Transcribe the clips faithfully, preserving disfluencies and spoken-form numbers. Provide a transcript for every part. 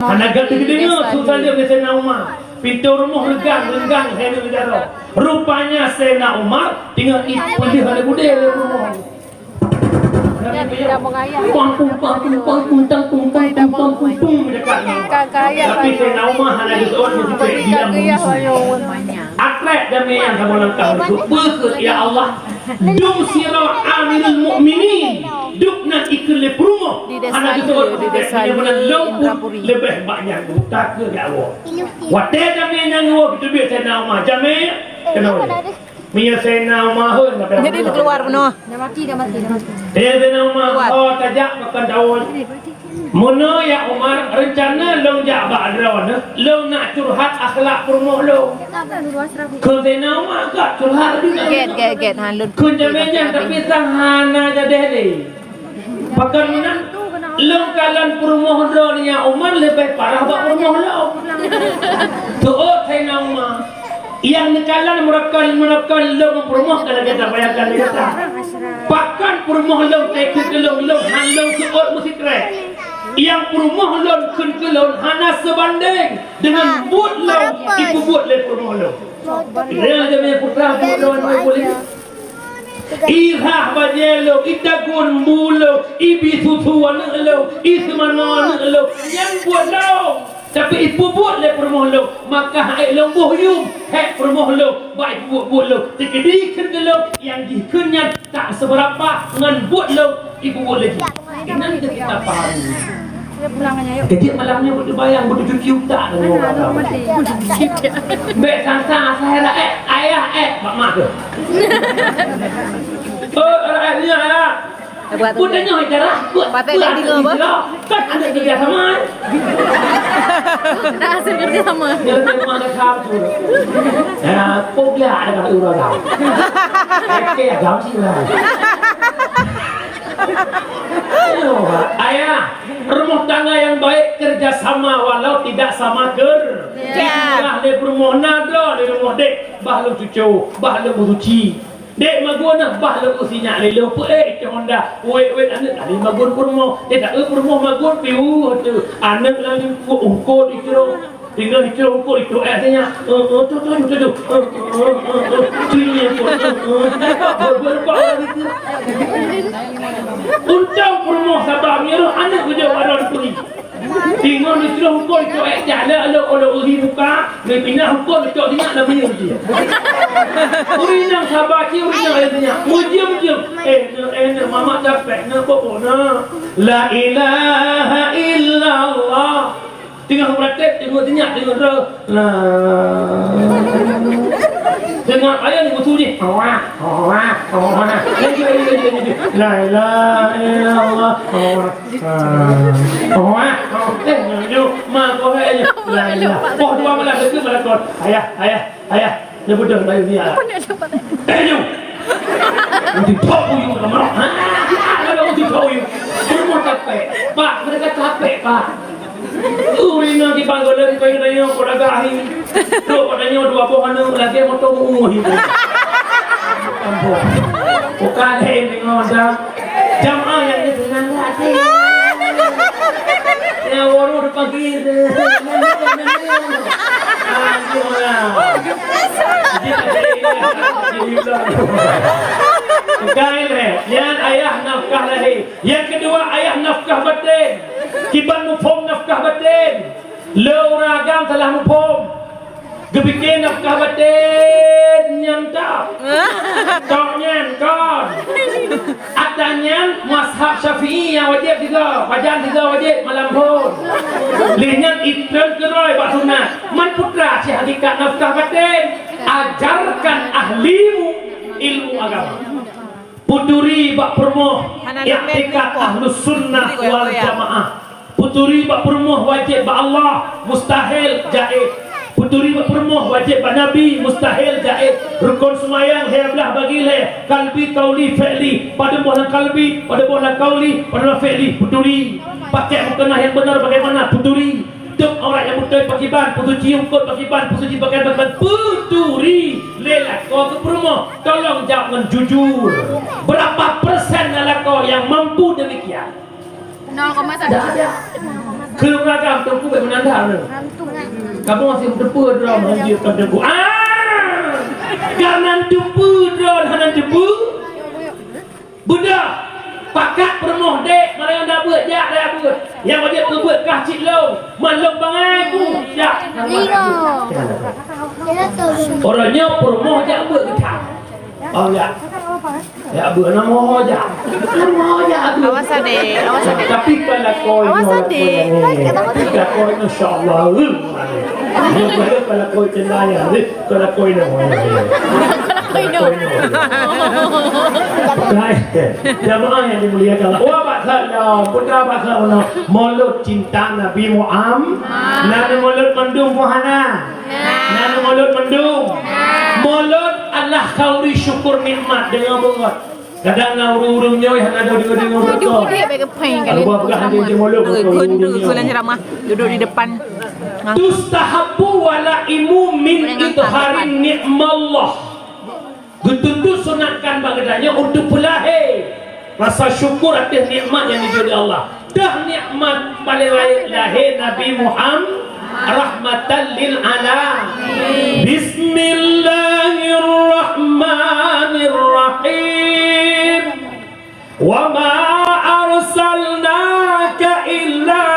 Hana gata geudeungoe su saleuem lé Saidina Umar. Pintoe rumoh reugang-reugang hai nyoe jaroe. Rupanya Saidina Umar teungoh ipeuleueh lé budé lé rumoh. Pang pung, pang pung, pang pung, tang pung, tang pung, tang pung, pung, dekat ni. Tapi Saidina Umar hana geuseuôt meusikrek diam. Akrab damé nyang kamoe langkah, beukeut, ya Allah. Dum sidroe Amirul Mukminin, dum nan ikheun lé peurumoh, hana geuseuôt di desa, di desa meunan lôn pun Indrapuri. Leubeh banyak buta keu dakwah. Watèe jamé nyang woe geuteubiet Saidina Umar, jamé keunoe. Meunyoe Saidina Umar hon, jadi keluar bunoe. Dah mati, dah mati, dah mati. Saidina Umar, keluar. Oh, tajak makan daun. Meunoe ya Umar, reuncana lôn jak bak droeneuh, lôn nak curhat akhlak peurumoh lôn. Kheun Saidina Umar ka curhat juga. Gét, gét, gét. Ha, lôn. Kheun jamé nyan, tapi sang hana jadeh lé. Pakon meunan, lôn kalon peurumoh droeneuh ya Umar leubeh parah bak peurumoh lôn. Teuôt Saidina Umar. Nyang neukalon meurokon-meurokon lôn peurumoh ka lagèe tabayangkan lé gata. Pakon peurumoh lôn teukeue keu lôn, lôn han lôn seuôt meusikrek. Nyang peurumoh lôn kheun keu lôn hana seubandéng deungon buet lôn ipeubuet lé peurumoh lôn. Lé jamé putra buet lôn, lôn boleh. Irhah bajèe lôn, itagun bu lôn, ibi susu aneuk lôn, iseumanoe aneuk lôn, nyan buet lôn. Tapi ipeubuet lé peurumoh lôn, maka hai lôn boh yum, hai peurumoh lôn, bak ipeubuet buet lôn. Teukeudi kheun keu lôn, nyang jih kheun nyan tak seubeurapa ngon buet lôn ipeubuet lé jih. Inan keu kita pahami. Keujiek malam nyoe beuteubayang, beuteucuci utak deungon ureueng agam. Bèk sangka asai rakyat, ayah eh, bak mak tu. Oh, rakyat ni ayah. Buat tu. Buat tengok cara, buat, patai buat tadi apa? Kan aneuk kerja sama, eh. Dah hasil kerja sama. Dia terima ada satu. Ya, kok dia ada kata urang agam. Oke, agam sih lah. Ayah, rumah tangga yang baik kerja sama walau tidak sama kerja. Bah lé peurumoh na droe lé rumoh dek, bah lôn cucu, bah lôn meusuci. Dek magun na, bah lôn usinyak lé lôn peuék cok honda. Wék-wék aneuk tadi magun peurumoh. Dek tak eu peurumoh magun piu tu. Aneuk lalu ungkot itu. Tinggai di cungkot itu, eh, tanya. Eh, eh, tu, tu, tu, tu. Eh, eh, eh, eh. Ciri itu. Eh, eh. Berubah lagi tu. Untung peurumoh sabar, meunyoe aneuk beujeuet badan peuih. Tinggai di cungkot itu, eh, jalan lo, lo, lo, uji muka, dia pindah hukum itu, dia nak lebih uji. Ureueng nyang sabar cit, ureueng nyang laén nyan. Mujieb, mujieb. Eh, nak, eh, nak, mamak capek, nak, bobo, nak. La ilaha illallah. Teungoh meuratéb, teungoh teunyap, teungoh droe. Lah. Teungoh ayah ni musuh jih. Wah, wah, wah. Laju, laju, laju, laju. La ilaha illallah. Wah. Wah. Eh, nyoe, nyoe. Ma, kau hai, nyoe. La ilaha. Oh, dua malam, laju malam kau. Ayah, ayah. Ayah, nyoe beudôh bayu ni, ah. Apa nak dapat? Eh, nyoe. Uji thok uyu, kamu. Ha? Ada uji thok uyu. Semua capek. Pak, mereka capek, Pak. Ureueng nyang di Bangladesh, kau yang tanya, kau dah gahi. Trok, kau tanya, dua boh aneuk, lagi motor murah itu. Ampun. Bukan, eh, tengok dah. Jamaah yang ni senang hati. Ya, waduh, depan kiri. Aduh, lah. Bukan, eh. Yang ayah nafkah lahir. Yang kedua, ayah nafkah batin. Kiban muphom nafkah batin. Le ureueng agam salah muphom. Geupike nafkah batin nyan tok. Tok nyan kon. Ata nyan mazhab Syafi'i nyang wajéb tiga, pajan tiga wajéb malam phon. Lé nyan itreun keurôi bak sunat. Man putra cit hakikat nafkah batin. Ajarkan ahlimu ilmu agama. Peuturi bak peurumoh, iktikad Ahlus Sunnah wal Jamaah. Peuturi bak peurumoh wajéb bak Allah, mustahil, jaiz. Peuturi bak peurumoh wajéb bak Nabi, mustahil, jaiz. Rukon seumayang lhèe blah bagi lhèe, kalbi, kauli, fi'li. Padum boh lam kalbi, padum boh lam kauli, padum lam fi'li. Peuturi. Pakai mukena nyang beuna bagaimana? Peuturi. Tôp aurat nyang beutôi pakiban, peusuci ungkot pakiban, peusuci pakaian pakiban, peuturi lé lakoe keu peurumoh. Tolong jawab ngon jujur. Berapa persen lakoe nyang mampu demikian? Nol koma satu. Tidak ada. Keu ureueng agam teungku bèk meunanda neuh. Kamoe hase meuteupeu droe meuhanjeuet kon teungku. Ah! Kareuna teupeu droe hana teupeu. Beudôh, pakat peurumoh dék, meunyoe na beuet, jak dayah beuet. Nyang wajéb peubeuet kah cit lôn, man lôn bangai ku, jak. Uroe nyoe peurumoh jak beuet keu that. Oh, jak. Jak beuet na moho jak. Na moho jak beuet. Awas adék, awas adék. Tapi kon lakoe Awas nyoe, adék. Lakoe nyoe. Tapi lakoe nyoe, insya Allah. Nyoe kon lakoe ceulaya, kon lakoe nyoe. Lakoe nyoe. Baik. Jamaah yang dimuliakan Allah. Wah, Pak Sarno, putra Pak Sarno. Maulud cinta Nabi Muhammad. Nabi Maulud mandum buhana. Nabi Maulud mandum. Maulud adalah khauri syukur nikmat dengan beureukat. Kadang na ureueng-ureueng nyoe hana deungoe-deungoe beureukat. Kalau buah peugah hana deungoe maulud, Gondok sulan ceramah, duduk di depan. Tustahabbu walaimu min idharin ni'mallah. Geutuntu sunatkan bak geutanyoe untuk peulahé rasa syukur ateueh nikmat nyang geujok lé Allah. Dah nikmat paling rayeuk lahé Nabi Muhammad rahmatan lil alamin. Bismillahirrahmanirrahim. Wa ma arsalnaka illa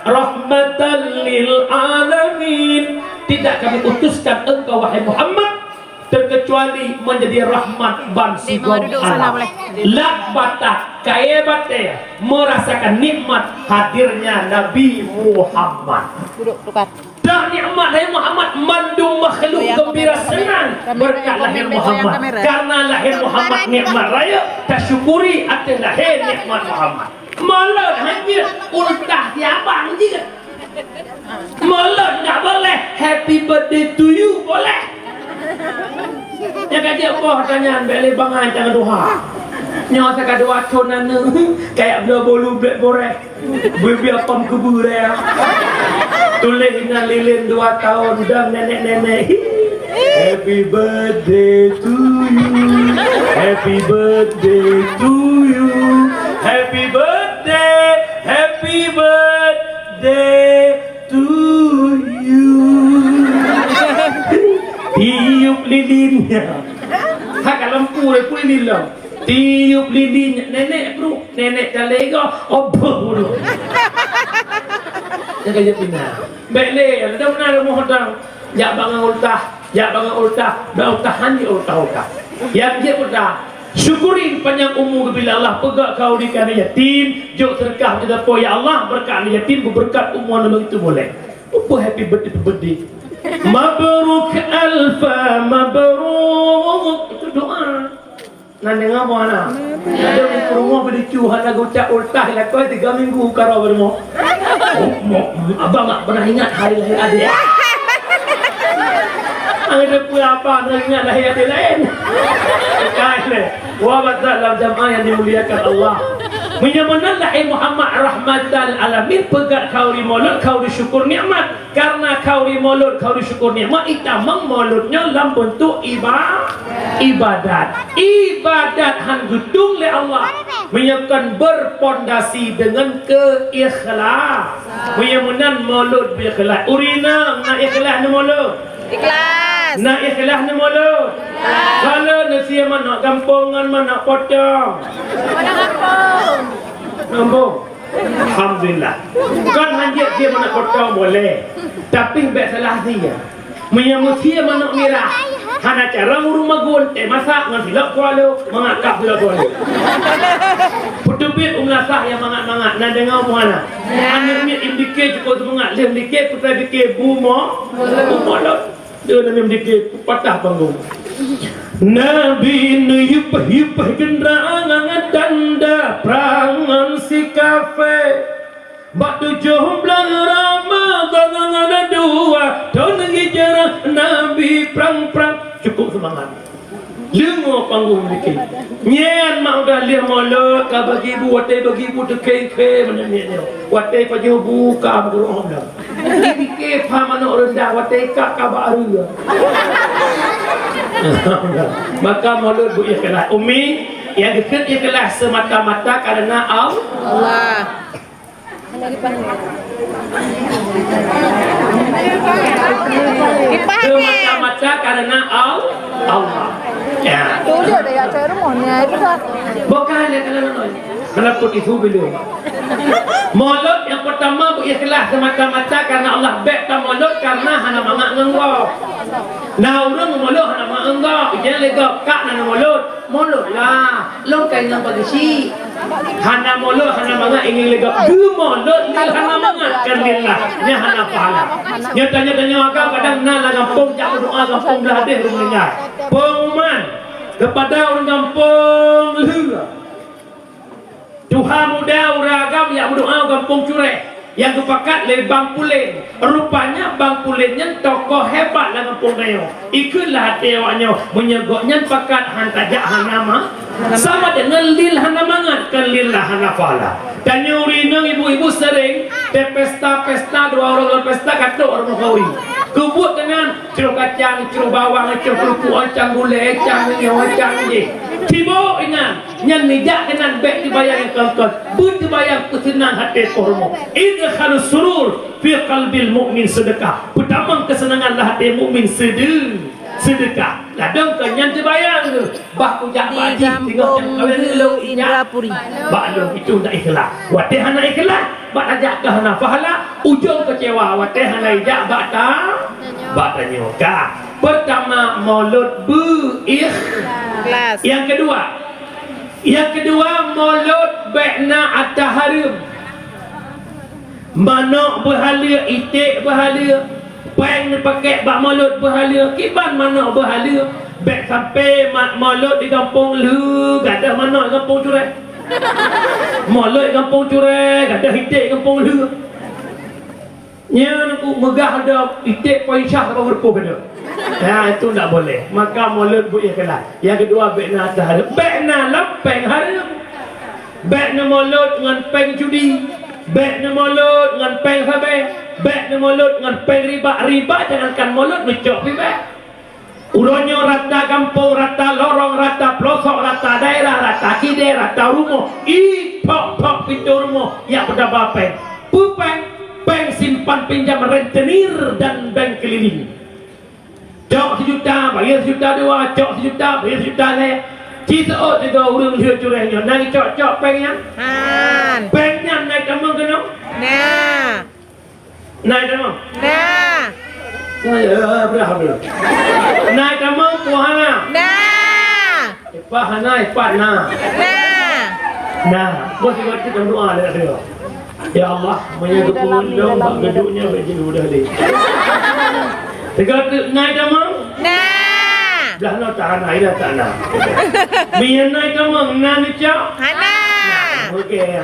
rahmatan lil alamin. Tidak kami utuskan engkau, wahai Muhammad, terkecuali menjadi rahmat ban sigom alam. Lam batat kayée batée merasakan nikmat hadirnya Nabi Muhammad. Duduk, tukar. Dah nikmat hai Muhammad, mandum makhluk gembira senang berkat lahé Muhammad. Karena lahé Muhammad nikmat rayeuk, tasyukuri ateueh lahé nikmat Muhammad. Maulud hanjeuet ultah si abang jeuet. Maulud ndak boleh, happy birthday to you boleh. Nyang ka jeuet boh tanyan, bèk lé bangai tangan tuha. Nyoe saka dua thon aneuk, kayak bloe bolu blek boreh. Bui-bui apam keubeue raya. Tuléh inan lilin dua tahun dan nenek-nenek. Happy birthday to you. Happy birthday to you. Happy birthday. Happy birthday to you. Tiup lilin. Ha, ka lampu dah pun lilin lah. Tiup lilin, nenek bro, nenek calé ko, obah bro. Jaga je pina. Bèk lé, ada mana ada mohon tang. Jak bangai ultah, jak bangai ultah, bèk ultah hana ultah-ultah. Nyang jeuet ultah, syukuri panjang umu geubri lé Allah, peugah kau di kana yatim, jok seudeukah di dapur, ya Allah, berkat aneuk yatim, berkat umu aneuk itu boleh. Apa happy birthday, birthday? Mabruk alfa mabruk. Itu doa. Nan deungoe meuhana. Ada ureueng peurumoh beudicu hana geucak ultah lakoe tiga minggu ka rôh baroe. Oh, mo-, abang tak pernah ingat hari lahir adik. Ada pun apa pernah ingat lahir adik lain. Bukan. Wah, batal dalam jamaah yang dimuliakan Allah. Meunyoe meunan lahé Muhammad rahmatal alamin, peugah khauri maulud, khauri syukur nikmat. Karena khauri maulud, khauri syukur nikmat, itamong maulud nyoe lam beuntuk iba-, ibadat. Ibadat han geutueng lé Allah meunyoe kon berpondasi dengan keikhlas. Meunyoe meunan maulud beuikhlas. Ureueng inong na ikhlas neumaulud? Ikhlas. Na ikhlas neumaulud? Ikhlas. Kalau neusie manok gampông ngon manok potong. Manok gampông. Gampông. Alhamdulillah. Kan hanjeuet sie manok potong boleh. Tapi bèk salah sie. Meunyoe meusie manok mirah, hana carông ureueng magun, teuh masak ngon silop kualo, mangat kah silop kualo. Peuteubiet u meulasah nyang mangat-mangat, na deungoe meuhana. Aneuk miet imdike cukup seumangat, lheueh mdike, peutai dike, bumoe, bumoe lom. Deungon aneuk miet dike, patah panggong. Nabi neuyup-yup gendang tanda prang ngon si kafé. Bak tujoh blang Ramadhan ngon dua thon hijrah Nabi prang-prang. Cukup seumangat. Deungoe panggong dike. Nyan mak udah lheueh maulud ka bagi bu, watèe bagi bu teukheng-kheng meunyoe nyoe. Watèe pajoh bu ka meurôh dah. Dike pha manok reundah watèe ka, ka bak areueng. Maka maulud beuikhlas. Umi, nyang geukheun ikhlas semata-mata karena Allah. Allah. Semata-mata karena Al-, Allah. Ya. Tu dia dah, ya, cari rumah ni, itu dah. Bukan, dia kena nonton. Kena putih tu bila. Molot nyang peutama beu ikhlas semata-mata karena Allah. Bék tamolot karena hana mangat ngon gob. Na ureuëng molot hana mangat ngon gob, ijak lé gob, "Kak, na molot." "Molot lah, lôn ka inong bak geuchik." Hana molot, hana mangat, inong lé gob. Geumolot lé hana mangat, kan lillah. Nyan hana pahala. Nyoe tanyoe-tanyoe agam kadang na lam gampông, jak meudoa gampông blah deh ureuëng meuninggai. Pengumuman kepada ureuëng gampông lheueh. Tuha muda ureuëng agam jak meudoa gampông Cureh nyang geupakat lé Bang Pulen. Rupanya Bang Pulen nyan tokoh hebat lam gampông tanyoe. Ikheun lah até awak nyoe, meunyoe gobnyan pakat han tajak hana ma-, sama deungon lil hana mangat, kon lillah hana pahala. Tanyoe ureuëng inong ibu-ibu sering teu pesta-pesta, dua ureuëng lam pesta ka trok rumoh kawi. Keubuet deungon cloh kacang, cloh bawang, cloh keurupuk, cang gulai, cang nyoe, cang jih. Sibok inan. Nyan neujak keunan bék teubayang nyang kon-kon, beuteubayang peuseunang até poh rumoh. Idkhalus surur fi qalbil mu'min sedekah. Peutamong keuseunangan lam até mukmin sede-, sedekah. Ladôm kon nyan teubayang geuh, bah kujak bak jih, singoh nyang kawén lôn ijak bak lôn, itu ndak ikhlas. Watée hana ikhlas, bak tajak keu hana pahala, ujong keucewa watée hana ijak bak ta-, bak tanyoe ka. Pertama, molot beu ikh-, Ikhlas. Nyang keudua, Nyang keudua, molot bék na atra hareuem. Manok beuhaleue, iték beuhaleue, péng neupakék bak molot beuhaleue, kiban manok beuhaleue. Bék sampai ma-, molot di gampông lheueh gadôh manok di gampông Cureh. Molot di gampông Cureh gadôh iték di gampông lheueh. Nyan ku meugah ada iték poin syah bak ureuëng pih ada. Ha, itu ndak boleh. Maka molot beu ikhlas. Nyang keudua, bék na atra hareuem. Bék na lam péng hareuem. Bék neumolot ngon péng judi. Bék neumolot ngon péng sabe. Bék neumolot ngon péng riba. Riba jangankan molot, neucok pih bék. Uroe nyoe rata gampông, rata lorong, rata peulosok, rata daerah, rata kidée, rata rumoh, iphok-phok pintoe rumoh jak peudaba péng. Peue péng? Péng simpan pinjam rentenir dan bank keliling. Cok sijuta, bayeue sijuta dua, cok sijuta, bayeue sijuta lhée. Ci seuôt sigoe ureuëng lheueh Cureh nyoe, na cok-cok péng nyan? Han. Péng nyan na tamong keunoe? Na. Na tamong? Na. Na, ya, berah tu. Na tamong, puhana. Na. Ipah hana, ipah na. Na. Na. Bos ibarat kita berdoa dekat dia. Ya Allah, meunyoe geupeungundong bak geuduknya bak jih udah deh. Teuka tu na tamong? Na. Blah na tak hana, ida tak na. Meunyoe na tamong, na neucok? Hana. Okey.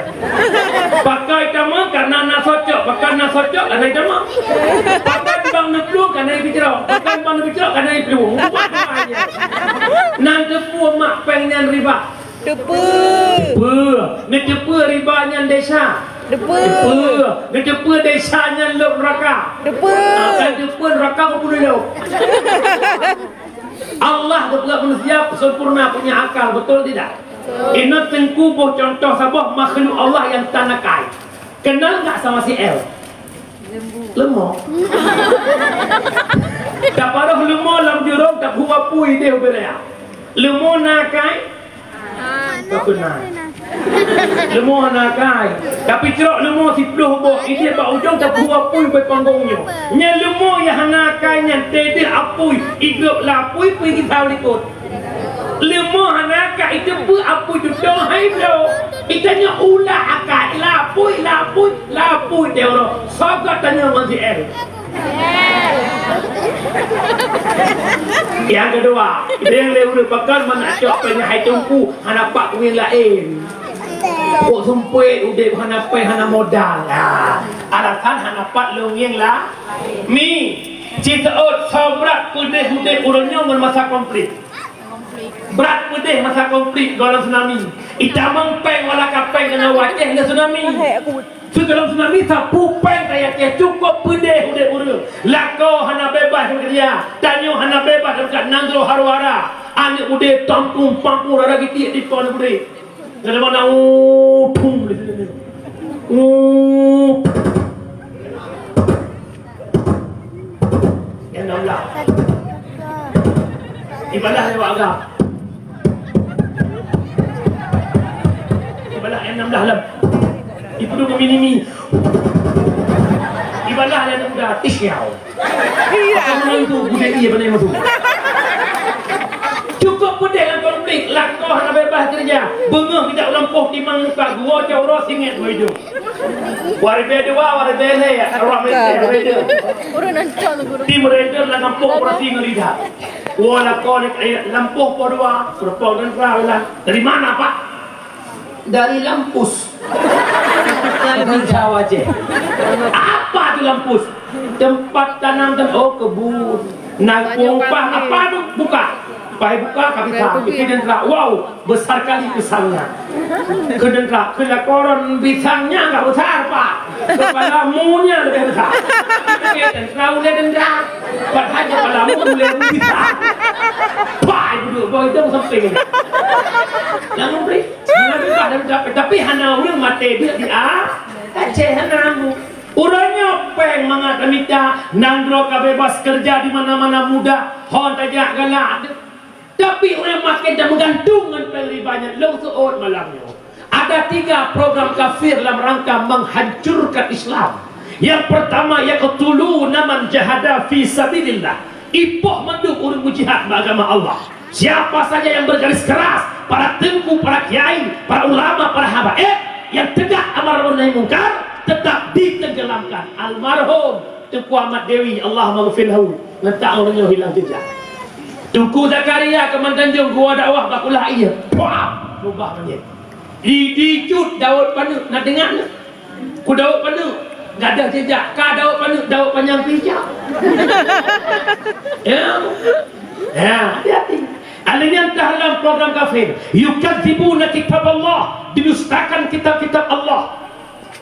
Pakai tamong karena na socok, pakai na socok karena tamong. Pakai bang neuplueng karena ipicrok, pakai bang neupicrok karena iplueng. Nan teupeu mak péng nyan riba. Teupeu. Teupeu. Neuteupeue riba nyan desya. Teupeu. Teupeu. Neuteupeue desya nyan lom neraka. Teupeu. Akan teupeu neraka ke puluh lom. Allah geupeugah manusia sempurna punya akal, betul tidak? Inoe teungku boh contoh saboh makhluk Allah nyang tan akai. Kenal nggak sama si L? Leumo. Taparoh leumo lam jurông, tapeuhu apui idéh ubé raya. Leumo na akai? Takheun na. Leumo hana akai. Tapi trok leumo siploh boh, idéh bak ujong tapeuhu apui ubé panggong nyoe. Nyan leumo nyang hana akai nyan teuh apui, igrôp lam apui, pih geuthao likot. Leumo hana akai, iteupeue apui tutong hai bloe. Itanyoe ulah akai, lapui, lapui, lapui teuh uroe. Soe ka tanyoe ngon si L? Nyang keudua, idéh lé ureueng pakon meunak cok péng hai teungku, hana pat ureueng laén. Kok seumpét udép hana péng, hana modal. Ah, alasan hana pat lôn ngieng la. Mi, ci seuôt soe brat peudeh udép uroe nyoe ngon masa konflik. Brat peudeh masa konflik gohlom tsunami. Itamong péng wala ka péng keunoe u Aceh lé tsunami. Sigohlom tsunami sapeue péng ka i Aceh, cukôp peudeh udép ureueng. Lakoe hana beubaih meukeureuja, tanyoe hana beubaih teuka nanggroe haro-hara. Aneuk udép tongkong pangku rara gitiek di kon udép. Gata mana uthum di sini. Hmm. Yang enam belas. Ibadah lewat agam. Ibadah yang enam belas lam. Ibu tu mini-mini. Ibadah yang enam belas. Tisyau. Iya. Apa orang tu? Budaya iya, benda yang tu. Cukup pedih lam konflik. Lakoh hana bebas kerja. Beungoh kita ulang poh timang muka. Gua cawro singit gua hidup. Waribee dua, waribee lhèe, ruang militer, raider. Ureueng nan cok tu, guru. Tim raider lam gampông operasi ngon lidah. Wah, lakoe nyan, eh, lampôh poh dua, peureumpok dan peurah lah. Dari mana, Pak? Dari Lampus. Dari Jawa, Cek. Apa tu Lampus? Tempat tanam dan, oh, kebun. Nangkong pah, apa tu? Buka. Pai buka, ka pisang. Itu dan terak. Wow, besar kali pisangnya. Keu dan terak, keu lakoran pisangnya enggak besar, Pak. Kepala munya lebih besar. Oke, dan terak ulai dan terak. Padahal kepala mu ulai lebih besar. Pai duduk, bawa itu samping. Jangan beri. Jangan beri, Pak, dan terak. Tapi hana ureueng maté dia di A. Aceh hana mu. Uroe nyoe péng mangat tamita, nanggroe ka bebas kerja di mana-mana mudah, hon tajak galak. Tapi ureueng makin tameugantung ngon péng riba nyan. Lôn seuôt malam nyoe. Ada tiga program kafir dalam rangka menghancurkan Islam. Yang pertama, yaqtuluna man jahada fi sabilillah. Ipoh mandum ureueng meujihad bak agama Allah. Siapa saja yang bergaris keras, para teungku, para kiai, para ulama, para habaib, yang tegak amar ma'ruf nahi mungkar, tetap ditenggelamkan. Almarhum Teungku Ahmad Dewi, Allahumma ghfir lahu, ngon tak ureueng nyoe hilang jejak. Teungku Zakaria Keumang Tanjong, gua dakwah bak kulah ié, puah, rubah manyét. Di, di cut Daud Paneuk, na deungoe na? Ku Daud Paneuk, gadoh jejak, ka Daud Paneuk, Daud panyang pijak. Ya. Ya, hati-hati. Alèh nyan dalam program kafir, yukadzibuna kitab Allah, didustakan kitab-kitab Allah.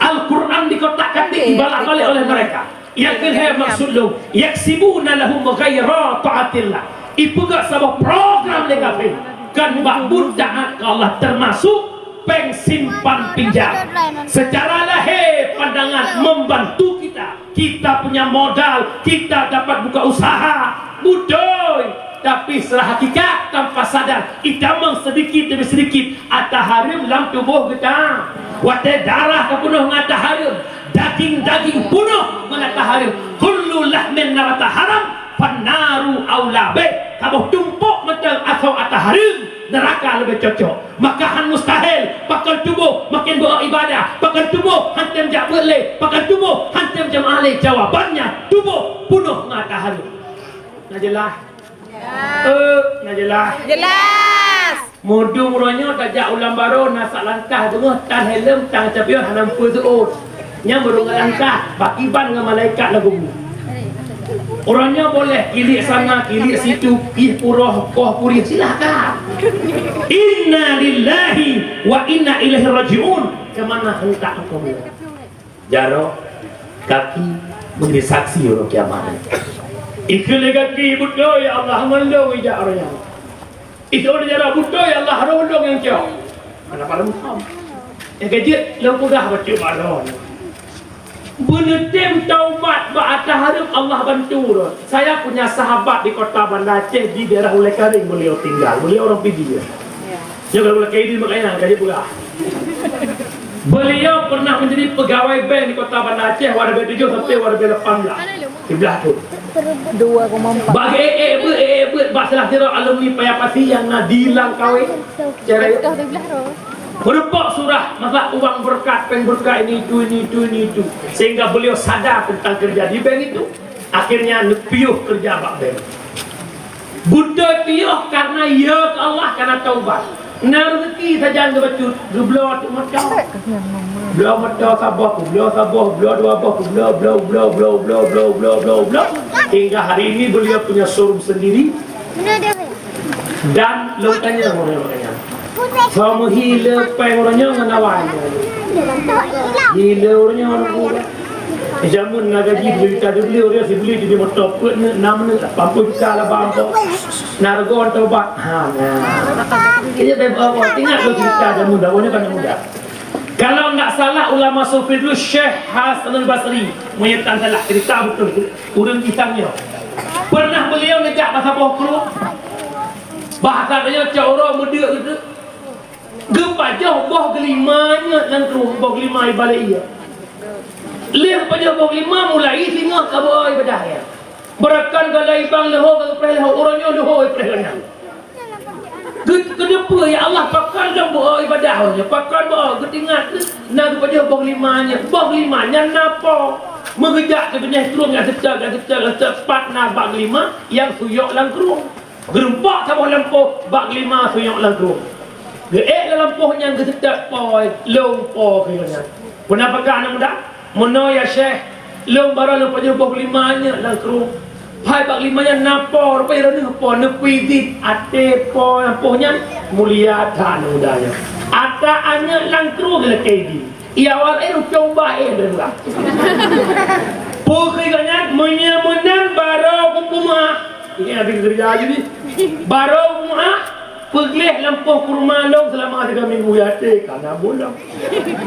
Al-Quran dikotak-katik, dibalak-balik oleh mereka. Nyang keulhèe maksud lôn, yaksibuna lahum ghaira taatillah. Ipeugah saboh program lé kafir, kan bak buet taat keu Allah, termasuk péng simpan pinjam. Secara lahé pandangan membantu kita, kita punya modal, kita dapat buka usaha. Beutôi. Tapi secara hakikat tanpa sadar, itamong sedikit demi sedikit ata hareuem lam tuboh geutanyoe. Watèe darah ka peunoh ngon ata hareuem, daging-daging peunoh ngon ata hareuem. Kullu lahmin nabata haram, fannaru aula bih. Saboh tumpôk mantong asoe ata hareuem, neuraka leubeh cocok. Maka han mustahil, pakon tuboh makin beu ibadah, pakon tuboh han tem jak beuet lé, pakon tuboh han tem jeumaah lé. Jawabannya, tuboh peunoh ngon ata hareuem. Na jeulaih? Eh, na jeulaih? Jeulaih. Mudum uroe nyoe tajak u Lambaro, na sak langkah beungoh, tan helm, tan capion, hana meupeue seuôt. Nyan baru ngon langkah, pakiban ngon malaikat lam kubu. Uroe nyoe boleh kiliek sana, kiliek situ, pih puroh, poh purih, silahkan. Inna lillahi wa inna ilaihi raji'un. Kemana hentak engkau? Jaroe, kaki, menjadi saksi uroe kiamat. Ikheun lé kaki, beutôi ya Allah, mandum ijak uroe nyan. Ikheun lé jaroe, beutôi ya Allah, roh lôn nyang cok. Mana pada muham. Nyang keujeuet, lôn peugah bacut bak droe. Beuneutem taubat bak ata hareuem, Allah bantu droe. Saya punya sahabat di kota Banda Aceh, di daerah Ulèe Karéng beliau tinggal. Beliau orang Pidie. Ya. Nyoe kalau lagèe ini makanya kaji peugah. Beliau pernah menjadi pegawai bank di Kota Banda Aceh, warga tujuh sampai warga lapan belas. Siblah tu. Dua koma empat. Bagi eh, eh, beuet, eh, eh, beuet, bak salah sidroe alumni Paya Pasi nyang na di Langkawi. Cara Betul tu belah tu. Meureumpok surah, masalah uang berkat, bank berkat ini, itu, ini, itu, ini, itu. Sehingga beliau sadar tentang kerja di bank itu. Akhirnya neupiôh kerja bak bank. Beutôi piôh karena ya keu Allah, karena taubat. Na rezeki sajan geubacut, geubloe ateueh moto. Bloe moto saboh, bloe saboh, bloe dua boh, bloe, bloe, bloe. Hingga hari ini beliau punya showroom sendiri. Dan lôn tanya orang yang bertanya. Sama hile peng orang yang ngena wai. Hile orang yang orang. Jameun na gaji dua juta dibeli orang si beli di motor pun enam menit lapan puluh juta lah bang. Na rego tobat. Ha, nah. Iya beb apa? Ingat dua juta jameun dah punya kan mudah. Kalau nggak salah ulama sufi dulu Syekh Hasanul Basri, meunyoe tan salah cerita betul tu, ureueng pisang nyoe. Pernah beliau neujak bak saboh krueng. Bahasa nyoe cak uroe meudeuk gitu. Geupajoh boh geulima nyoe lam krueng, boh geulima ibarat iya. Lheueh pajoh boh geulima mulai singoh ka beuo ibadah nyan. Beurakan galai bang leuho ka geupreh leuho, uroe nyoe leuho ipreh nyan. Geu-, geuteupeue, "Ya Allah, pakon lôn beuo ibadah nyoe? Pakon beuo?" Geutingat na geupajoh boh geulima nyan. Boh geulima nyan na po. Meugeujak keu binéh krueng nyang seutôt, nyang seutôt, nyang seutôt, pat na bak geulima nyang suyok lam krueng. Geurumpok saboh lampôh bak geulima suyok lam krueng. Geuék lam lampôh nyan geuseutôt po, lôn po keu nyan. Peue na peugah aneuk muda? Meunoe ya Syekh, lôn baroe lôn pajoh boh geulima nyoe lam krueng. Hai bak geulima nyan na po, rupanya droeneuh po, neupui dit até po lampôh nyan mulia that aneuk muda nyan. Ata aneuëk lam krueng geulakée dit. Ia awal eh ucong bah eh dah buka. Peue keu gobnyan meunyoe meunan baroe kupeumeuah. Ini ada kerja lagi ni. Baroe kupeumeuah, peugleh lampôh kurma lôn selama tiga minggu ya teh kana bolong.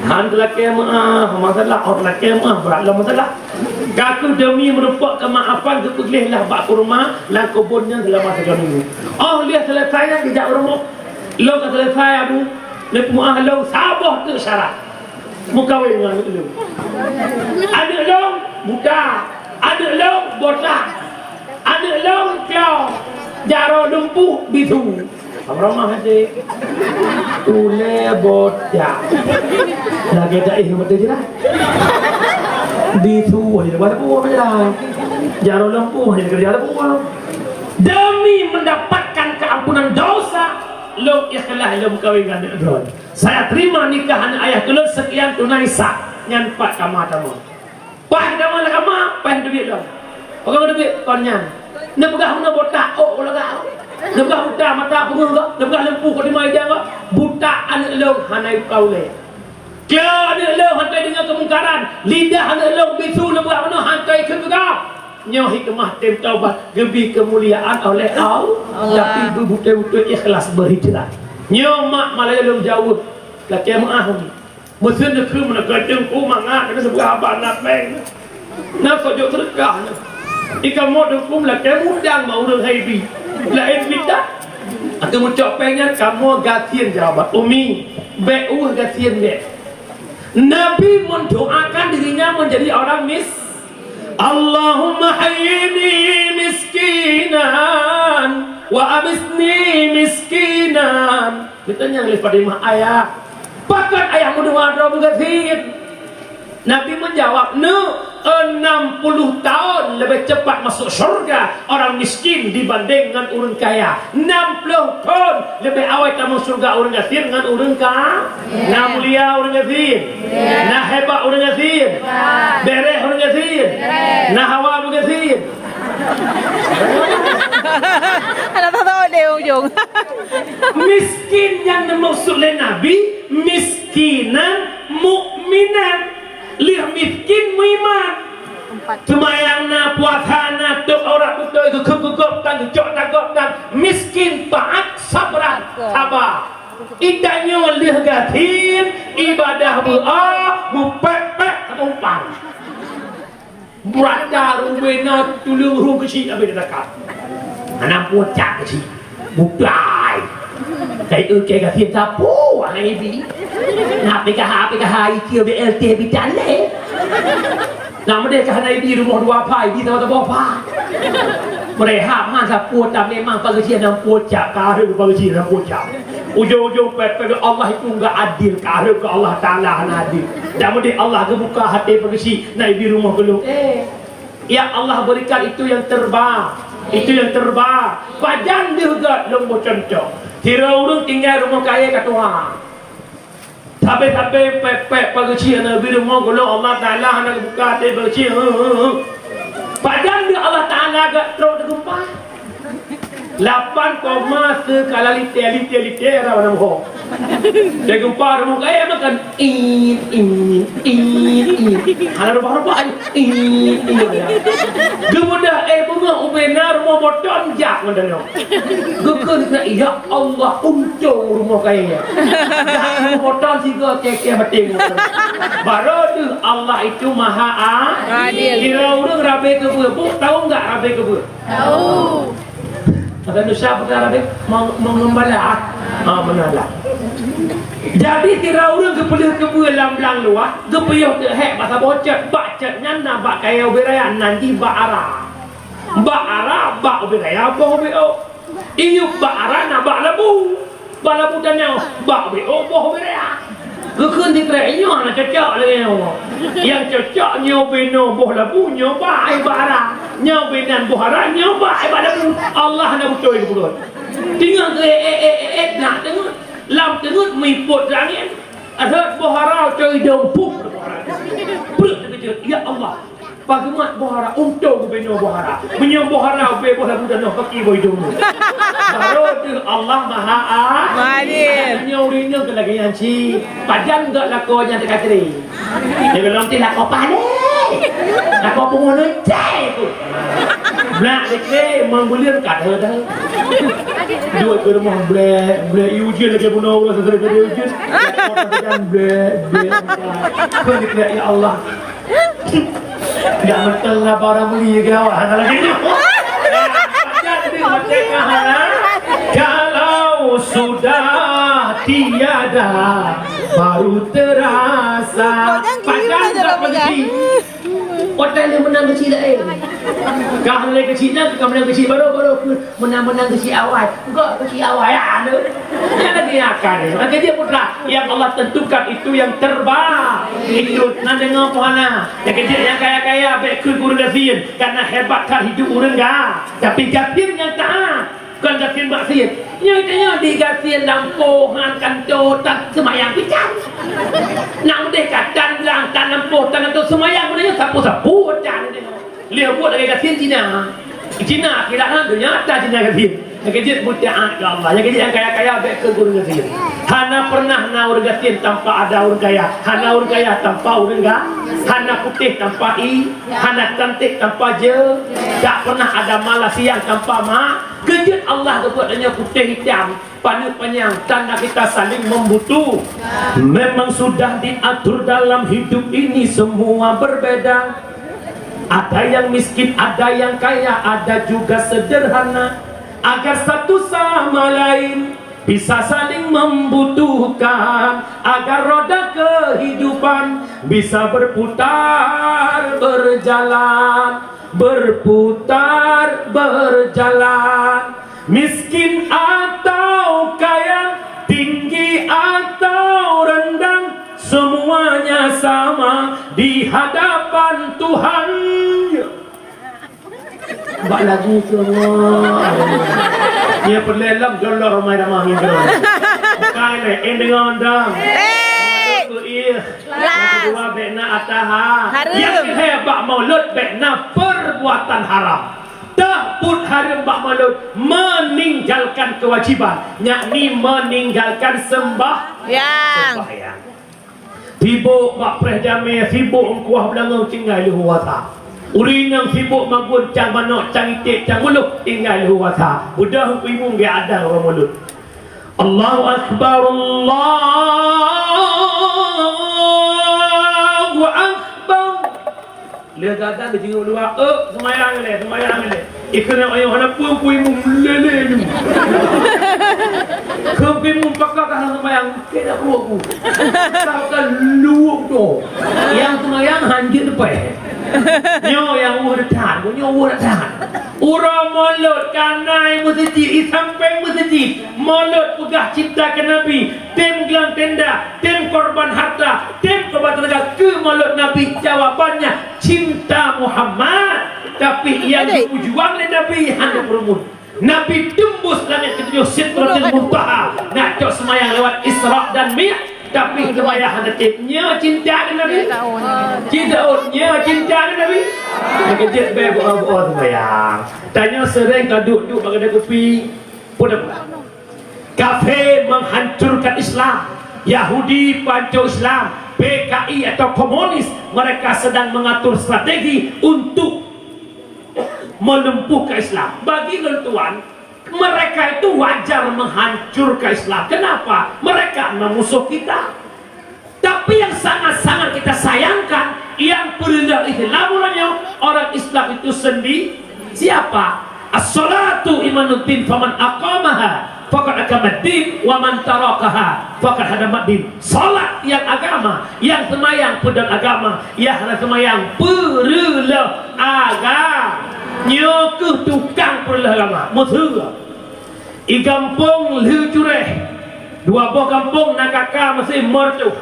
Han teulakée meuah, masalah, ot lakée meuah, brat lom masalah. Kaku demi meureumpok keumaafan geupeugleh lah bak kurma lam keubon nyan selama tiga minggu. Oh, lheueh selesai nyan geujak u rumoh. Lôn ka selesai, Abu. Lôn peumeuah lôn saboh teuk syarat. Meukawen ngon aneuk lôn. Aneuk lôn buta, aneuk lôn botak, aneuk lôn klo, jaroe lumpuh bisu. Abang Roma hase. Ulée botak. Lagée daih meuteujirah. Bisu aja buat apa aja. Jaroe lumpuh aja kerja apa. Demi mendapatkan keampunan dosa, lôn ikhlas lôn kawin ngon aneuk droe. Saya terima nikah aneuk ayah keu lôn sekian tunai sah. Nyan pat kama tamong. Pat kama lah kama, pat duit lom. Peugah duit kon nyan. Neupeugah meunoe botak, oh, lagak. Neupeugah buta mata pungoh kah, neupeugah lumpuh keu teuma idang kah. Buta aneuk lôn hana ibuka ulée. Klo aneuk lôn hana deungoe keumungkaran, lidah aneuk lôn bisu neupeugah meunoe hana ikheun keu kah. Nyoe hikmah tem taubat geubi keumuliaan oleh Allah. Allah. Tapi beubeutôi-beutôi ikhlas beuhijrah. Nyoe mak malée lôn jaweueb, lakée meuah umi. Meuseuen neukheun meunan ka teungku mangat, keuneuk seubeurah haba na péng. Na kok jok seudeukah nyoe. Di kamoe teungku lakée mudang bak ureueng hai bi. Laén mita. Ateueh meucok péng nyan kamoe gasien jawaban. Umi, bék ueh gasien bék. Nabi mendoakan dirinya menjadi orang mis-, Allahumma hayyini miskinan wa amitni miskinan. Geutanyong lé Fatimah, "Ayah, pakon ayah meudoa droe beugasien?" Nabi menjawab, "Neuk, enam puluh tahun lebih cepat masuk syurga orang miskin dibanding ngon ureueng kaya. Enam puluh thon lebih awai tamong syurga ureueng gasien ngon ureueng ka-, na mulia ureueng gasien, na hebat ureueng gasien, bereh ureueng gasien, na hawa ureueng gasien." Hana tahu deh ujung. Miskin nyang dimaksud lé Nabi, miskinan mukminan. Lheueh miskin meuiman. Seumayang na, puasa na, tôb aurat beutôi, geukheueh geugob tan, geucok tagôb tan, miskin taat, sabran, saba. Geutanyoe lheueh gasien, ibadah beu-a, beupék-pék, tamumpang. Beurata rubena tuleueng rhueng keuchik habéh teuka. Hana pucak keuchik. Budai. Kai eu kai gasien sapeue hana ibi. Na P K H, P K H I Q, B L T, bidan lé. Na meudeh ka hana ibi rumoh dua pai, ibi saboh-saboh pai. Meurehab han sapeue ta memang pageusien dan pucak, ka hareuem pageusien dan pucak. Ujong-ujong pepet Allah itu enggak adil, ka hareuem keu Allah Taala hana adil. Dan meudeh Allah geubuka até pageusien, na ibi rumoh geulong. Eh, Ya Allah berikan itu yang terbaik, itu yang terbaik. Pajan deuh gét lôn boh contoh. Sidroe ureueng tinggai rumoh kayée ka tuha. Sabe-sabe pepet pageusien na ibi rumoh geulong Allah Taala hana geubuka até pageusien. Pajan deuh Allah Taala gét trok teugeumpa. Lapan koma seukala lite, lite, lite, raba na boh. Dia gempa rumoh kayée makan. In, in, in, in. Hana rubah-rubah, in, in, in. Geumudah, eh, beungoh ubena rumoh boton jak ngon danau. Geu-, Kheun keu, "Ya Allah, untông rumoh kayèe nyan." Dak rumoh tan sigoe kèe-kèe maté. Barô deuh Allah itu maha a-, Adil. Kira ureueng rabe keubeue, bu, tahu enggak rabe keubeue? Tahu. Kata Indonesia apa kata rabe? Meng-, mengembala. Ha, meunalah. Jadi kira ureueng geupeuleueh keubeue lam blang luwah, geupiôh teuh hék bak saboh cot. Bak cot nyan na bak kayèe ubé raya, nan jih bak ara. Bak ara, bak ubé raya, boh ubé ôk. Iyup bak ara na bak labu. Bak labu tanyoe, bak ubé ôk boh ubé raya. Geukheun sikrek nyoe hana cocok lagèe nyoe. Nyang cocok nyoe ubé noe boh labu, nyoe bak ai bak ara. Nyoe ubé nan boh ara, nyoe bak ai bak labu. Allah hana beutôi geupeugöt. Teungoh geu-, eh, eh, eh, eh, eh, na teungeut. Lam teungeut meuipot keu angén. Rhot boh ara, coi idông, pup. Breuek teukeujot, "Ya Allah, Pak Geumat boh ara, untông ubé nyoe boh ara. Meunyoe boh ara, ubé boh labu tanoh, paki boh idông nyoe." Barô deuh Allah Maha A-, Maha Adil. Nyoe ureueng nyoe keu lagèe nyan cit. Pajan gak lakoe nyang teuka tré. Nyoe golom teuh lakoe paléh. Lakoe pungo neucai tu. Blak dikre meubuleuen ka deuh-deuh. Duek keu rumoh blek, blek, i ujeuen lagèe bunoe uroe sastra keu ujeuen. Lakoe pajan blek, blek. Keu dikre, ya Allah. Tidak betul lah barang beli ke awak, hana lagi. Kalau sudah tiada, baru terasa. Padahal tak berhenti. Hotel yang menang kecil lain. Kah mulai kecil dah, kah menang kecil baru, baru. Meunang-meunang keuchik awai, gok keuchik awai, ya, anu. Nyan lagèe nyan akan. Maka dia putra, yang Allah tentukan itu yang terbaik. Itu na deungoe peue hana. Nyang keujeuet nyang kaya-kaya bèk kheun keu ureueng gasien, karena hebat that hidup ureueng ga-, tapi gasien nyang taat, bukan gasien maksiet. Nyoe tanyoe di gasien lampôh, han, kantô, tan seumayang pih tan. Nang udeh ka tan blang, tan lampôh, tan kantô seumayang, bunoe nyoe sapeue-sapeue tan. Lheueh buet lagèe gasien Cina. Cina akhirat, ha, donya ata Cina gasien. Nyang keujeuet beutaat keu Allah. Nyang keujeuet nyang kaya-kaya bèk kheun keu ureueng gasien. Hana pernah na ureueng gasien tanpa ada ureueng kaya. Hana ureueng kaya tanpa ureueng ga-, hana putéh tanpa i-, hana cantik tanpa je-, tak pernah ada malas siang tanpa ma-, keujeuet Allah geubuet donya putéh itam. Paneuk panyang, tanda kita saling membutuh. Memang sudah diatur dalam hidup ini semua berbeda. Ada yang miskin, ada yang kaya, ada juga sederhana. Agar satu sama lain bisa saling membutuhkan, agar roda kehidupan bisa berputar, berjalan, berputar, berjalan. Miskin atau kaya, tinggi atau rendah, semuanya sama di hadapan Tuhan. Bak lagu tu Allah. Dia perlelak dolor ramai ramah ni. Bukan eh, eh dengan dah. Hey! Yang kedua, bèk na ataha. Haram. Yang ketiga, bak maulud bèk na perbuatan haram. Teuh buet hareuem bak maulud, meninggalkan kewajiban, yakni meninggalkan sembah-, yang. Sembahyang. Sibok bak preh jamé, sibok meukuah beulangöng tinggai leuhô asa. Ureueng inong sibok magun cang manok, cang iték, cang mulôh tinggai leuhô asa. Beudôh Teungku Imum geuadhan uroe Maulud. Allahu Akbar, Allahu Akbar. Lé gata geujingok luwa, "Eh, seumayang lé, seumayang lé." Ikheun ayah hana peue-peue imeum lé-lé nyoe. Keu imeum pakak ka hana seumayang, keu dak luwok ku. Ka luwok tu. Nyang seumayang hanjeuet teupée. Nyoe nyang ueh that, nyoe ueh that. Uroe Molot kanai meuseujid, i sampéng meuseujid. Molot peugah cinta keu Nabi, tem glang tenda, tem korban harta, tem korban tenaga keu Molot Nabi. Jawabannya, cinta Muhammad. Tapi nyang geupejuang lé Nabi hana peurumun. Nabi teumbus langét keutujoh Sidratul Muntaha. Nak cok seumayang lewat Isra dan Mi'raj. Tapi seumayang hana tem. Nyoe cinta keu Nabi. Cinta, oh, nyoe cinta keu Nabi. Nyang keujeuet bèk boh-boh seumayang. Tanyoe seuréng ka duek-duek bak keudè kupi. Peue dak? Kafé menghancurkan Islam, Yahudi pancong Islam, P K I atau komunis, mereka sedang mengatur strategi untuk melumpuhkan Islam. Bagi lôn tuan, Mereka itu wajar menghancurkan Islam. Kenapa? Mereka memang musuh kita. Tapi yang sangat-sangat kita sayangkan, yang peureuloh Islam uroe nyoe, orang Islam itu sendi-, siapa? As-salatu imaduddin, faman aqamaha faqad aqamaddin, wa man tarakaha faqad hadamaddin. Salat nyang agama, nyang seumayang peudong agama, nyang hana seumayang peureuloh agama. Nyoe keuh tukang peureuloh agama. Meuseu. I gampông lheueh juréh, dua boh gampông na K K meusi meureutoh.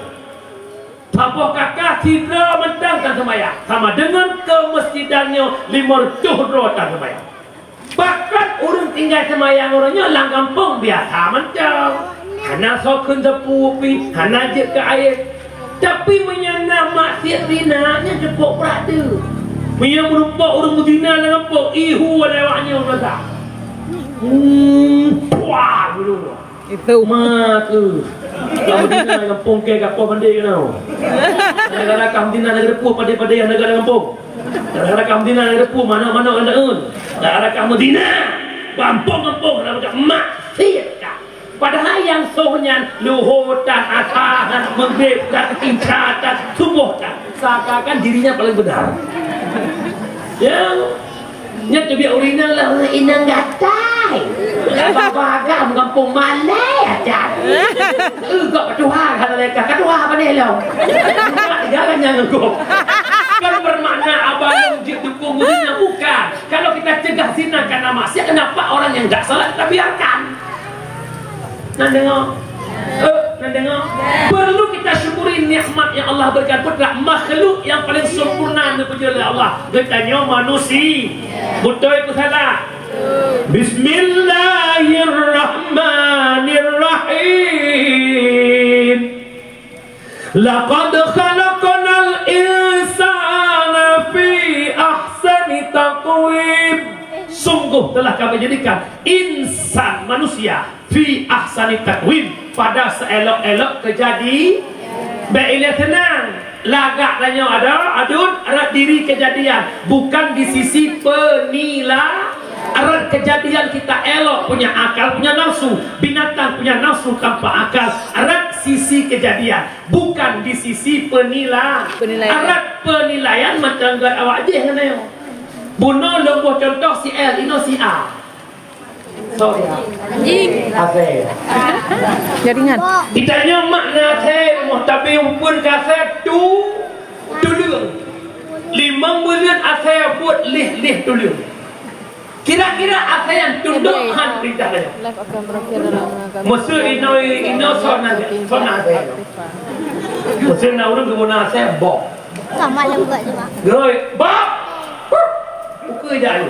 Saboh K K sidroe mantong tan seumayang, sama deungon keumeusjidan nyoe limong reutôh droe tan seumayang. Bahkan ureuëng tinggai seumayang uroe nyoe lam gampông biasa mantong. Hana soe kheun sapeue pih, hana jeuet keu aé. Tapi meunyoe na maksiet zina, nyan seupôt brat teuh. Meunyoe meurumpok ureuëng meuzina lam gampông, ihu lé awak nyoe masa. Hmm, puah dulu. Itu. Mak tu. Kamu zina lam gampông ke, gapoh pandai keunoe. Gara-gara kamu zina lam gampông, padé-padé hana gara gampông. Gara-gara kamu zina lam gampông, manok-manok hana eun. Gara-gara kamu zina, gampông-gampông hana maksiet ka. Padahai nyang soh nyan luhô tan, asa tan, meugreb tan, isya tan, suboh tan. Seakan-akan dirinya paling benar. Ya. Nyan teubiet ureuëng inong lah, ureuëng inong gatai. Abang-abang agam gampông malèe aja. Eh, gok tuha hana leka, ka tuha apa ni lo? Jangan nyang gok. Kan bermakna abang jeuet dukung ureuëng inong, bukan. Kalau kita cegah zina karena maksiat, kenapa orang yang nggak salat kita biarkan? Nan deungoe? Eh, nan deungoe? Perlu kita syukuri nikmat yang Allah berikan putra makhluk yang paling sempurna neupeujeuet lé Allah. Geutanyoe manusia. Beutôi peue salah? Bismillahirrahmanirrahim. Laqad khalaqnal insana fi ahsani taqwim. Sungguh telah Kami jadikan insan, manusia, fi ahsani taqwim, pada seelok-elok kejadi-, bék ilée seunang. Lagak tanyoe ada, adut, rot diri kejadian, bukan di sisi penila-, rot kejadian kita elok, punya akal, punya nafsu, binatang punya nafsu tanpa akal, rot sisi kejadian, bukan di sisi penila-, Penilaian. Rot penilaian mantong gét awak jih ngon nyoe. Bunoe lôn boh contoh si L, inoe si A. Sorry. Anjing. Asèe. Jaringan. Geutanyoe makna asèe rumoh, tapi umpun keu asèe tu, tuleueng. Limong buleuen asèe buet lih-lih tuleueng. Kira-kira asèe nyang tundok han peurintah nyoe. Live akan berakhir dalam lima kali. Meuseu inoe, inoe sona, sona asèe. Meuseu na ureueng geupeuna asèe boh. Sama lembut juga. Goi, boh. Ukeue jai.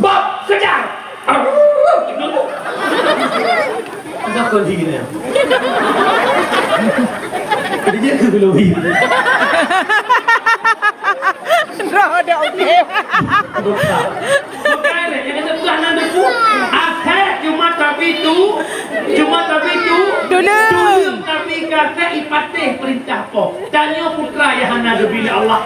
Bob, kejar! Aduh, gitu. Ada kondisi gini ya? Jadi dia ke belum. Roh dah okey. Bukan, yang kata bukan nanti pun. Asèe cuma tapi tu, cuma tapi tu. Dulu. Dulu tapi kata ipatih perintah po. Tanya putra yang hana dibila Allah.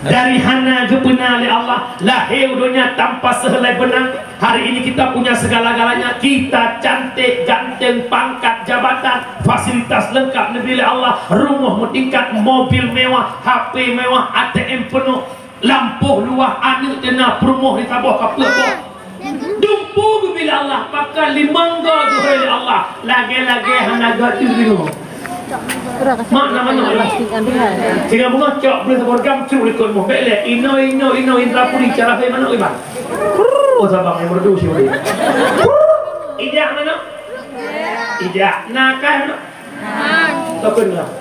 Dari hana geupeuna lé Allah, lahé u donya tanpa seuhelai beunang. Hari ini kita punya segala-galanya, kita cantik, ganteng, pangkat, jabatan, fasilitas lengkap neubri lé Allah, rumoh meutingkat, mobil mewah, H P mewah, A T M peunoh, lampôh luwah, aneuk teuh na, peurumoh di saboh ka peuet boh. Dumpu geubri lé Allah, pakat limong goe geuhôi lé Allah, lagèe-lagèe hana geuh teuh deungoe. Mak na manok lé. Singa bunga cok beuh saboh gam cru likot moh bèk lé. Inoe, inoe, inoe, indra puri cara hai manok iban. Oh, sabang yang merdu si udah. Ijak manok. Ijak. Nakai manok. Takut lah.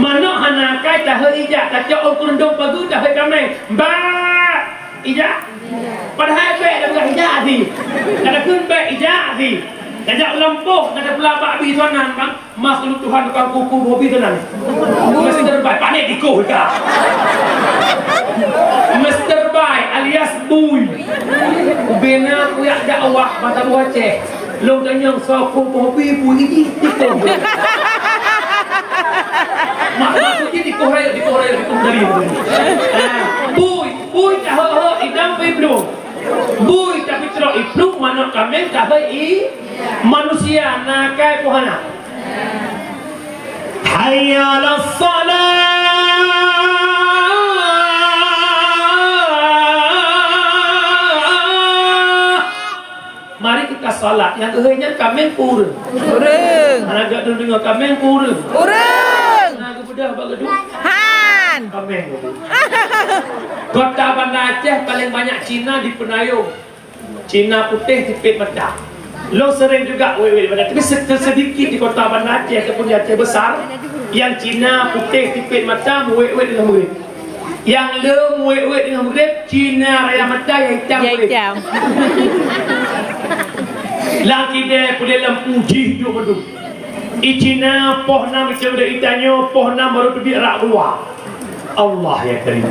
Manok hana kai tahe ijak, tacok ôn keureuntông pagu tahe kameng. Mbak, ijak. Padahai bèk dah peugah ijak azi. Kada kheun bèk ijak azi. Tajak u lampôh, kada peulabak bi tuan nan, bang. Makhluk Tuhan bukan kuku bobi tu nan. Mister Bai, panik dikoh ka. Mister Bai alias Bui. Ubena kuyak dakwah mata buah Aceh. Long tanyong soe boh bi bui ini dikoh. Mak maksud dia dikoh raya, dikoh raya, dikoh dari. Ah, bui, bui dah ho ho idang bui belum. Bui tapi trok iplueng manok kaméng ka hôi i manusia na kai poh hana. Hayya 'alas shalah. Mari kita salat. Nyang geuhôi nyan kaméng ureueng. Ureueng. Hana geudeungoe kaméng ureueng. Ureueng. Hana geubeudôh bak geuduek. Han. Kaméng ureueng. Kota Banda Aceh paling banyak Cina di Peunayong. Cina putéh sipit mata. Lôn sering juga wét-wét Banda, tapi se-, sedikit di kota Banda Aceh ataupun di Aceh Besar yang Cina putéh sipit mata meuwét-wét deungon Maghrib. Nyang le meuwét-wét deungon Maghrib, Cina raya mata nyang itam Maghrib. Nyang itam. Lam kidée peudeh lampu jih duek meudu. I Cina poh nam icok dek itanyoe, poh nam baru teubiet rak dua. Allah ya Karim.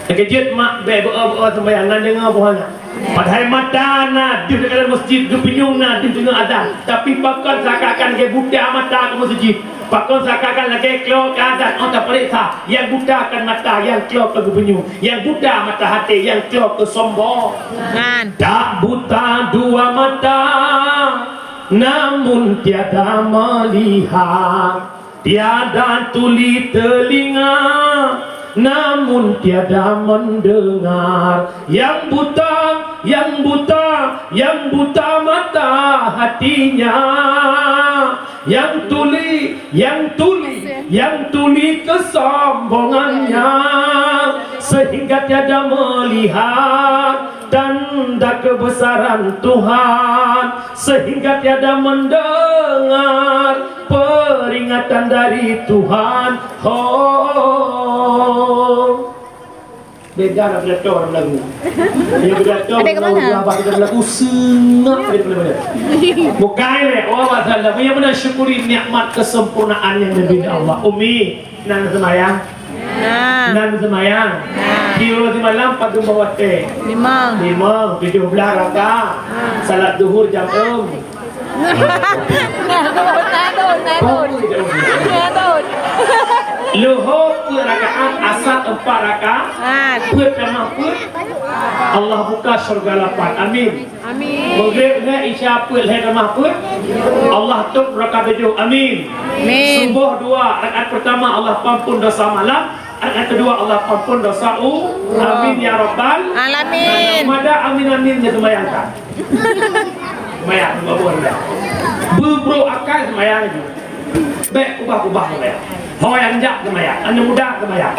Teukeujot mak bèk beu-, beu-, sembahyang, nan deungoe buhana. Padahai mata na deuh deungon masjid, geupeunyueng na deuh deungon azan. Tapi pakon seakan-akan lagèe buta mata keu masjid. Pakon seakan-akan lagèe kloe keu azan, oh, tapareksa. Nyang buta kan mata, nyang kloe keu geupeunyueng. Nyang buta mata até, nyang kloe keu sombong. Nan. Tak buta dua mata, namun tiada melihat. Tiada tuli telinga, namun tiada mendengar. Yang buta, yang buta, yang buta mata hatinya. Yang tuli, yang tuli, yang tuli kesombongannya. Sehingga tiada melihat tanda kebesaran Tuhan, sehingga tiada mendengar peringatan dari Tuhan. Ho. Beda lah pidato dalam lagu. Yang pidato dalam lagu, abah kita dalam lagu seungap dia benar-benar. Bukan, eh, oh, masalah. Yang benar syukuri nikmat kesempurnaan yang diberi Allah. Umi, nan seumayang. Nah. Nan seumayang. Nah. Tiga simalam padum bawah teh. Lima. Lima, tujuh belas raka. Nah. Salat zuhur jam enam. Nah, tu, nah, tu, nah, tu. Nah, tu. Luhur peuet rakaat, asar empat rakaat. Nah. Peuet tamah peuet. Allah buka syurga lapan. Amin. Amin. Maghrib lhèe, Isya peuet, lhèe tamah peuet. Allah tôb rakaat tujoh. Amin. Amin. Suboh dua, rakaat pertama Allah pampun dosa malam, rakaat kedua Allah pampun dosa u-, amin ya rabbal alamin. Mada amin amin nya sembahyang kan. Sembahyang, sembahyang. Beubrôk akai sembahyang ju. Bèk ubah-ubah sembahyang. Ho nyang jak sembahyang, aneuk muda sembahyang.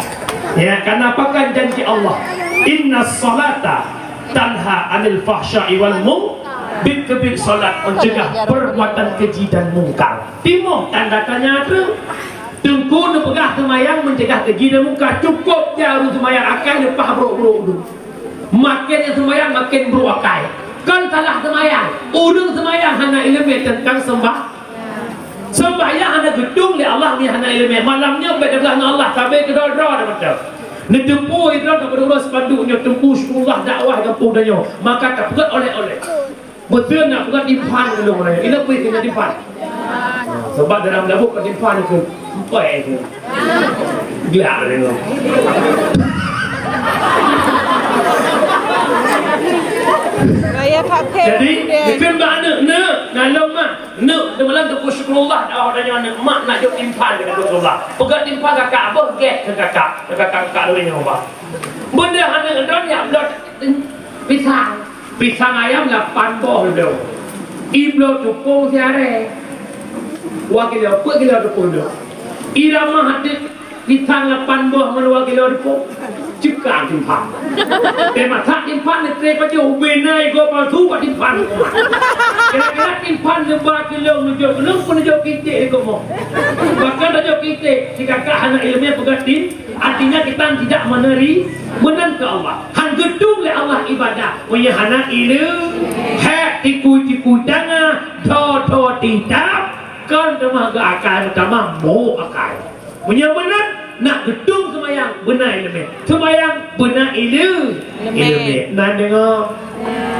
Ya, karena apa kan janji Allah? Inna salata tanha 'anil fahsya'i wal mung-, bit-, keubiet salat mencegah perbuatan keji dan mungkar. Timoh tanda tanya tu. Teungku neupeugah seumayang mencegah keji dan mungkar. Cukup ja ureueng seumayang akai leupah brôk-brôk tu. Makin seumayang makin brôk akai. Kon salah seumayang. Ureueng seumayang hana ileumèe teuntang seumbah-, Sembahyang hana geudong lé Allah meunyo hana ileumèe. Malam nyoe bèk teupeugah ngon Allah, sabé keudroe-droe dah mantong. Neuteupeue droe, neuteupeue droe spanduk nyoe, Teungku Syukurullah dakwah gampông tanyoe. Maka tapeugöt oleh-oleh. Beutôi nak peugöt timphan keu lôn nyoe. Ileumèe peue keu timphan? Sebab dalam labu ka timphan keu empai keu. Glak lé nyoe. Raya Pak Pek. Jadi, dikheun bak aneuk, "Neuk, na lôn mak." Neuk, teumalam Teungku Syukurullah, awak tanyoe aneuk mak nak jok timphan keu Teungku Syukurullah. Peugah timphan kakak, abah gèt keu kakak, keu kakak, kakak lôn nyoe, bah. Beudôh aneuk droe nyak bloe pisang. Pisang ayam lapan boh lôn. I bloe teupông siaré. Dua kilo, peuet kilo teupông lôn. I ramah até Pisang lapan boh ngon dua kilo teupông. Ceuka timphan. Teumasak timphan neutré pajoh, ubé na igoe palsu bak timphan. Kira-kira timphan neuba keu lôn, neujok keu lôn, pun neujok keu iték lé kamoe. Bahkan neujok keu iték, si kakak hana ileumèe peugah tim, artinya kita tidak meneri-, meunan keu Allah. Han geudong lé Allah ibadah, meunyo hana ileu-, hèk tikui-tikui tangah, tho-tho titap, kon teuma geuakai, teuma mok akai. Meunyoe meunan, nak geudong seumayang beuna ileumèe. Seumayang beuna ileu-, Ileumèe. Ileumèe. Nan deungö?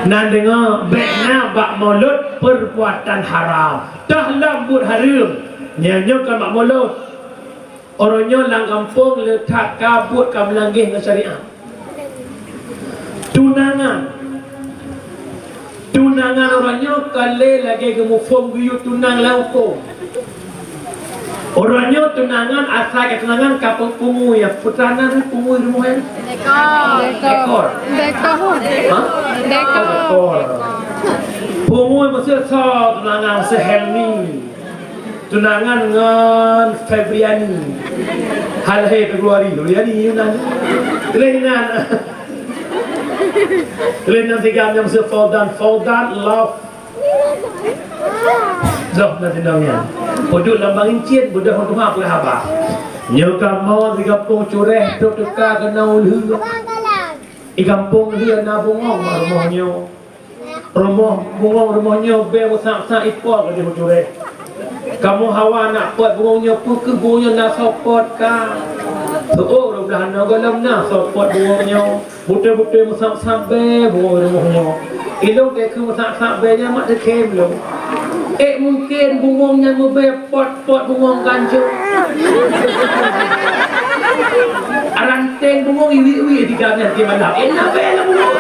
Nan deungö? Bèk na bak mulod perbuatan haram. Toh lom buet hareuem. Nyan nyoe kon bak mulod. Uroe nyoe lam gampông le that ka buet ka meulangge ngon syariat. Tunangan. Tunangan uroe nyoe ka lé lagée geumuphom geuyue tunang lam hukôm. Uroe nyoe tunangan, asai ka tunangan ka peupungui, ya, peutranan pungui rumoh nyan. Dekor. Dekor. Dekor. Hah? Dekor. Dekor. Pungui meuseu soe tunangan, meuseu Helmi. Tunangan ngon Febriani. Hai lahé Februari, Febriani Yunan. Lé nan. Lé nan tiga nyang meuseu Fauzan, Fauzan love. Love nan tinong nyan. Peuduek lam bangincien, beudôh tuha peugah haba. Nyoe kamoe di gampông Cureh trok teuka keunoe lheueh. Di gampông lheueh na bungong rumoh nyoe. Rumoh bungong rumoh nyoe bée meusak-sak ipot ka di Cureh. Kamoe hawa nak pot bungong nyoe, peu kheueh bungong nyoe na soe pot ka. Teuôk rôh blah na gohlom na soe pot bungong nyoe. Beutôi-beutôi meusak-sak bée bungong rumoh nyoe. Ilôn keu meusak-sak bée nyan mak teukhém lôn. Eh, mungken bungong nyan meubée pot-pot bungong ganjo. Ranteng bungong iwi-iwi di ganan di malam. Eh, na bée lam bungong.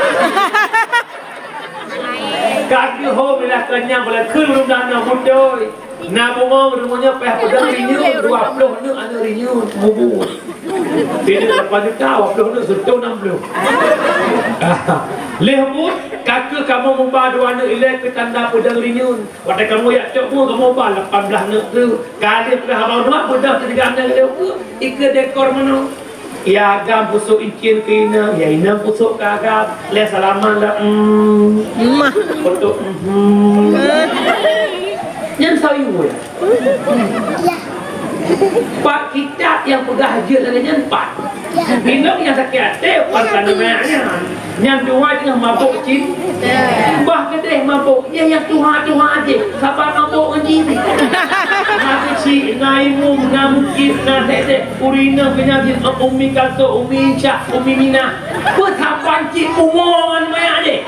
Ka geuhom ilah kenyang, bala kheun ureueng dan aneuk beutôi. Na bungong rumoh nyoe payah peudong rinyun, dua ploh neuk aneuk rinyun, mubu. Tineuk lapan juta, dua ploh neuk seureutôh nam ploh. Lheueh buet, ka keuh kamoe muba dua neuk ilée keu tanda peudong rinyun. Watée kamoe jak cok buet, kamoe ba lapan blaih neuk treuk. Ka lheueh peugah abang dua, beudôh teudiga aneuk lheueh buet, ikeue dekor meunoe. Ia agam pusok incien keu inong, ia inong pusok keu agam. Lé salaman dah, mm. Mah. Untuk, mm. Nyan sayur. Pat kitab nyang peugah jeuet lagée nyan pat. Inong nyang sakét até, pat tanda nyan. Nyang dua teungoh mabök cit. Bah keudeh mabök, nyan nyang tuha-tuha jih. Saban mabök ngon jih. Na keuchik, na imum, na mukib, na dek-dek. Ureueng inong keu nyan jih, Ummi Kalsum, Ummi Insyah, Ummi Minah. Peusaban cit umu ngon maya jih.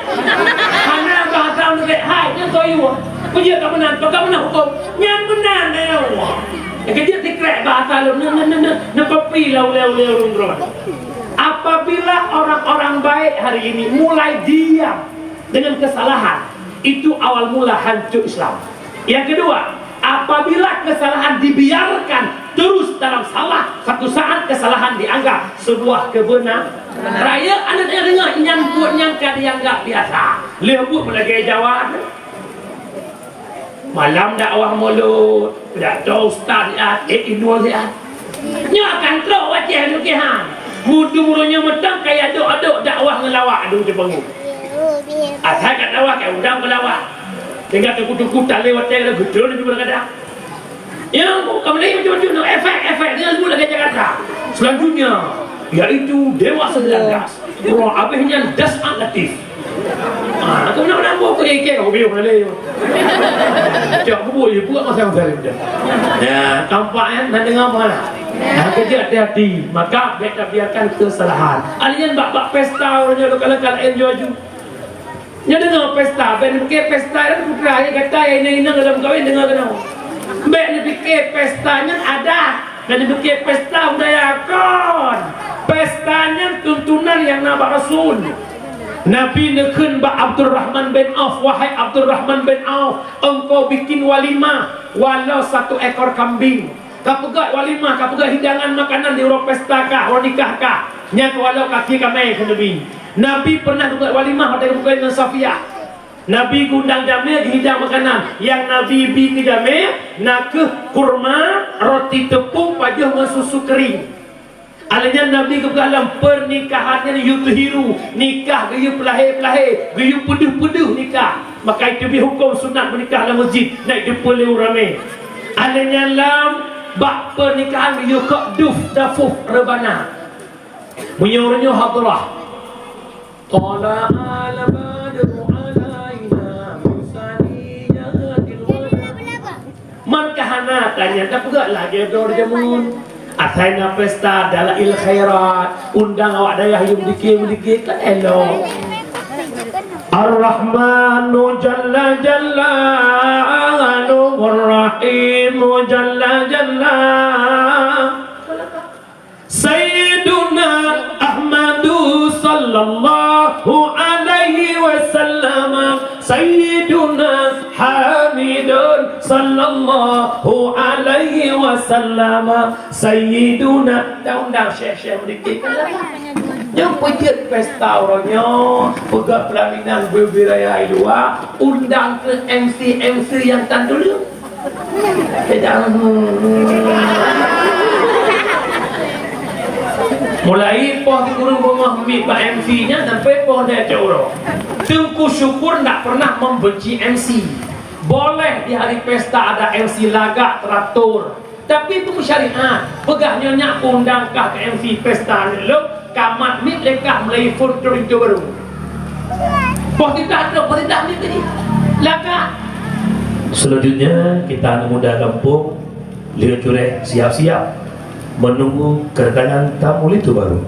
Hana bahasa meunan, hai, nyan soe yue. Peujeuet ka meunan, peugah meunan hukôm. Nyan meunan, ya Allah. Keujeuet sikrek bahasa lôn, ne, ne, ne, ne, neukopi lam ulée-ulée ureueng droe. Apabila orang-orang baik hari ini mulai diam dengan kesalahan, itu awal mula hancur Islam. Yang kedua, apabila kesalahan dibiarkan terus dalam salah, satu saat kesalahan dianggap sebuah kebenaran. Rayeuk aneuk nyang deungoe nyan buet nyang ka dianggap biasa. Lheueh buet meulagée Jawa tu. Malam dakwah mulod, pidato ustaz siat, eh, indua siat. Nyoe akan trok wajah lukeh han. Mudu uroe nyoe mantong kaya adok-adok dakwah ngon lawak adu di panggung. Asai ka dakwah, ka undang peulawak. Tinggai teungku-teungku talé watée ka geutreun di kadang-kadang. Nyang ka meulai macam-macam nyoe, efek-efek nyang lagée Jakarta. Selanjutnya, yaitu Dewa Sembilan Belas. Wah, abéh nyan das aktif. Ah, tu nak nambah ke ikan, aku biar mana lagi. Cak bubu, ya, buat masa yang saya dah. Ya, tampak ya, nak dengar apa nak? Nah, kerja hati-hati. Maka, baik tak biarkan kesalahan. Alien bak-bak pesta, orang nyoe kalau-kalau lain jual ju. Nyoe deungoe pesta, bék neupike pesta nyan putra, ya gata ya inong-inong dalam kawin deungoe keunoe. Bék neupike pesta nyan adat, bék neupike pesta budaya kon. Pesta nyan tuntunan nyang na bak Rasul. Nabi neukheun bak Abdurrahman bin Auf, "Wahai Abdurrahman bin Auf, engkau bikin walimah walau satu ekor kambing." Ka peugöt walimah, ka peugöt hidangan makanan di uroe pesta kah, uroe nikah kah. Nyan keuh walau kaki kamé keu Nabi. Nabi pernah peugöt walimah watèe geupeugöt ngon Safiyah. Nabi geundang jamé geuhidang makanan. Nyang Nabi bi keu jamé na kheueh kurma, roti teupông pajoh ngon susu kering. Alèh nyan Nabi geupeugah lom pernikahan nyan yuthiru, nikah geuyue peulahé-peulahé, geuyue peudeuh-peudeuh nikah. Maka iteubiet hukôm sunat meunikah lam meuseujid, na iteupeue lé ureueng ramé. Alèh nyan lam bak pernikahan geuyue kok duf dafuf reubana. Meunyoe uroe nyoe hadrah. Thala'al badru alaina min saniyatil wada'. Man ka hana tanyan tapeugah lagèe droe jameun. Asai na pesta dalail khairat, undang awak dayah yum dikir-dikir kan elok. Ar-Rahmanu jalla jalaluhu, Ar-Rahimu jalla jalla. Sayyiduna Ahmadu sallallahu alaihi wasallam. Sayyiduna Hamidun sallallahu alaihi wasallam. Sayyiduna, undang-undang syekh-syekh meudikit. Nyang peujeuet pesta uroe nyoe, peugah peulaminan bubé raya i luwa, undang keu M C-M C nyang tan tuleueng. Mulai poh sikureueng beungoh miet bak M C nyan sampai poh lhèe cot uroe. Teungku Syukur ndak pernah membenci M C. Boleh di hari pesta ada M C lagak teratur. Tapi itu syariat. Peugah nyoe nyak undang kah keu M C pesta nyoe lom, kamat miet lé kah mulai phôn trok linto barô. Poh titah trok, poh titah miet tadi. Lagak. Selanjutnya, kita anak muda kampung, Lheueh cureh siap-siap menunggu kedatangan tamu linto barô.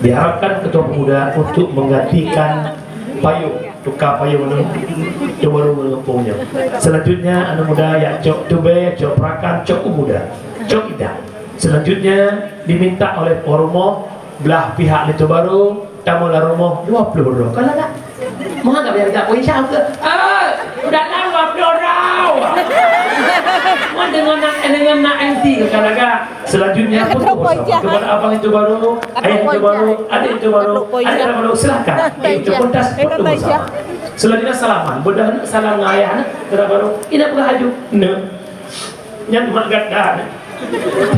Diharapkan ketua pemuda untuk menggantikan payung, tukar payung linto barô ngon gampông nyoe. Selanjutnya, anak muda jak cok tubèe, cok peurakan, cok u muda, cok idang. Selanjutnya, diminta oleh tuan rumoh blah pihak linto barô, tamong lam rumoh dua ploh droe. Ka lagak. Meuhan ka biasa, oh, insya Allah. Eh, dalam dua ploh droe. Mun deungon na-, deungon na M C ka lagak. Selanjutnya, foto bersama kepada abang linto barô, ayah linto barô, adik linto barô, adik linto barô, silakan. Itu pentas foto bersama. Selanjutnya salaman. Beudah neuk salam ngon ayah neuk, linto barô. Ingat peugah laju. Neuk. Nyan mak gata.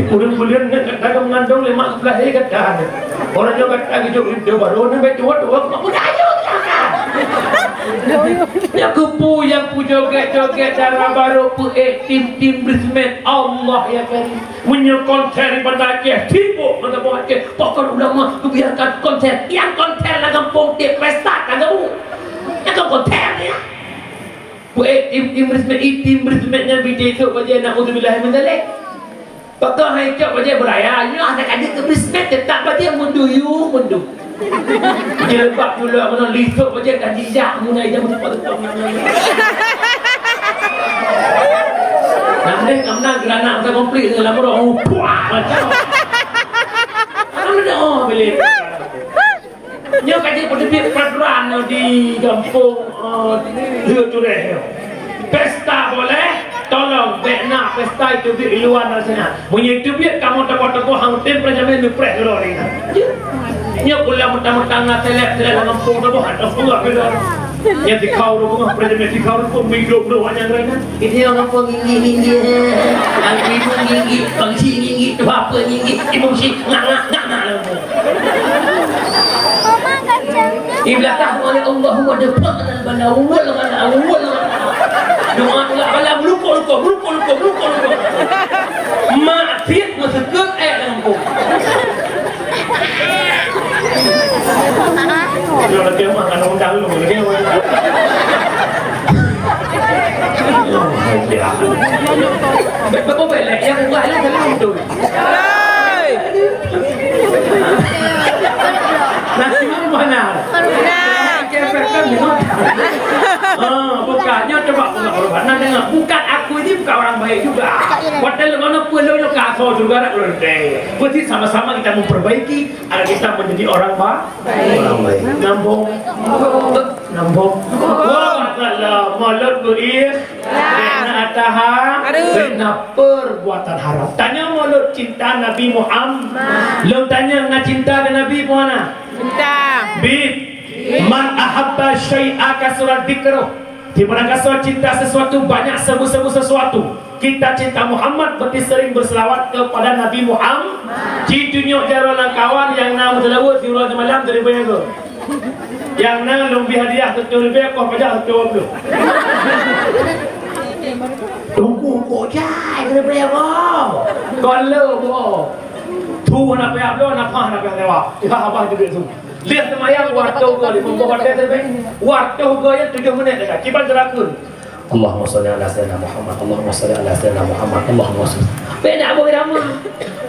Ureueng buleuen nyan gata ka meugandong lé mak geupeulah lé gata. Uroe nyoe gata geujok linto barô, nyan bèk tuwö-tuwö mak muda ayo silakan. Nyan keupeue nyang peujogét-jogét dara barô peuék tim-tim bridesmaid. Allah ya Karim. Meunyoe konser di Banda Aceh, sibok ngon gampông Aceh. Pakon ulama geubiarkan konser. Nyang konser lam gampông tiep pesta ka gabung. Nyang konser nyan. Peuék tim, tim bridesmaid, tim bridesmaid nyan bidé sôk bajèe, naudzubillah min dzalik. Pakon han cok bajèe beuraya, nyoe hana ka jeuet keu bridesmaid, teutap bajèe meuduyueng, meuduyueng. Jilbab culok meunan, lisok bajèe ka jijak, meunan ija meunan. Nah, meunan, meunan geranak masa konflik dengan lam roh, puah, macam. Mana dah, oh, boleh. Nyoe ka jeuet peuteubiet peraturan di gampông, eh, Lheueh Cureh nyoe. Pesta boleh, tolong bèk na pesta iteubiet i luwa na sinan. Meunyoe iteubiet kamoe tokoh-tokoh han tem preh jamèe neupreh keudroe lé na. Nyoe pula mentang-mentang na seleb-seleb lam gampông tokoh han teupeue keudroe. Nyan tikau rumoh, preh jamèe tikau rumoh, mikro bro hanya ngeurana. Ini orang pun gigi-gigi, eh. Ibu gigi, bangsi gigi, tu apa gigi, ibu si ngak-ngak, ngak-ngak. Di belakang oleh Allahumma dafa'na bala awal, bala awal. Doa, doa, bala meluko-luko, meluko-luko, meluko-luko. Mak fit meuseukeuek, eh, lampu. Udah lagi mah, kan undang lu, lagi mah. Bek, bek, bek, yang ubah lu, kan lu betul. Hei! Nanti mana? Kepek kan, ya? Ah, bukannya coba, bukan orang mana dengar. Bukan aku ini bukan orang baik juga. Padahal mana pun lo, lo kasar juga, nak lo deh. Berarti sama-sama kita memperbaiki. Agar kita menjadi orang ba-, orang baik. Nyambung. Nyambung. Wah, masalah mulut berikhlas. Bèk na ataha, bèk na perbuatan haram. Tanyong mulut cinta Nabi Muhammad. Lôn tanyong na cinta keu Nabi Muhammad? Cinta. Bit. Man ahabba syai'a kasura dzikruh. Di mana kasoe cinta sesuatu, banyak sebut-sebut sesuatu. Kita cinta Muhammad, berarti sering berselawat kepada Nabi Muhammad. Ci tunyok jaroe lam kawan nyang na meuseulaweuet siuroe simalam seribu ego. Nyang na lôn bri hadiah seratus ribu, koh pajak seratus dua puluh. Tunggu kok jai seribu ego. Kok le, boh. Tu hana payah bloe, nafah hana payah sewa. Ya, abah jeuet tu. Lheueh seumayang, watèe uroe lima boh watèe teubeng. Watèe uroe nyan tujoh minèt teuka. Kiban teurakun. Allahumma shalli ala sayyidina Muhammad. Allahumma shalli ala sayyidina Muhammad. Allahumma shalli. Beda Abu Irama.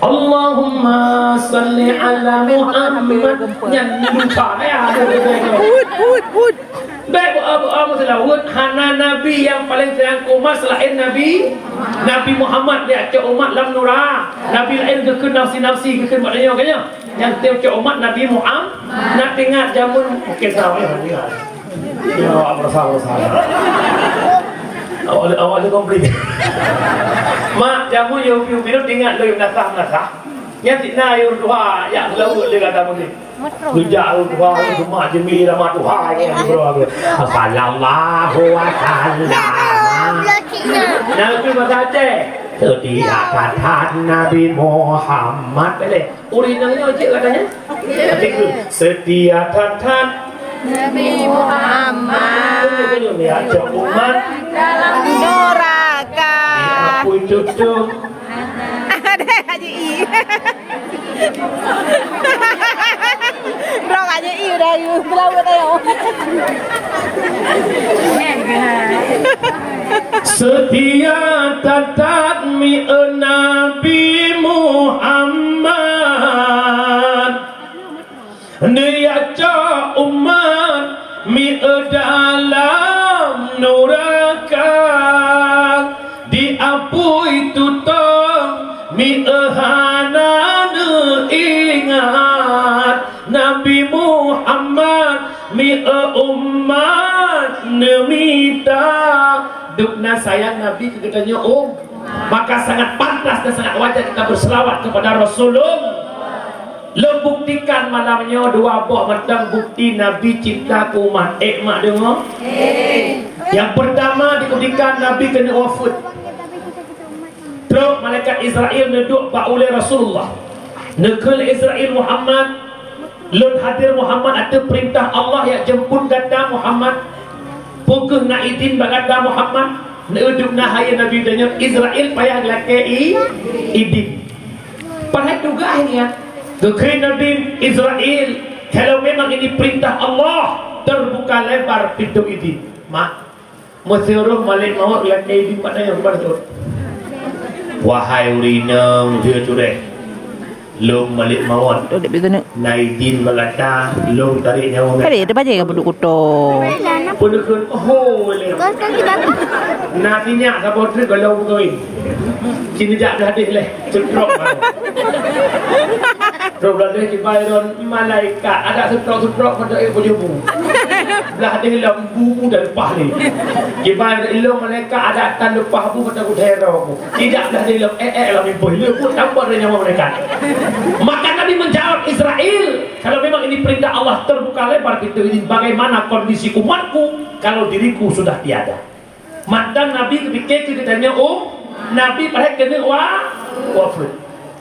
Allahumma shalli ala Muhammad. Nyan lusa ya. Hut, hut, hut. Bèk bu-, bu-, bu-, seulaweuet, hana nabi nyang paleng sayang keu umat seulaén Nabi, Nabi Muhammad. Dia cok umat lam nura. Nabi laén geukheun nafsi-nafsi, geukheun bak donya, kan nyan? Nyang tem cok umat Nabi Muhammad. Na teuingat jameun, oke, sawa, ya, ya. Ya, awak merasa, merasa. Awak, awak tu komplit. Mak, jamu yo piu piu ingat lo nasah, nasah. Nyan sina yo tuha, ya, lauk dia kata mungkin. Geujak ureueng tuha, ureueng geumat jeumiet ramah tuha, ya, bro. Sallallahu wasallam. Nah, itu bahasa Aceh. Setia that-that Nabi Muhammad, boleh. Ureueng inong nyoe cit katanya. Tapi tu, setia that-that Nabi Muhammad. Betul, betul, ya, cok umat. Dalam neraka. Diapui tutup. Ada Haji I. Bro, Haji I udah geulaweuet ayo. Setia that-that mieu Nabi Muhammad. Neuyacok umat mieu dalam nuraka, diapui tutong mieu hana neuingat, Nabi Muhammad mieu umat neumita. Dubna sayang Nabi keu geutanyoe, um. Maka sangat pantas dan sangat wajar kita berselawat kepada Rasulullah. Lôn buktikan malam nyoe dua boh mantong bukti Nabi cinta keu umat. Eh, mak deungoe? Eh. Nyang peurtama dibuktikan Nabi keuneuk wafeuet. Trok malaikat Israel neuduek bak ulée Rasulullah. Neukheun Israel, "Muhammad, lôn hadir Muhammad ateueh peurintah Allah jak jemput gata Muhammad. Peu kheueh na idin bak gata Muhammad?" Neuduek na hai Nabi tanyoe, Israel payah lakée i-, idin. Padahai tugaih nyan. Geukheun Nabi Israel, "Kalau memang ini perintah Allah, terbuka lebar pintu idin." Mak, meuseuruh malaikat maut lakée idin pada nyang keubah tu. Wahai ureueng inong, dia cureh. Lôn malaikat maut. Tu dek biasa ni. Na idin bak gata, lôn tarek nyawa gata. Tadi ada baca ke beduk kuto? Peue neukheun, oh, lé. Bos kan tidak. Na sinyak saboh treuk kalau beutôi. Sini jak dah deh leh, cetrok baru. Trok dah deh kibai ron malaikat, ada setrok-setrok pada eh baju bu. Belah deh lam bu dan pah ni. Kibai ilong malaikat ada tan leupah bu pada ku dero bu. Tidak dah deh lam eh eh lam impoh. Leubu tambah dari nyawa malaikat. Maka Nabi menjawab Israel, "Kalau memang ini perintah Allah, terbuka lebar pintu ini, bagaimana kondisi umatku kalau diriku sudah tiada?" Mantong Nabi geupike keu geutanyoe, um, Nabi padahai keuneuk wa-, wafeuet.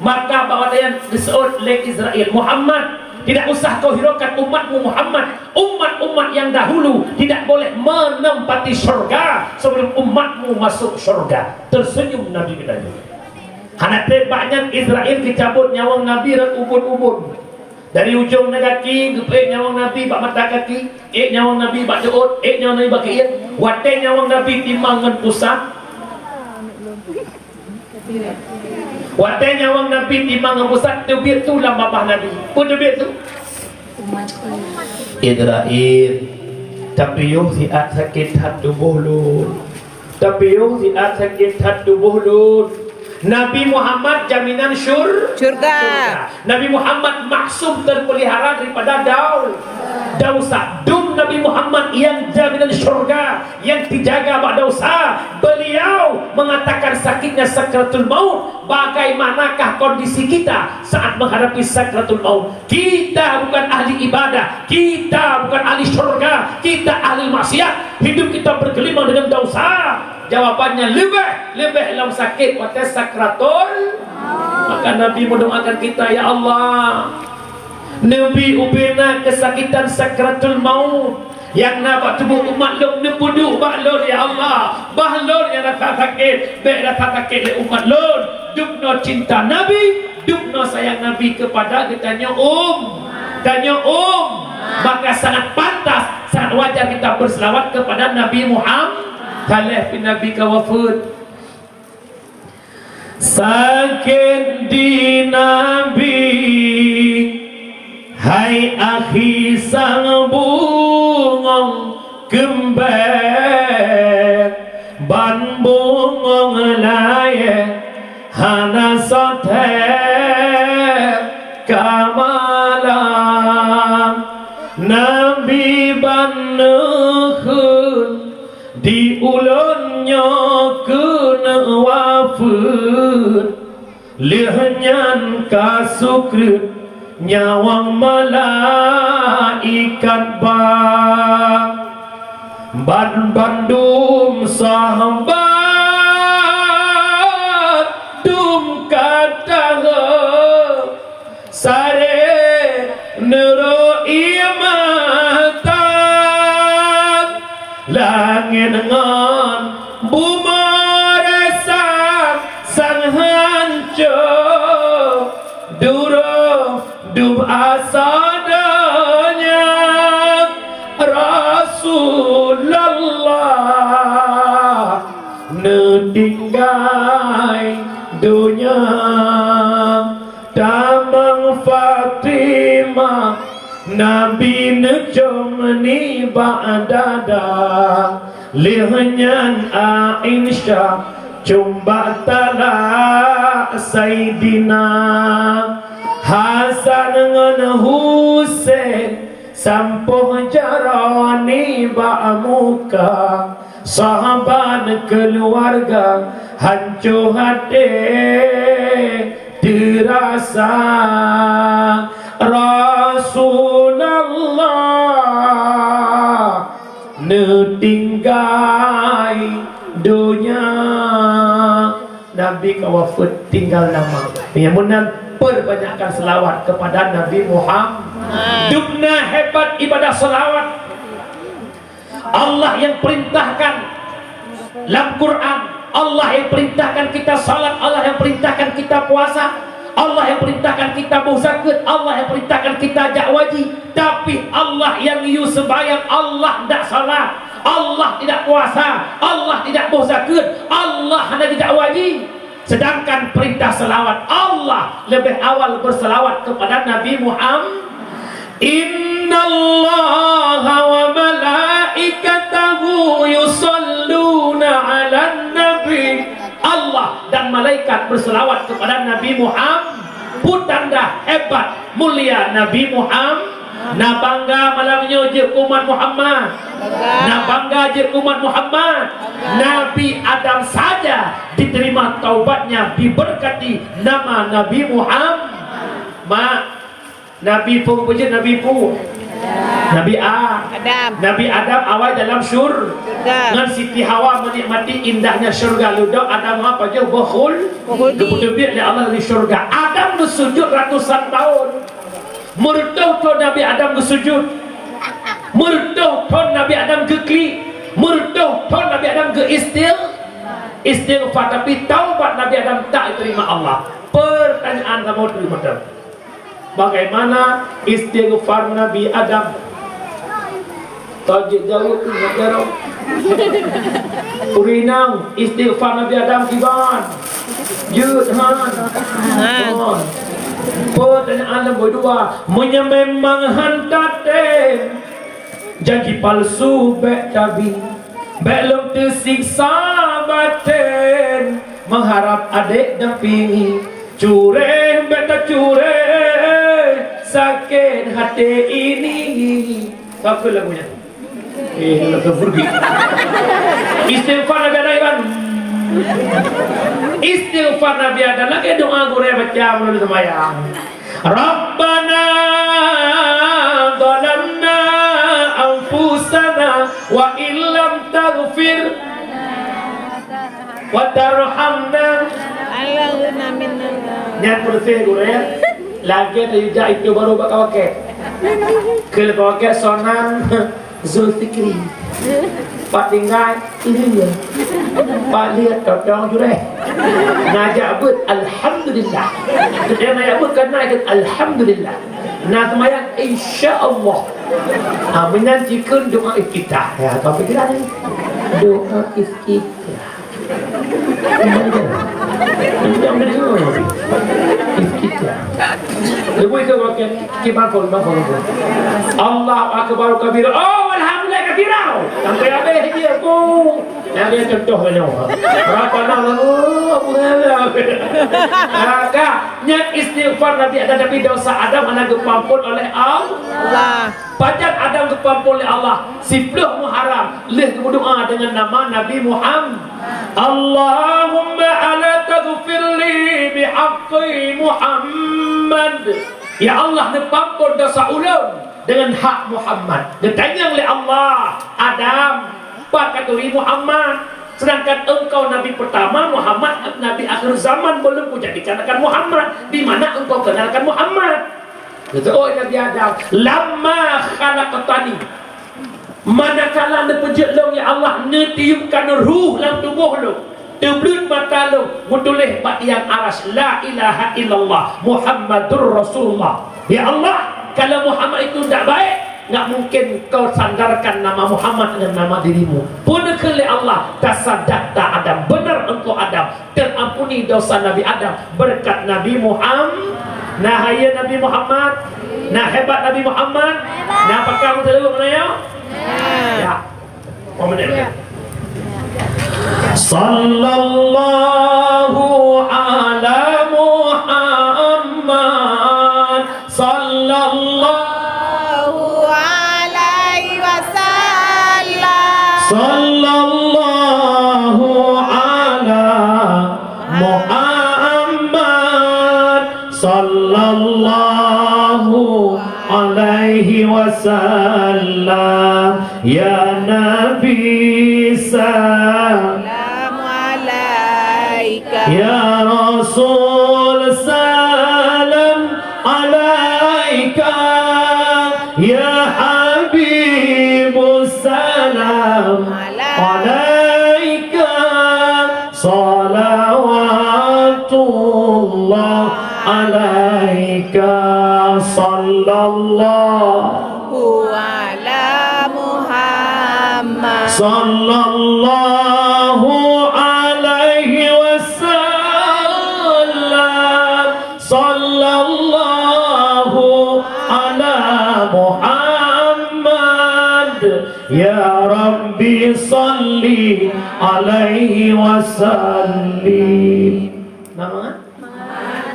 Maka bak watée nyan geuseuôt lé Israel, "Muhammad, tidak usah kau hiraukan umatmu Muhammad. Umat-umat yang dahulu tidak boleh menempati syurga sebelum umatmu masuk syurga." Tersenyum Nabi geutanyoe. Hana treb bak nyan Israel geucabot nyawöng Nabi rot ubon-ubon. Dari ujong na gaki geupeuék nyawöng Nabi bak mata gaki, ék nyawöng Nabi bak deuôt, ék nyawöng Nabi bak keuieng. Watée nyawöng Nabi timang ngon pusat, watée nyawöng Nabi timang ngon pusat, teubiet su lam babah Nabi. Peue teubiet su? Israel, tapiôh siat sakét that tuboh lôn. Tapiôh siat sakét that tuboh lôn. Nabi Muhammad jaminan syur-, Syurga. Syurga. Nabi Muhammad maksum terpelihara daripada dau-, dosa. Dum Nabi Muhammad nyang jaminan syurga, nyang teujaga bak dosa. Beliau mengatakan sakitnya sakratul maut. Bagaimanakah kondisi kita saat menghadapi sakratul maut? Kita bukan ahli ibadah, kita bukan ahli syurga, kita ahli maksiat. Hidup kita bergelimang dengan dosa. Jawabannya leubeh, leubeh lom sakét watée sakratul. Maka Nabi mendoakan kita, "Ya Allah, neubi ubena kesakitan sakratul maut nyang na bak tuboh umat lôn, neupeuduek bak lôn, ya Allah. Bah lôn nyang rasa sakét, bék rasa sakét lé umat lôn." Dubnoe cinta Nabi, dubnoe sayang Nabi kepada geutanyoe um-, tanyoe um-, maka sangat pantas, sangat wajar kita berselawat kepada Nabi Muhammad. Ka lheueh pih Nabi ka wafeuet. Sakét di Nabi, hai akhi sang bungong keumbée, ban bungong laén hana soe thée ka malam. Nabi ban Kheun di ulôn nyoe keuneuk wafeuet, lheueh nyan ka sukreut nyawöng malaikat ba. Ban bandum sahabat dum ka tahe, saré neurok ié mata. Langét ngon bumoe rasa sang hanco, duroh dum asoe donya. Rasulullah neutinggai donya. Tamong Fatimah, Nabi neucöm nibak dada. Lheueh nyan Aisyah cöm bak talak Saidina. Hasan ngon Husen sampôh jaroe nibak muka. Sahabat keuluwarga hanco até teurasa. Rasulullah neutinggai donya. Nabi ka wafeuet, tinggal nama. Nyang meunan, peubanyakkan seulawat keupada Nabi Muhammad. Dubna hebat ibadah seulawat. Allah nyang peurintahkan lam Quran, Allah nyang peurintahkan kita salat, Allah nyang peurintahkan kita puasa, Allah nyang peurintahkan kita boh zakeuet, Allah nyang peurintahkan kita jak waji. Tapi Allah nyang yue seumayang, Allah ndak salat, Allah tidak puasa, Allah tidak boh zakeuet, Allah hana geujak waji. Sedangkan peurintah seulawat, Allah leubeh awal beuseulawat keupada Nabi Muhammad. Innallaha wa malaikatahu yusalluna 'alan nabi. Allah dan malaikat beuseulawat keupada Nabi Muhammad. Peue tanda hebat mulia Nabi Muhammad. Na bangga malam nyoe jeuet keu umat Muhammad. Na bangga jeuet keu umat Muhammad. Nabi Adam saja diterima taubatnya, diberkati nama Nabi Muhammad. Mak, Nabi peue geupeubuet? Nabi peue? Nabi A-, Adam. Nabi Adam awai dalam syur-, Syurga. Ngon Siti Hawa menikmati indahnya syurga. Ludok Adam apa je? Boh khul-, Boh khuldi. Geupeuteubiet lé Allah di syurga. Adam geusujut ratusan tahun. Meureutoh thon Nabi Adam geusujut. Meureutoh thon Nabi Adam geuklik. Meureutoh thon Nabi Adam geuistil-, istighfar. Tapi taubat Nabi Adam tak diterima Allah. Pertanyaan kamoe teuma. Bagaimana istighfar Nabi Adam? Tajeuet jaweueb tu, nyak jaroe. Ureueng inong, istighfar Nabi Adam kiban? Jeuet han? Han. Han. Pertanyaan nombor dua, meunyoe memang han tatem, janji palsu bék tabi, bék lom teusiksa baten, mengharap adek dampingi, cureh bék tacureh, sakét hati ini. Apa lagunya? Eh, lagu pergi. Istighfar Nabi Adam, kan? Istighfar Nabi Adam lagèe doa gurèe baca meunurot seumayang. Rabbana zalamna anfusana wa illam taghfir wa tarhamna. Allahumma minna. Nyan peureuséh gurèe, lagèe tayue jak itu baru bak kawakèe. Keu kawakèe sonan Zulfikri. Pat tinggai, iya. Pat lihat totong jureh. Ngajak buet alhamdulillah. Keudeh ngajak buet keunan ikut alhamdulillah. Nah, seumayang insya Allah. Ha, meunan jikheun doa iftitah. Ya, apa pikiran ni? Doa iftitah. Yang kedua, iftitah. Lebu itu wakil kiban pun, kiban pun. Allahu akbar kabira. Oh, alhamdulillah kabira. Sampai habis dia tu. Ada contoh nyoe. Rabbana, oh, bukan. Maka, nyan istighfar Nabi Adam, tapi dosa Adam hana geupeuampon oleh Allah. Allah. Pajan Adam geupeuampon oleh Allah? Siplôh Muharram, lheueh geumeudoa dengan nama Nabi Muhammad. Allahumma ala taghfirli bihaqqi Muhammad. Ya Allah, neupeuampon dosa ulôn dengan hak Muhammad. Geutanyong lé Allah, Adam, Pat ka turi Muhammad, sedangkan engkau nabi pertama, Muhammad nabi akhir zaman, belum kujadikan akan Muhammad. Di mana engkau kenal akan Muhammad? Geujaweueb Nabi Adam, "Lamma khalaqtani." Manakala neupeujeuet lôn, ya Allah, neutiupkan ruh lam tuboh lôn, teubleuet mata lôn, meutuléh bak tiang aras, "La ilaha illallah Muhammadur Rasulullah." Ya Allah, kalau Muhammad itu tidak baik, nggak mungkin kau sandarkan nama Muhammad dengan nama dirimu. Pun kheun lé Allah, "Tasadaqta Adam, benar engkau Adam, terampuni dosa Nabi Adam berkat Nabi Muhammad." Nah, hai Nabi Muhammad, nah, hebat Nabi Muhammad, nah, pakam teuleuek mana ya? Ya. Sallallahu ala Muhammad. Sallallahu alaihi wasallam. Sallallahu ala Muhammad. Sallallahu alaihi wasallam. Ya Nabi, salam alaika. Ya Rasul, salam alaika. Ya Habib, salam alaika. Salawatullah alaika. Sallallahu ala Muhammad. Sallallahu alaihi wasallam. Sallallahu ala Muhammad. Ya Rabbi, salli alaihi wasallim. Nama?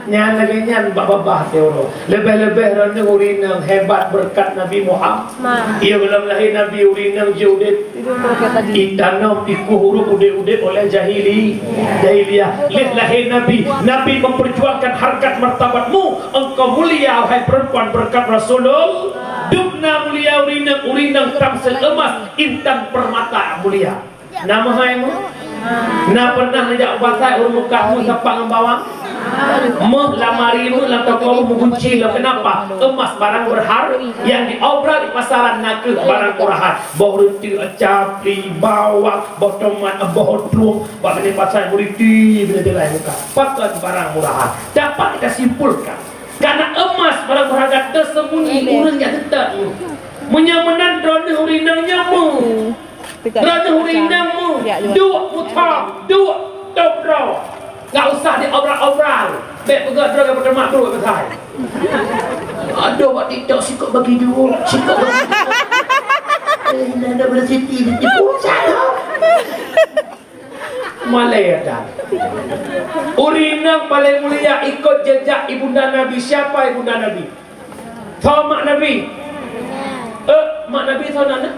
Nyan lagèe nyan bak babah teuh uroe. Leubeh-leubeh droeneuh ureueng inong hebat beureukat Nabi Muhammad. Iya, gohlom lahé Nabi ureueng inong jeuet udép. Itanom ikueh huruf udép-udép oleh jahili, jahiliyah. Lheueh lahé Nabi, Nabi memperjuangkan harkat martabatmu. Engkau mulia, wahai perempuan, beureukat Rasulullah. Dum na mulia ureueng inong, ureueng inong tamsil emas, intan permata mulia. Na meuhai meuh? Na pernah neujak u pasai ureueng mukat meuh sapat ngon bawang? Meuh lam lamari meuh lam toko meuh meugunci lom. Kenapa? Emas barang berhar-, yang diobral di pasaran nakeuh barang murahan. Boh reuteuek, capli, bawang, boh tomat, boh trueng. Bak binéh pasai meuriti binéh jelai mukat. Pakon barang murahan. Dapat kita simpulkan, karena emas barang berharga tersembunyi, ureueng nyang teutab meuh. Meunyoe meunan droeneuh ureueng inong nyoe meuh. Droeneuh ureueng inong meuh, duek meuthom, duek tôb droe. Nggak usah diobral-obral. Bèk peugah droe nyang peuteuma duek keukai. Adoh, bak TikTok sikok bagi duek, sikok bagi duek. Eh, ndak ada pada Siti, Siti pun salah. Malèe ata. Ureueng inong paleng mulia ikot jejak ibunda Nabi. Siapa ibunda Nabi? Soe mak Nabi? Eh, mak Nabi soe nan?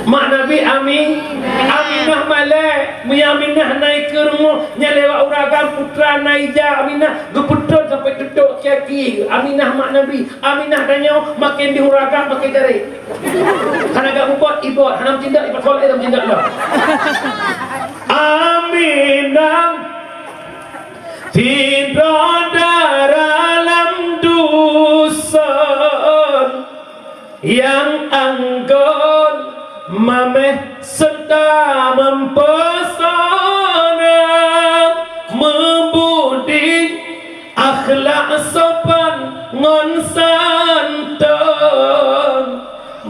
Mak Nabi Ami-, Aminah malèe. Meunyoe Aminah na ikeue rumoh, nyan lewat ureueng agam putra na ija Aminah, geupeutrôn sampai tutôk kaki. Aminah mak Nabi. Aminah tanyoe makin di ureueng agam makin jarek. Hana gak mubot, ibot, hana meucindok, ibot kolek, hana meucindok lom. Aminah, sidroe dara lam duson, nyang anggon mamèh seureuta meupeusona, meubudi, akhlak sopan ngon santôn,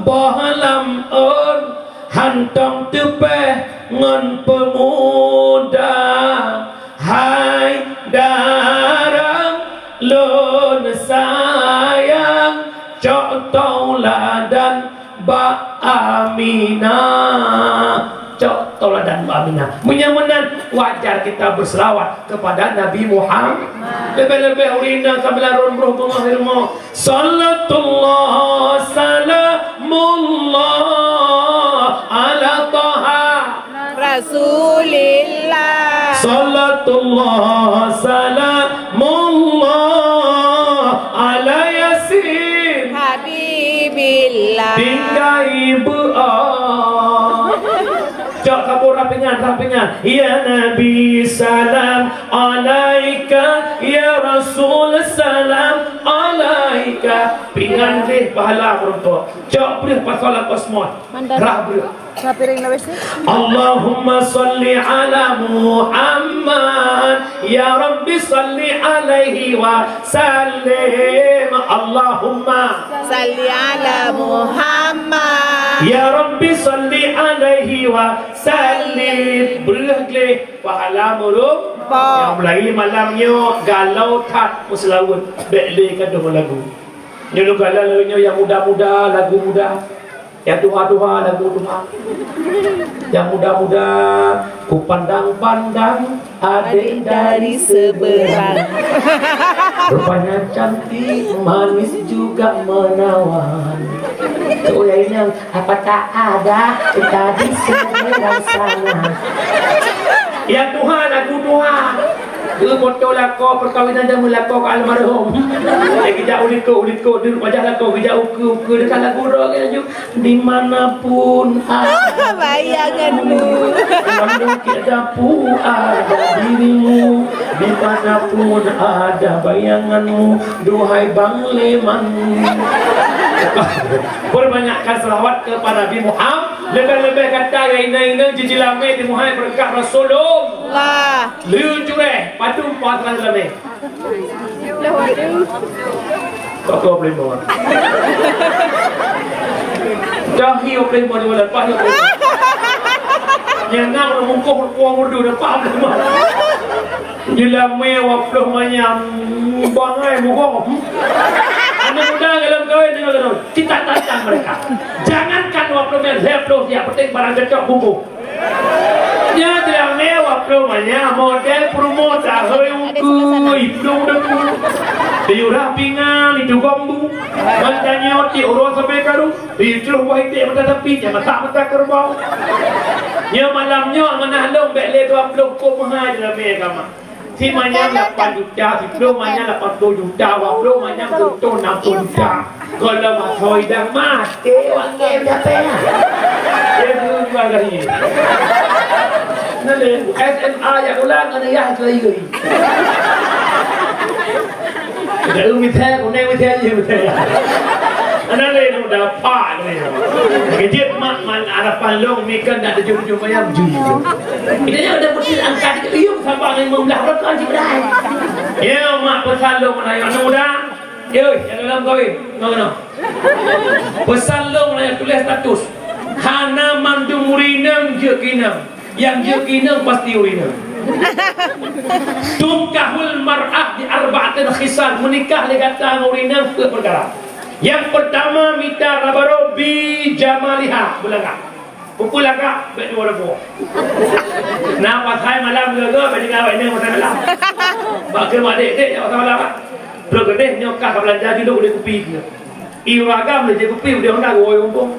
boh lam ôn hantom teupèh ngon peumuda. Hai dara lôn sayang, cok tauladan Bak Aminah. Cok tauladan bak Aminah. Meunyoe meunan, wajar kita berselawat kepada Nabi Muhammad. Leubeh-leubeh ureueng inong ka meularôn broh beungoh ilmu. Salatullah, salamullah ala Taha. Rasulillah. Salatullah, salamullah ala Yasin. Habibillah. Tinggai beu'ah. Cok saboh rapingan, rapingan. Ya Nabi, salam alaika. Ya Rasul, salam alaika. Pingan deh pahala meureumpok. Cok breuh pasal kosmos. Mandar. Rah breuh. Sa piring na besi? Allahumma salli ala Muhammad. Ya Rabbi salli alaihi wa sallim. Allahumma. Salli ala Muhammad. Ya Rabbi salli alaihi wa sallim. Breuh gleh pahala meureumpok. Nyang mulai malam nyoe galau that meuseulaweuet, bèk lé gadôh lagu. Nyoe lôn galau nyoe nyang muda-muda lagu muda. Nyang tuha-tuha lagu tuha. Nyang muda-muda, kupandang-pandang adek dari seberang. Rupanya cantik, manis juga menawan. Keu nyang, apa tak ada kita di seberang sana. Nyang tuha lagu tuha. Keu foto lakoe peukawinan dan meulakoe keu almarhum. Eh, geujak u likot, u likot, di wajah lakoe, geujak ukeue, ukeue, deungon lagu droe laju. Dimanapun ada bayanganmu. Lam lungkit dapu ada dirimu. Dimanapun ada bayanganmu. Duhai Bang Leman. Perbanyakkan selawat kepada Nabi Muhammad. Leubeh-leubeh gata nyang inong-inong jijeulamé di muhai beureukat Rasulullah. Lheueh jureh, padum poh teungoh jeulamé. Pah dua puluh lima. Dah dua puluh lima di bulan, pah dua puluh lima. Nyang na ureueng mungkoh ureueng murdu dah pah dua puluh lima. Jeulamé dua ploh manyam bangai mugoe. Aneuk muda dalam kawin dengan kata, kita tantang mereka. Jangankan dua puluh manyam, dua ploh siap, penting barang cocok bungkuh. Nyan dalam mewah ploh manyam model peurumoh tahoi ukeue, iplueng deungon. Diurah pingan, itu gombu. Mantanya otik uroe sampai karu. Ditroh buah iték mata tapi, jangan masak mata kerbau. Nyoe malam nyoe manah lom bèk lé dua ploh kop meuhai dalam mé agama. Si manyam lapan juta, siploh manyam lapan ploh juta, dua ploh manyam seureutôh enam ploh juta. Kalau masoi dah maté, wakil siapa ya? Dia dulu jual kali ni. Nanti S M A yang ulang kena ya selai. Dah lu misal, kuning misal je misal. Nanti lu dapat ni. Kejut mak man arah palong ni kan nak tujuh-tujuh mayam jui. Kita yang udah betul angkat itu yuk sampai lima belas rokok je berai. Ya mak pesan lu mana yang muda. Yo, nyang dalam kawin, ngon keunoe. Peusan lôn nyang tuléh status. Hana mandum ureueng inong jeuet keu inong. Nyang jeuet keu inong pasti ureueng inong. Tunkahul mar'ah bi arba'atin khisal, meunikah lé gata ngon ureueng inong peuet peukara. Nyang peurtama mita raba droe bi jamaliha, beulagak. Peue lagak, bèk dua reuboh. Na pasai malam geue-geue, bèk tinggai awak inong pasai malam. Bak keu mak dek-dek, jak pasai malam, ah. Trok keudeh nyoe kah ka beulanja jinoe udép kupi keu. I ureueng agam lé jép kupi, udép Honda geuwoe umpung.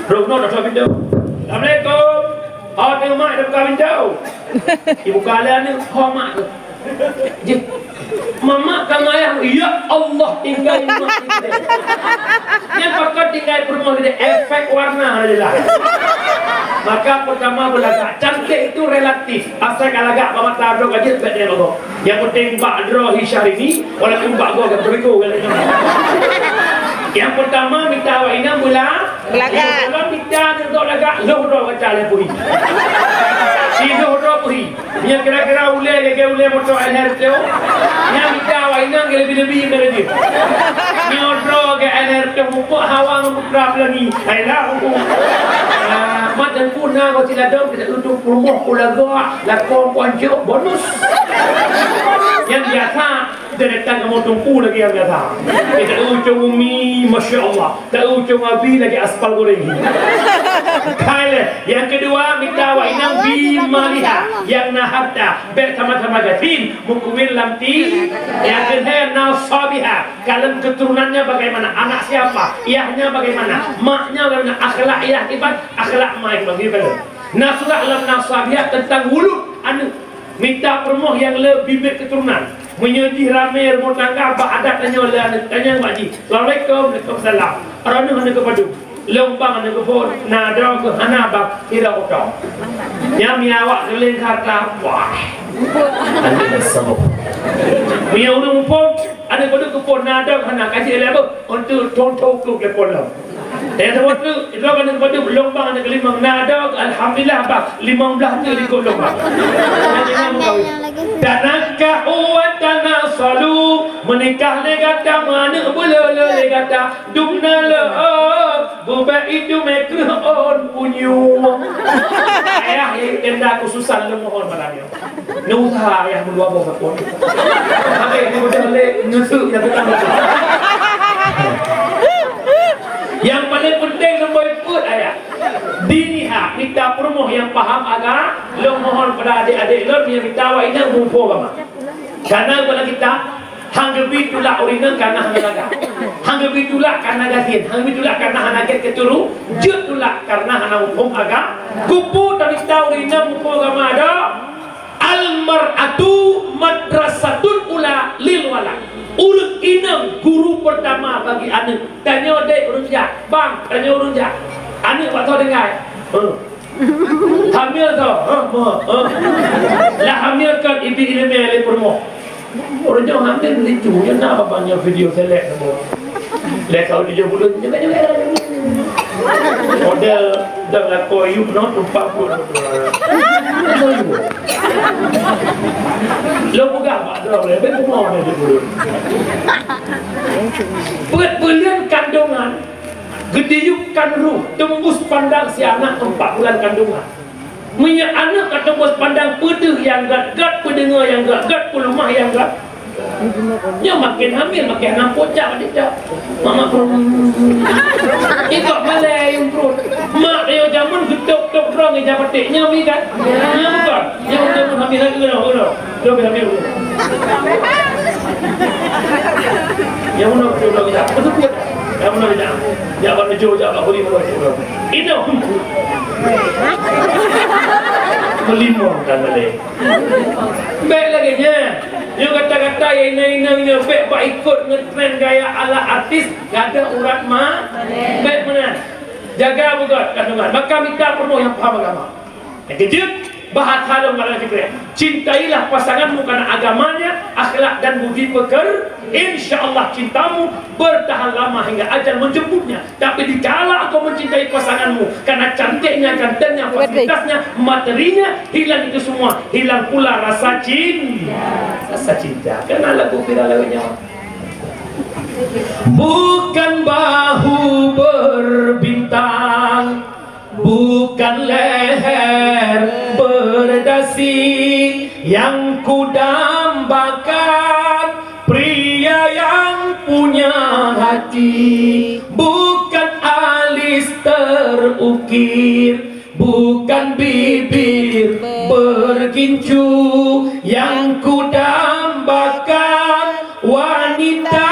Trok nyoe dah pintoe. Assalamualaikum. Ho teuma dah buka pintoe. Ibuka lé aneuk, ho mak tu. Jih, mamak ka ngayah, ya Allah, tinggai mak tinggai. Nyan pakon tinggai peurumoh tinggai, efek warna adalah. Maka pertama beulagak, cantik itu relatif. Asai ka lagak bak mata droe ka jeuet bèk dia bagoe. Yang penting bak droe hi Syahrini, walaupun bak goe ka beuriko. Yang pertama mita awak inong beula-, beulagak. Kalau mita droe lagak, loh droe baca lé puhi. Si loh droe puhi. Nyan kira-kira ulèe lagèe ulèe moto L R T. Nyan mita awak inong geulebi-lebi dari dia. Nyoe droe geuh L R T mupuk hawa ngon putra pelangi. Hai lah mupuk. Ah, mat dan pun na kau sila dong kita tutup rumah ulaga lakon konco bonus. Yang biasa Datang kamoe teungku lagèe nyang biasa. Taeu ucong umi, masya Allah. Taeu ucong abi lagèe aspal goreng. Kali. Nyang keudua, mita awak inong bi maliha, nyang na harta. Bèk sama-sama gasien, mukmin lam ti. Nyang keuhai, nasabiha. Kalon keturunannya bagaimana? Anak siapa? Yahnya bagaimana? Maknya bagaimana? Akhlak yah kiban, akhlak ma kiban. Gitu kan? Nasrah lam nasabiha tentang wulud, aneuk. Mita peurumoh nyang le bibit keuturonan. Meunyoe jih ramè rumoh tangga, bak adat tanyoe le aneuk, tanyong bak jih, "Assalamualaikum." "Waalaikumsalam." "Droeneuh aneuk keu padum?" "Lôn bang aneuk keu phôn, na droe keu hana bang, sira kuto." Nyan meunyoe awak keuleuen harta, wah. Aneuk seumoh. Meunyoe ureueng muphom, aneuk padum keu phôn, na droe keu hana, ka jeuet lé beuh, untuk thôn-thôn keu phôn lom. Eh, teuma tu, itu kan yang keempat tu, lôn bang aneuk keulimong. Na droe, alhamdulillah, bang. Limong blah tu likot lôn bang. Tanakahu wa tanasalu. Meunikah lé gata, meuaneuk beuleu-leu lé gata. Dum na leuôt, bubak itu meukreuh ôn punyueng. Ayah, eh, tenda khususan lôn mohon malam ni. Neusaha ayah meudua boh bakon. Sampai di udah lé, ngeuseuek nyang teutang. Nyang paléng peunteng nombor peuet ayah. Diniha, mita peurumoh nyang paham agama, lôn mohon pada adék-adék lôn nyang mita awak inong muphom agama. Karena bala kita, hana geubi tulak ureueng inong karena hana lagak. Hana geubi tulak karena gasien, hana geubi tulak karena hana gét keuturu, jeuet tulak karena hana muphom agama. Keupeue tamita ureueng inong muphom agama dak? Al-mar'atu madrasatun ula lil walad. Ureueng inong guru pertama bagi aneuk. Tanyoe dek ureueng jak, bang, tanyoe ureueng jak. Aneuk bak soe tinggai? Huh. Hamil soe? Huh, huh, huh. Lah hamil kon ibi ileumèe lé peurumoh. Ureueng nyoe hamil lucu, nyoe na babah nyoe video seleb nyoe. Lé tahun tujuh puluh, nyoe, nyoe, nyoe. Model dah lakoe yub noh, tumpang pun. Lo peugah bak droe, lé ben semua ada di mulut. Peuet buleuen kandungan, geutiyupkan ruh, teumbus pandang si anak empat bulan kandungan. Meunyoe aneuk ka teumbus pandang, peudeuh nyang gét-gét, peudeungoe nyang gét-gét, peuleumah nyang gét. Nyoe maken hamil, maken hana pucak, adik dak. Mama pun. Ikok malèe yum pruet. Mak ayo jameun geutok-tok droe ngon ija paték nyoe mi kan? Nyoe bukan. Nyoe jameun hamil lagi keunoe, keunoe. Nyoe hamil. Nyang mana beutôi kita? Beutôi kita. Nyang mana kita? Jak bak meujô, jak bak buri, mana kita? Itu. Meulima kan tadi. Bèk lagèe nyan. Nyoe gata-gata nyang inong-inong nyoe bèk bak ikot ngon tren gaya ala artis, gadoh urat ma. Bèk meunan. Jaga beugöt kandungan. Maka mita peurumoh nyang paham agama. Nyang keujeuet, bahasa lom kata Jibril. Cintailah pasanganmu karena agamanya, akhlak dan budi peker-, insya Allah cintamu bertahan lama hingga ajal menjemputnya. Tapi dikala engkau mencintai pasanganmu karena cantiknya, gantengnya, fasilitasnya, materinya, hilang itu semua, hilang pula rasa cinta. Rasa cinta. Kena lagu viral lagunya. Bukan bahu berbintang, bukan leher berdasi yang kudambakan, pria yang punya hati, bukan alis terukir, bukan bibir bergincu yang kudambakan, wanita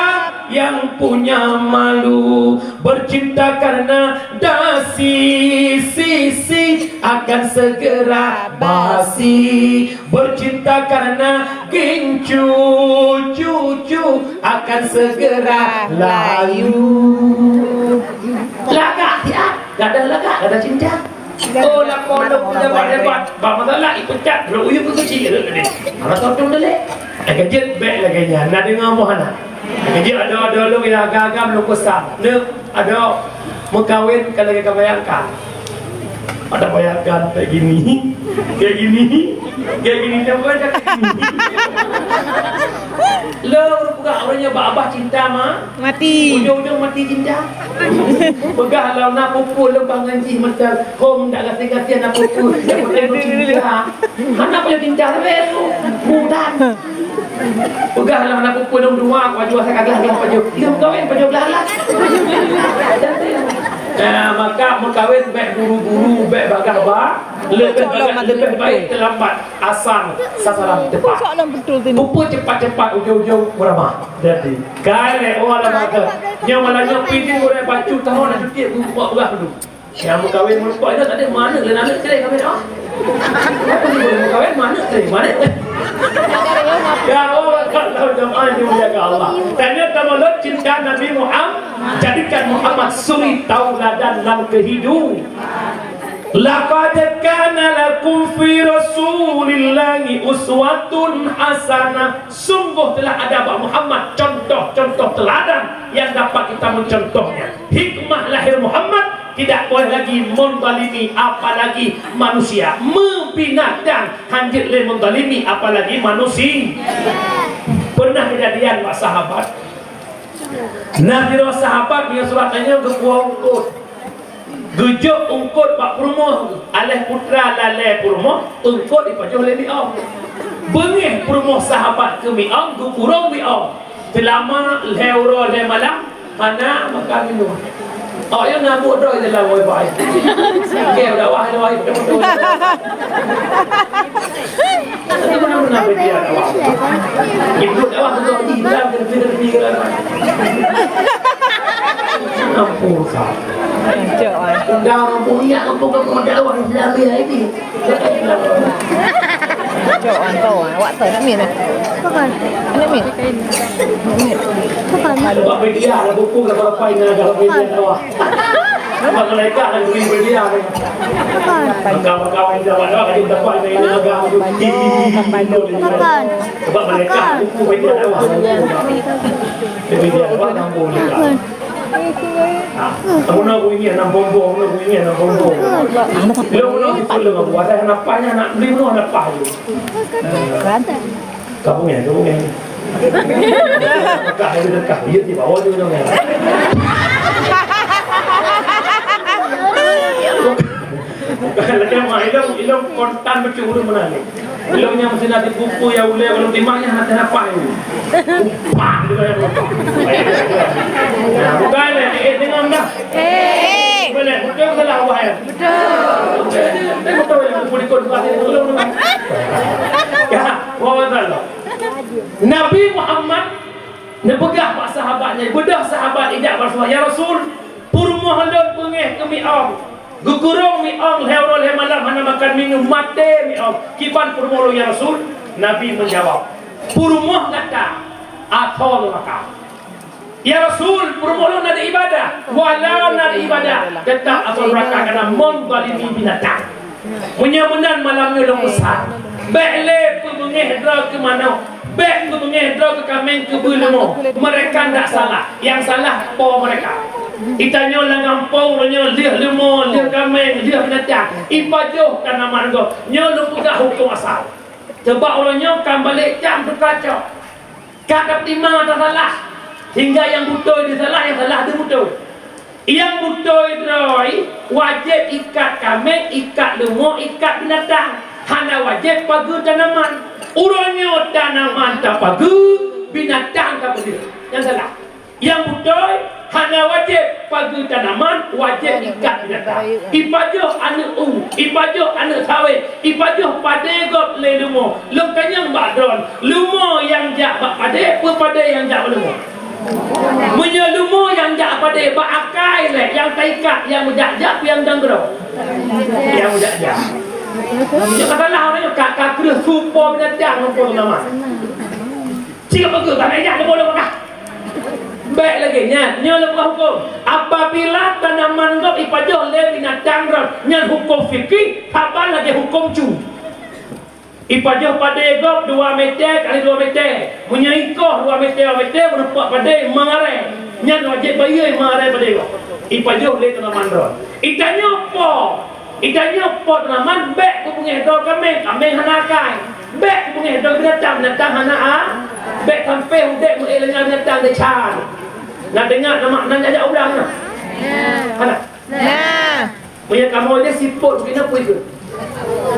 yang punya malu. Bercinta karena dasi, sisi akan segera basi. Bercinta karena gincu, cucu akan segera layu. Lagak siat, gadoh lagak, gadoh cinta. Oh, lakoe lôn peujabat hebat. Bak masalah ipecat, lôn uyup keu keuchik rot tadi. Hana totong dalek. Eh, keujeuet bèk lagèe nyan. Na deungö moh hana? Eh, keujeuet adoe-adoe lôn nyang agam-agam lôn pesan. Neuk, adoe meukawen ka lagèe ka bayangkan. Ada bayangkan kayak gini. Kayak gini. Kayak gini, dia bukan kayak gini. Lôn peugah ureueng nyoe bak abah cinta ma. Mati. Ujong-ujong mati cinta. Peugah lom na peue-peue leubeh ngon jih meuteun. Hom dak gaséh-gaséh na peue-peue. Yang penting lôn cinta. Hana payah cinta sabe tu. Mudah. Peugah lah, nak peupeue dong dua, pajoh asai ka glah-glah pajoh. Iya, meukawen pajoh glah-glah. Nah, maka meukawen bèk buru-buru, bèk bagah ba, leubeh bagah, leubeh baik teulambat asai sasaran teupat. Peupeue cepat-cepat, ujong-ujong meuramah. Jadi, kai lé, oh, alah maka. Nyoe malah nyoe pidin ureueng bacut tahun aju tiep buka peugah dulu. Nyang meukawen meureumpok nyoe tadi manök lé, aneuk cre kawin, ah. Apa ni boleh meukawen manök cre? Manök. Ya Allah, kalau jamaah yang dimuliakan Allah. Tanya sama lo cinta Nabi Muhammad, jadikan Muhammad suri tauladan lam kehidupan. Laqad kana lakum fi Rasulillahi uswatun hasanah. Sungguh telah ada bak Muhammad contoh-contoh teladan yang dapat kita mencontohnya. Hikmah lahir Muhammad, tidak boleh lagi menzalimi apalagi manusia. Meubinatang hanjeuet lé menzalimi apalagi manusia. Pernah kejadian bak sahabat. Nah, sidroe sahabat ngon surat tanyong geupuwoe eungkôt. Geujok eungkôt bak peurumoh, aléh putra lalè peurumoh, eungkôt jipajoh lé miong. Beungéh peurumoh sahabat keu miong, geukurong miong. Seulama lhèe uroe lhèe malam, hana makan minum. Awak nyan na buet droe dalam wifi. Oke, dakwah, dakwah, betul-betul. Itu benar-benar media dakwah. Ibu dakwah betul di dalam, dalam, dalam, dalam. Ampun, Ustaz. Cok, ah. Dah mampu niat, mampu kamu dakwah Islam ini. Cok, ah, kau, ah. Awak tu, nak min, eh? Bukan. Nak min? Nak min? Bukan. Sebab media ada buku, lepas-lepas ini ada media dakwah. Sebab malaikat ada beri media ni. Bukan. Maka-maka orang dakwah, dakwah, ada dakwah, ada dakwah. Bukan. Sebab malaikat buku media dakwah. Media dakwah, kampung juga. Ha, kamu nak bunyi enam bombong, nak bunyi enam bombong. Lo, lo, lo, lo, buat dah nafas nya, nak beli bunuh nafas tu. Kamu ya, kamu ya. Kah, dia kah, dia di bawah tu, tu. Bukan lagi mah, ilong, ilong kontan betul meunan ni. Ilong nyang meusti na dipupu ya ulèe, kalau timang nyang hati nafas ni. Upah juga ya. Ya, bukan ya, eh, dengar dah. Eh. Boleh, betul salah wahai. Betul. Betul ya, buku dikon bukan ilong tu. Ya, wah, betul. Nabi Muhammad neupeugah bak sahabat nyan, beudôh sahabat ijak bak Rasulullah, "Ya Rasul, peurumoh lôn beungéh keu miong. Geukurong miong lhèe uroe lhèe malam hana makan minum, maté miong. Kiban peurumoh lôn, ya Rasul?" Nabi meujawab, "Peurumoh gata asoe neuraka." "Ya Rasul, peurumoh lôn na di ibadah?" "Walau na di ibadah, teutap asoe neuraka, karena menzalimi binatang." Meunyoe meunan malam nyoe lôn peusan, bèk lé peubeungéh droe keu manok, bèk peubeungéh droe keu kaméng keu beuleumô. Mereka ndak salah, nyang salah po mereka. Geutanyoe lam gampông uroe nyoe lheueh leumô, lheueh kaméng, lheueh binatang, ipajoh tanaman gob. Nyoe lôn peugah hukôm asal. Teubak uroe nyoe ka balek cam teuka cok. Ka teurimong tasalah, sehingga nyang beutôi disalah, nyang salah dibeutôi. Nyang beutôi droe wajéb ikat kaméng, ikat leumô, ikat binatang. Hana wajéb pageue tanaman. Uroe nyoe tanaman tapageue, binatang tapageue. Nyang salah. Nyang beutôi, hana wajéb pageue tanaman, wajéb ikat binatang. Ipajoh aneuk u, ipajoh aneuk sawét, ipajoh padé gob lé leumô. Lôn tanyong bak droen, leumô nyang jak bak padé, peue padé nyang jak bak leumô? Meunyoe leumô nyang jak bak padé, bak akai lé, nyang taikat, nyang meujak-jak, nyang dang keudroe. Nyang meujak-jak. Nyoe ka salah, nyoe ka, ka kreueh su po binatang ngon po tanaman. Cit ka peugah, ka na jak teubolong kah? Bèk lagèe nyan, nyoe lôn peugah hukôm. Apabila tanaman gob ipajoh lé binatang rot, nyan hukôm fikih, saban lagèe hukôm cu. Ipajoh padé gob dua meter kali dua meter. Meunyoe ingkoh dua meter, dua meter, meurumpok padé mangaré. Nyan wajéb bayeue mangaré padé gob. Ipajoh lé tanaman rot. Itanyoe po. Itanyoe po tanaman bèk peubeungéh droe kaméng, kaméng hana akai. Bèk peubeungéh droe binatang, binatang hana a-, bèk sampé udép meuék lé ngon binatang desya. Na deungö nama nan jak-jak ureueng na? Hana. Nah. Meunyoe kamoe nyoe sipôt bukit na peue ikheun?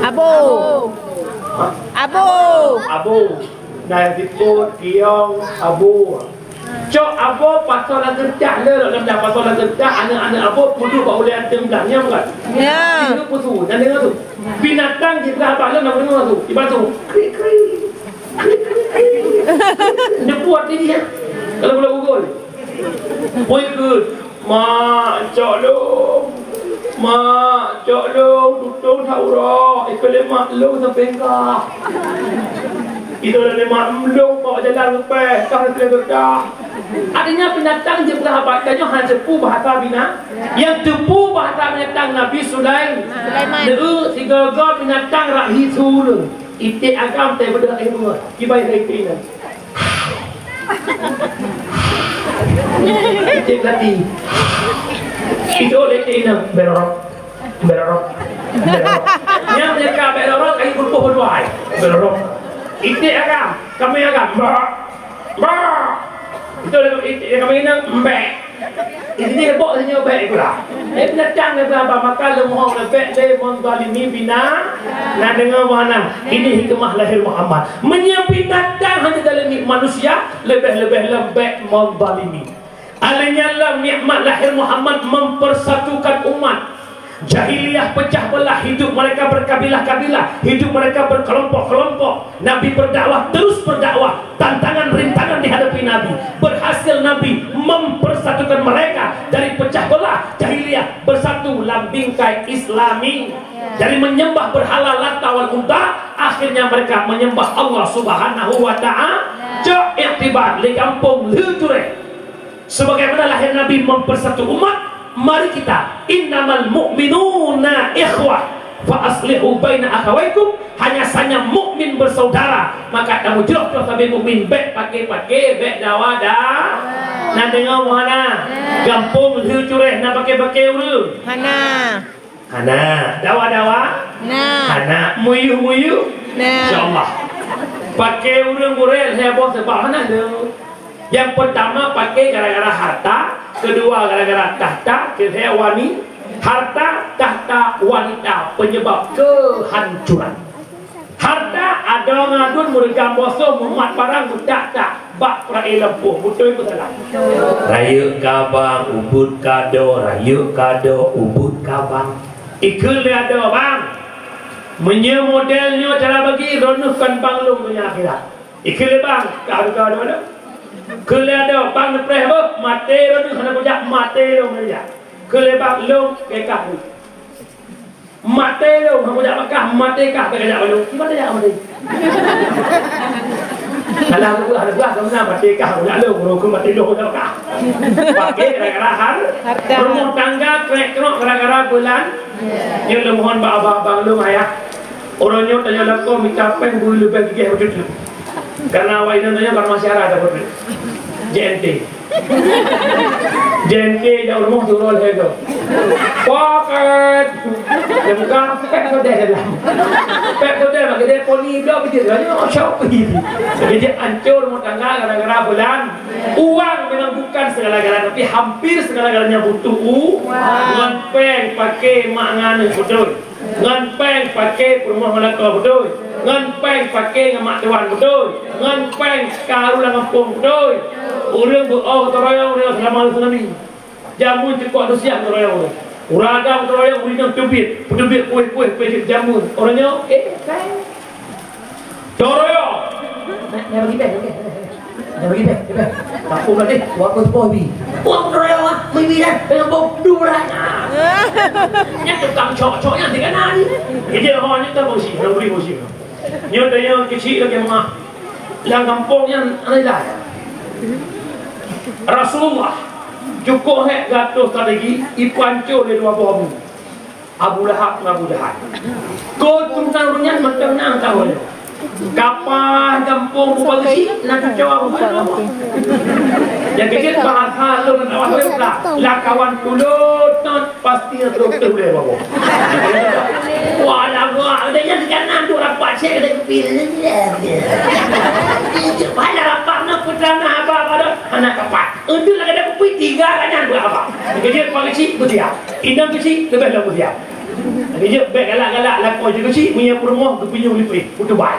Abo. Ha? Abo. Abo. Nah, sipot, kiong, abô. Cok abô pasoe lam keureutah le, lam dah pasoe lam keureutah, aneuk-aneuk abô peuduek bak ulèe anteuk blang, nyan bukan? Ya. Itu pesu, dan dengar tu. Binatang jipeugah bak lôn, nama dengar tu? Jibantu. Krik, krik. Krik, krik, krik. Dia buat dia, ya. Kalau bola gugul. Pui keut. Mak, cok lôn. Mak, cok lôn, tutong that uroe. Ikeu lé mak lôn sampai engkah. Itu lé mak lôn bawa jalan lepas, kah lepas dah. Artinya binatang jipeugah bak tanyoe hana teupeu bahasa bina-, nyang teupeu bahasa binatang Nabi Sulaiman. Sulaiman. Neu sigoe-goe binatang rak hi su ureueng. Iték agam teuh beudôh eh bunga. Kibai dari keuinan. Iték lati. Itu lé keuinan berorok. Berorok. Berorok. Nyang meuleuka berorok, kayu peurupoh berdua ai. Berorok. Iték agam, kami agam. Ba. Ba. Itu lé iték kami keuinan, mbek. Ini bok sinyoe bèk pula. Eh, binatang lé baba maka leumoh lé bèk lé menzalimi bina. Nah, deungö meuhana. Ini hikmah lahir Muhammad. Meunyoe binatang hana zalimi manusia, leubeh-leubeh lom bèk menzalimi. Alèh nyan lom nikmat lahir Muhammad mempersatukan umat. Jahiliyah pecah belah, hidup mereka berkabilah-kabilah, hidup mereka berkelompok-kelompok. Nabi berdakwah, terus berdakwah. Tantangan, rintangan dihadapi Nabi. Berhasil Nabi mempersatukan mereka dari pecah belah jahiliyah, bersatu lam bingkai Islami. Dari menyembah berhala Lata wal Uzza, akhirnya mereka menyembah Allah Subhanahu wa Ta'ala. Cok iktibar di kampung Leucureh. Sebagaimana lahir Nabi mempersatu umat, mari kita, "Innamal mu'minuna ikhwah, fa aslihu baina akhawaikum," hanya saja mukmin bersaudara, maka kamu jroh-jroh sabe mukmin, bèk paké-paké, bèk dawa-da-. Nah, deungö meuhana. Gampông Lheueh Cureh na paké-paké ureueng? Hana. Hana, dawa-dawa? Na. Hana, muyuh-muyuh? Na. Insya Allah. Paké ureueng gurèe lhèe boh seubab hana lé. Nyang peurtama paké gara-gara harta, keudua gara-gara takhta, keulhèe wani-, harta, takhta, wanita, penyebab kehancuran. Harta adoe ngon aduen meureugam bosoe meumat barang meutak-tak bak peuraie lampôh, beutôi peue salah? Rayeuk ka bang, ubit ka doe, rayeuk ka doe, ubit ka bang. Ikheun lé adoe, "Bang, meunyoe model nyoe cara bagi, droeneuh kon bang lôn donya akhirat." Ikheun lé bang, "Ka, ka doe." Kheun lé adoe, "Bang neupreh beuh, maté droeneuh hana kujak, maté lôn hana jak." Kheun lé bang, "Lôn keu kah." Maté lôn, hana kujak Makkah, maté kah, tak kajak lôn. Maté jak maté. Alah, alah, alah, alah, maté kah, kujak lôn, ureueng keu maté lôn, kujak Makkah. Paké gara-gara har-, harta. Rumah tangga krek-krok gara-gara bulan. Ya. Nyoe lôn mohon bak abang-abang lôn, ayah. Ureueng nyoe tanyoe lakoe mita péng bui leubeh gigih beutôi. Karena awak inong tanyoe karena masih ada dapat duit. J N T. J N T jak rumoh turun lhèe go. Paket. Dia buka, pek sodeh dalam. Pek sodeh bak gede poni bloe biji. Dia, "Oh, siapa ini?" Jadi hancur rumah tangga gara-gara bulan. Uang memang bukan segala-galanya, tapi hampir segala-galanya butuh u-, uang. Ngon péng paké mak ngan aneuk beutôi. Ngon péng paké peurumoh ngon lakoe beutôi. Ngon péng paké ngon mak tuan beutôi. Ngon péng karu lam gampông beutôi. Ureueng beu-o gotong royong, ureueng selama tsunami. Jameun cukôp antusias gotong royong. Ureueng agam gotong royong, ureueng inong teubiet, peuteubiet kueh-kueh, peue jeuet jameun. Ureueng nyoe, eh, péng. Toroyong. Nak, nak bagi beh, bagi beh. Nak bagi beh, beh. Kampung tadi, buat pun sepoh bi. Buat toroyong ah, bagi beh, dengan bom dua belas. Nyan tukang cok-cok nyan tiga nari. Jadi, oh, nyan kan bungsi, nak beri bungsi. Nyan dah yang kecil lagi mah. Yang kampung nyan, ada lah. Rasulullah, cukup hek gatos tadi, ipancur dari dua boh. Abu Lahab ngon Abu Jahal. Kon turunan ureueng nyan mantong na tahu nyoe. Kapah gampông buka beusi, na cucoe Abu Jahal. Nyang keujeuet bahasa lôn ngon awak lôn lah. Lah kawan tulôt nyoe pasti na tulôt teuh ulèe bawah. Wah, lah gak. Udah nyan sigoe na dua rapat, saya kena kepil. Hana rapat na putra na haba pada hana kapat. Untuk lagi ada kupi tiga kan nyan buat apa? Keujeuet pang keuchik beutiap. Inong keuchik leubeh lom beutiap. Keujeuet bèk galak-galak lakoe jih keuchik, meunyoe peurumoh geupinyueng lipéh, peutubai.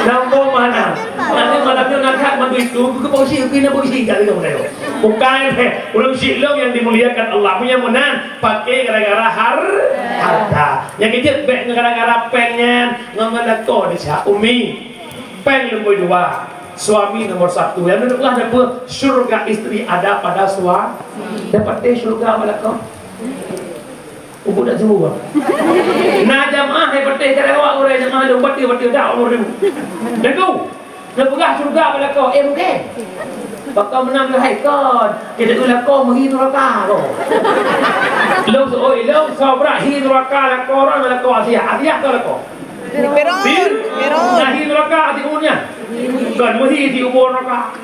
Nang boh mana? Nanti malam nyoe nangkat mandum itu, keu boh si, keu na boh si, kali kamu tahu. Bukan, eh, ulun si lôn yang dimuliakan Allah. Punya meunan, pakai gara-gara har-, harta. Yang kejut, bek gara-gara péng nyan, ngon, ngon lakoe di syak Umi. Péng nombor dua, suami nomor satu. Yang nomor dua ada apa? Syurga istri ada pada suami. Dapat deh syurga bak lakoe. Ubu dak semua. Na jamaah hai patéh kat awak urai jamaah lôn patéh-patéh dak ureueng. Deungoe. Neupeugah syurga bak lakoe, eh, bukan. Baka meunan keuhai kon. Kita tu lakoe meuhi nuraka ko. Lôn seuoi lôn sobra hi nuraka lakoe ron lakoe Asia. Asia ko lakoe. Firaun. Fir-, Firaun. Nah, hi nuraka di unya. Kon meuhi di ubur nuraka.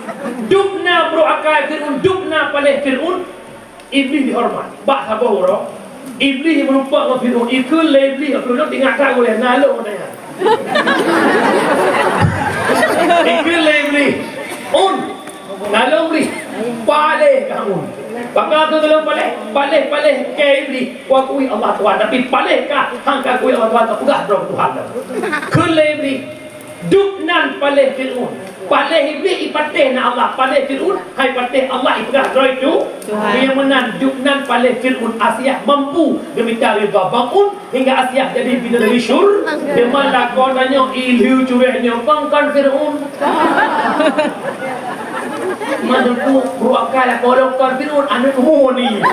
Dubna bro akai Firaun, dubna paléh Firaun. Iblih dihoreumat. Bak saboh uroe, Iblih meurumpok ngon Fir'aun. Ikheun lé Iblih, Fir'aun ingat that ulèe, na lôn nyan. Ikheun lé Iblih, "Un, na lôn Iblih, paléh kah Un." Baka keu lôn paléh, paléh-paléh keu Iblih, "Ku akui Allah Tuhan, tapi paléh kah han ka akui Allah Tuhan, ka peugah droe Tuhan." Kheun lé Iblih, Dubnan paléh Fir'aun. Paléh Iblih ipatéh na Allah, paléh Fir'aun hai patéh Allah ipeugah droe tu. Tuhan. Nyang meunan dubnan paléh Fir'aun Asiah mampu geumita ridha bangun hingga Asiah jadi bidadari syur. Teuma lakoe tanyoe ilheuh cureh nyoe kon, kon Fir'aun. Meunyoe bro akai lakoe lôn kon Fir'aun aneuk muni.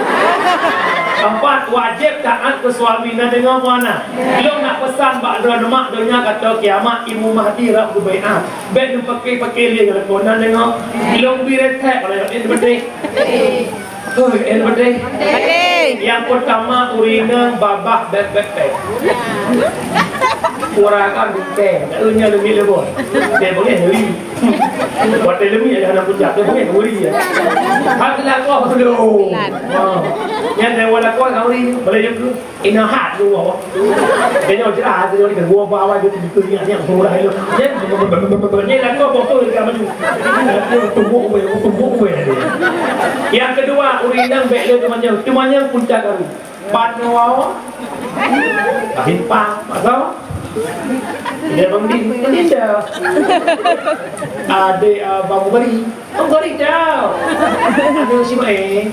Keempat, wajéb taat keu suami na deungoe muana. Lôn nak peusan bak droeneuh mak donya ka tô kiamat Ibu Mahdi rab geubaiat. Bèk neupaké-paké lé lakoe na deungoe. Lôn bi reutét bak droeneuh beudeh. Hei, eh, beudeh. Beudeh. Nyang peutama ureueng inong babah bèk-bèk. Ureueng kan binteng, nyoe leumiek leubeh. Dia boleh beli. Watèe leumie hana pucak, dia bengeng uri ya. Hak lakoe dulu. Ha. Nyan dia lakoe ka uri, boleh jeuet dulu. Ina hat dulu awak. Dia nyoe cerah, dia nyoe dua bawa je tu, dia nyoe murah itu. Dia, dia lakoe botol dia maju. Dia tumbuk weh, tumbuk weh dia. Yang kedua, ureueng inong bèk lé teumanyong, teumanyong punca karu. Pat nyoe. Akhé pang, masa? Dia Bang Din, Bang Din dah. Adik, ah, Bang Bukhari. Bang Bukhari dah. Ada si Mae.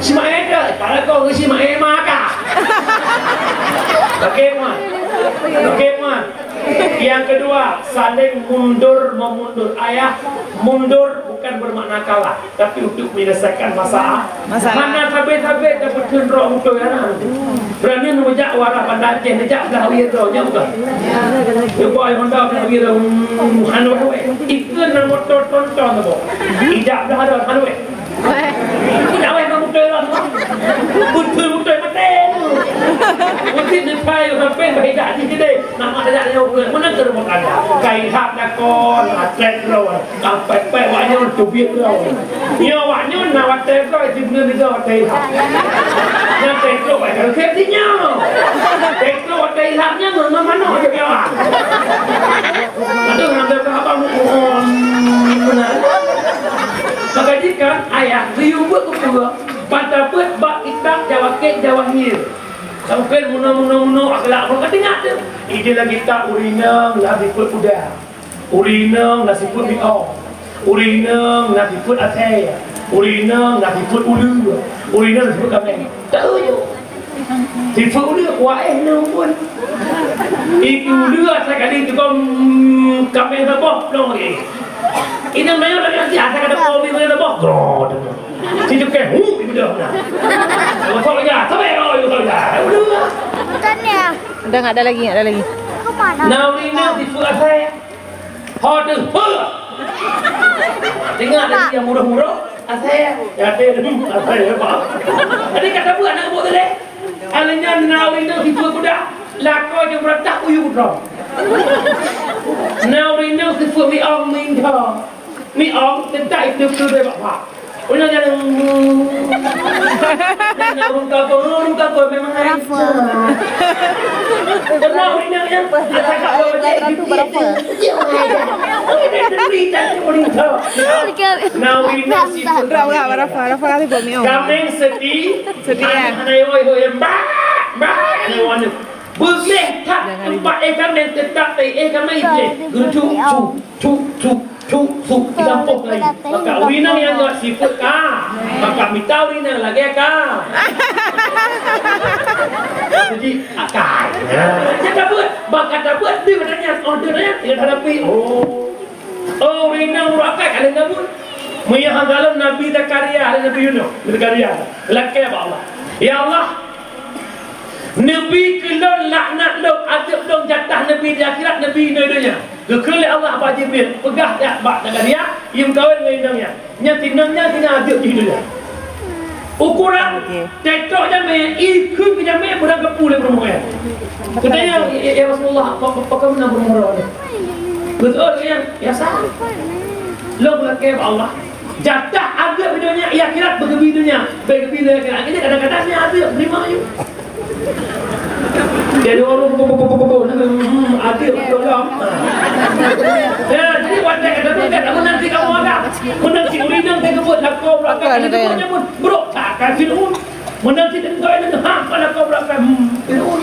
Si Mae dah. Pada kau si Mae maka. Oke, Mak. Oke, Mak. Yang kedua, saling mundur memundur. Ayah mundur bukan bermakna kalah, tapi untuk menyelesaikan masalah. Masalah. Hana sabé-sabé tapeutheun droe beutôi hana. Berani neujak warah Banda Aceh, neujak blah wie droe, nyan bukan? Cuba Honda blah wie droe, hmm, hana wéh-wéh. Ikheun na moto tonton tu. Ijak blah droe, hana wéh. Peunyawai bang beutôi lah. Beutôi-beutôi maté tu. Mesti dipai sampai bahidak di sini. Nama saja dia orang mana terima kasih. Kai hak dakon, atlét lo. Sampai pai wak nyoe teubiet lo. Nyoe wak nyoe na watèe lo di bulan tiga watèe hak. Nyan tengok watèe khép di nyoe. Tengok watèe hak nyoe mana mana je ya. Aduh, ngambil ke abang. Benar. Maka jika ayah geuyue buet keu peue, ban tapeuet bak kitab Jawakét Jawahir. Sampai meunoe-meunoe-meunoe akhlak ureueng ka teuingat teuh. Ije lagi kitab ureueng inong na sifeuet kuda. Ureueng inong na sifeuet miong. Ureueng inong na sifeuet asèe. Ureueng inong na sifeuet uleue. Ureueng inong na sifeuet kaméng. Tahu je. Tipu uleue kuah eh neu pun. Iku uleue asai kali tu kau, mm, kaméng saboh nong eh. Inong nayok lagi asai kata kau mi saboh. Gro tu. Si tu keh hu ibu dah. Masuk aja, sampai kau itu saja. Uleue. Bukan ya. Dah tak ada lagi, tak ada lagi. Kemana? Nah, ureueng inong tipu asai. Ho teuh, ho! Tengok lagi nyang murah-murah, asai, nyate, hmm, asai, apa? Tadi kata buat anak buah tadi. Alanya na ureueng inong tipu kuda, lakoe je beurangkat uyu putroe. Na ureueng inong tipu miong minta. Miong tetap itu tu deh, Bapak. Ulang jalan. Nyan ureueng kampung, ureueng kampung memang hancur. Kenal ureueng nyan, asai ka bawa cek. Nah, ureueng nyan si Rafa, Rafa, Rafa kali buat miong. Kaméng sedih. Sedih, ya. Anak anak oi, oi, mbak, mbak, anak anak. Beugléh that teumpat éh kaméng, teutap éh kaméng iblih. Geucuk, cuk, cuk, cuk, cuk, cuk, di gampông laén. Maka ureueng inong nyang ngat sifeuet ka. Maka mita ureueng inong lagèe ka. Jadi, akai. Ya, tabeuet. Bak ka tabeuet, di badan nyan. Oh, di badan nyan. Tinggal hadapi. Oh. Oh, ureueng inong uroe akai ka lheueh tabeuet. Meunyoe hana lom Nabi Zakaria, Nabi Yunus, Nabi Zakaria. Lakèe bak Allah. Ya Allah, neubi keu lôn laknat lôn, azeueb lôn jatah neubi di akhirat, neubi inoe donya. Geukheun lé Allah bak Jibril, peugah jak bak Zakaria, yue meukawen ngon inong nyan. Nyan si inong nyan, si nyan azeueb jih donya. Ukoran, okey, tetok jamé, ikheun keu jamé, beurangkapeue lé peurumoh nyan. Geutanyong, "Ya, ya, ya Rasulullah, apa, apa, apa meunan peurumoh droe nyoe?" Geuseuôt nyan, "Ya sa, lôn lakèe bak Allah." Jatah azeueb di donya, di akhirat beugeubri donya. Bèk geubri lé akhirat. Jadi kadang-kadang nyan azeueb, teurimong yue. Jadi ureueng bu-, bu-, bu-, bu-, bu-, hmm, azeueb beutôi lom. Ya, jadi watèe ka tabeuet, meunan cit kamoe agam. Meunan cit ureueng inong ka geubeuet lakoe beurangkat, ka geubeuet nyan pun brok that ka Fir'aun. Meunan cit deungon inong, ha, ka lakoe beurangkat, hmm, Fir'aun.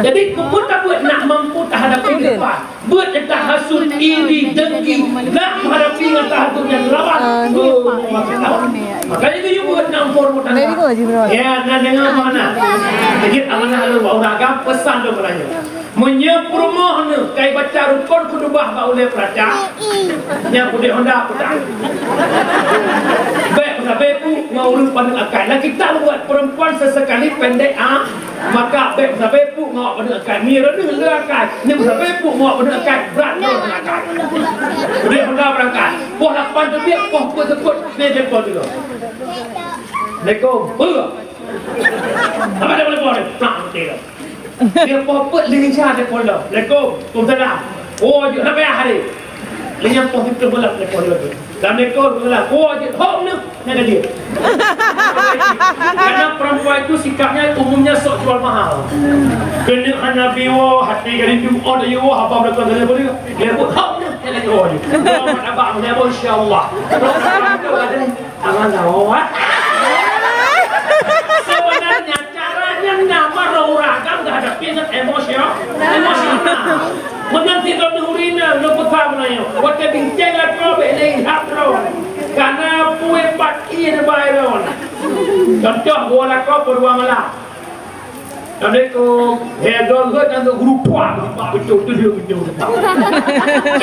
Jadi, keupeue tabeuet nak mampu tahadapi ke depan. Beuet tahasud, iri, dengki, nak menghadapi ngon tahasud nyang lawan. Oh, makanya geuyue beuet na umpur meunan. Ya, na deungoe mana? Jadi amanah lôn bak ureueng agam, peusan lôn keu tanyoe. Meunyoe peurumoh neuh ka ibaca rukon khutubah bak ulèe peurata, nyan udép honda peutang. Bèk meusabe pu ngon ureueng paneuk akai. Lam kitab buet, perempuan sesekali pendek, ah, maka bèk meusabe pu ngon awak paneuk akai. Meunyoe droeneuh le akai, nyoe meusabe pu ngon awak paneuk akai, brat droe ngon akai. Udép honda beurangkat. Poh lapan teubiet, poh peuet seupôt, lé telepon dulu. Assalamualaikum. Beuh. Apa dia boleh buat? Nak mati dah. Dia popet lé Isya dia pondok. Assalamualaikum. Waalaikumsalam. Oh, jeuet, kenapa ya hari? Lé nyang poh siplôh malam dia pondok. Assalamualaikum. Waalaikumsalam. Oh, jeuet. Hok neuh. Nyan ka jeuet. Karena perempuan itu sikapnya umumnya sok jual mahal. Keuneuk hana biwoe, hati ka rindu, oh, dah yoe, abang dah tuan dah boleh. Dia buet hok neuh. Nyan ka jeuet. Oh, jeuet. Oh, abang, dia buet, insya Allah. Abang tahu, ah. Sebenarnya caranya nama roh uragam dah ada pingat emosional. Emosional. Meunan sidroe ureueng inong, nyoe peugah meunyoe. Watèe bincang lakoe bèk lé ihab droe. Karena peue pat ié neubai droe. Contoh, dua lakoe peudua malam. Assalamualaikum. Hei, droe geuh nyang guru tuan, Pak, beutôi tu dia beutôi.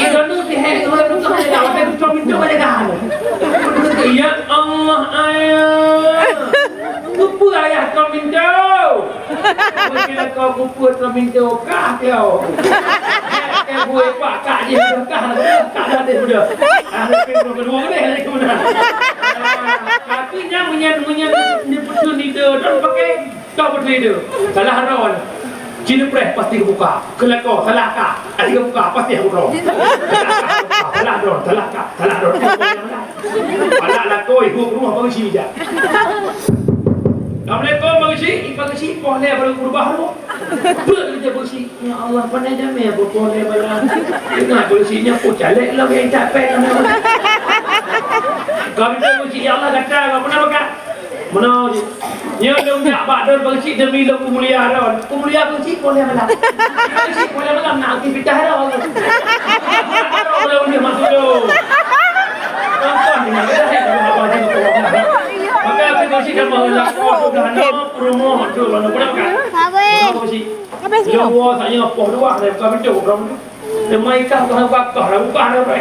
Eh, droe tu si hei, droe tu si hei, watèe beutôi beutôi pada dah. Ya Allah, ayah. Keupeue ayah kau minta? Mungkin kau keupeue kau minta kah kau? Eh, buai pak kak dia kah, kak dah dia sudah. Ah, tapi belum kedua kali lagi sudah. Ah, tapi nyan, nyan, nyan, ni betul ni dia, dah pakai. Ka beutôi tu. Salah droe. Cina preh pasti buka. Kelako salah ka. Adik buka pasti aku droe. Salah droe, salah ka, salah droe. Anak lakoi, ibu rumah baru si bijak. Assalamualaikum, baru si, baru si, poh lé baru berubah tu. Betul je baru si. Ya Allah, pandai jamé apa poh lé bala. Ingat baru si nyapu caleg lah, yang tak payah. Kau minta baru si, ya Allah, kata kau, kenapa kak? Meunoe jih. Nyoe lôn jak bak droe Bang Syik demi lôn peumulia droe. Peumulia Bang Syik boleh malam. Bang Syik boleh malam nak aktivitas droe. Droe boleh masuk dulu. Nonton dengan kita, eh, kalau apa je, kalau apa. Maka Bang Syik kan mau lakukan tu dah nak promo tu, mana pula kan? Bang Syik. Habis belum? Nyoe saya poh dua, saya buka pintu, buka pintu. Teuma ikah buka, buka, buka, buka, buka, buka.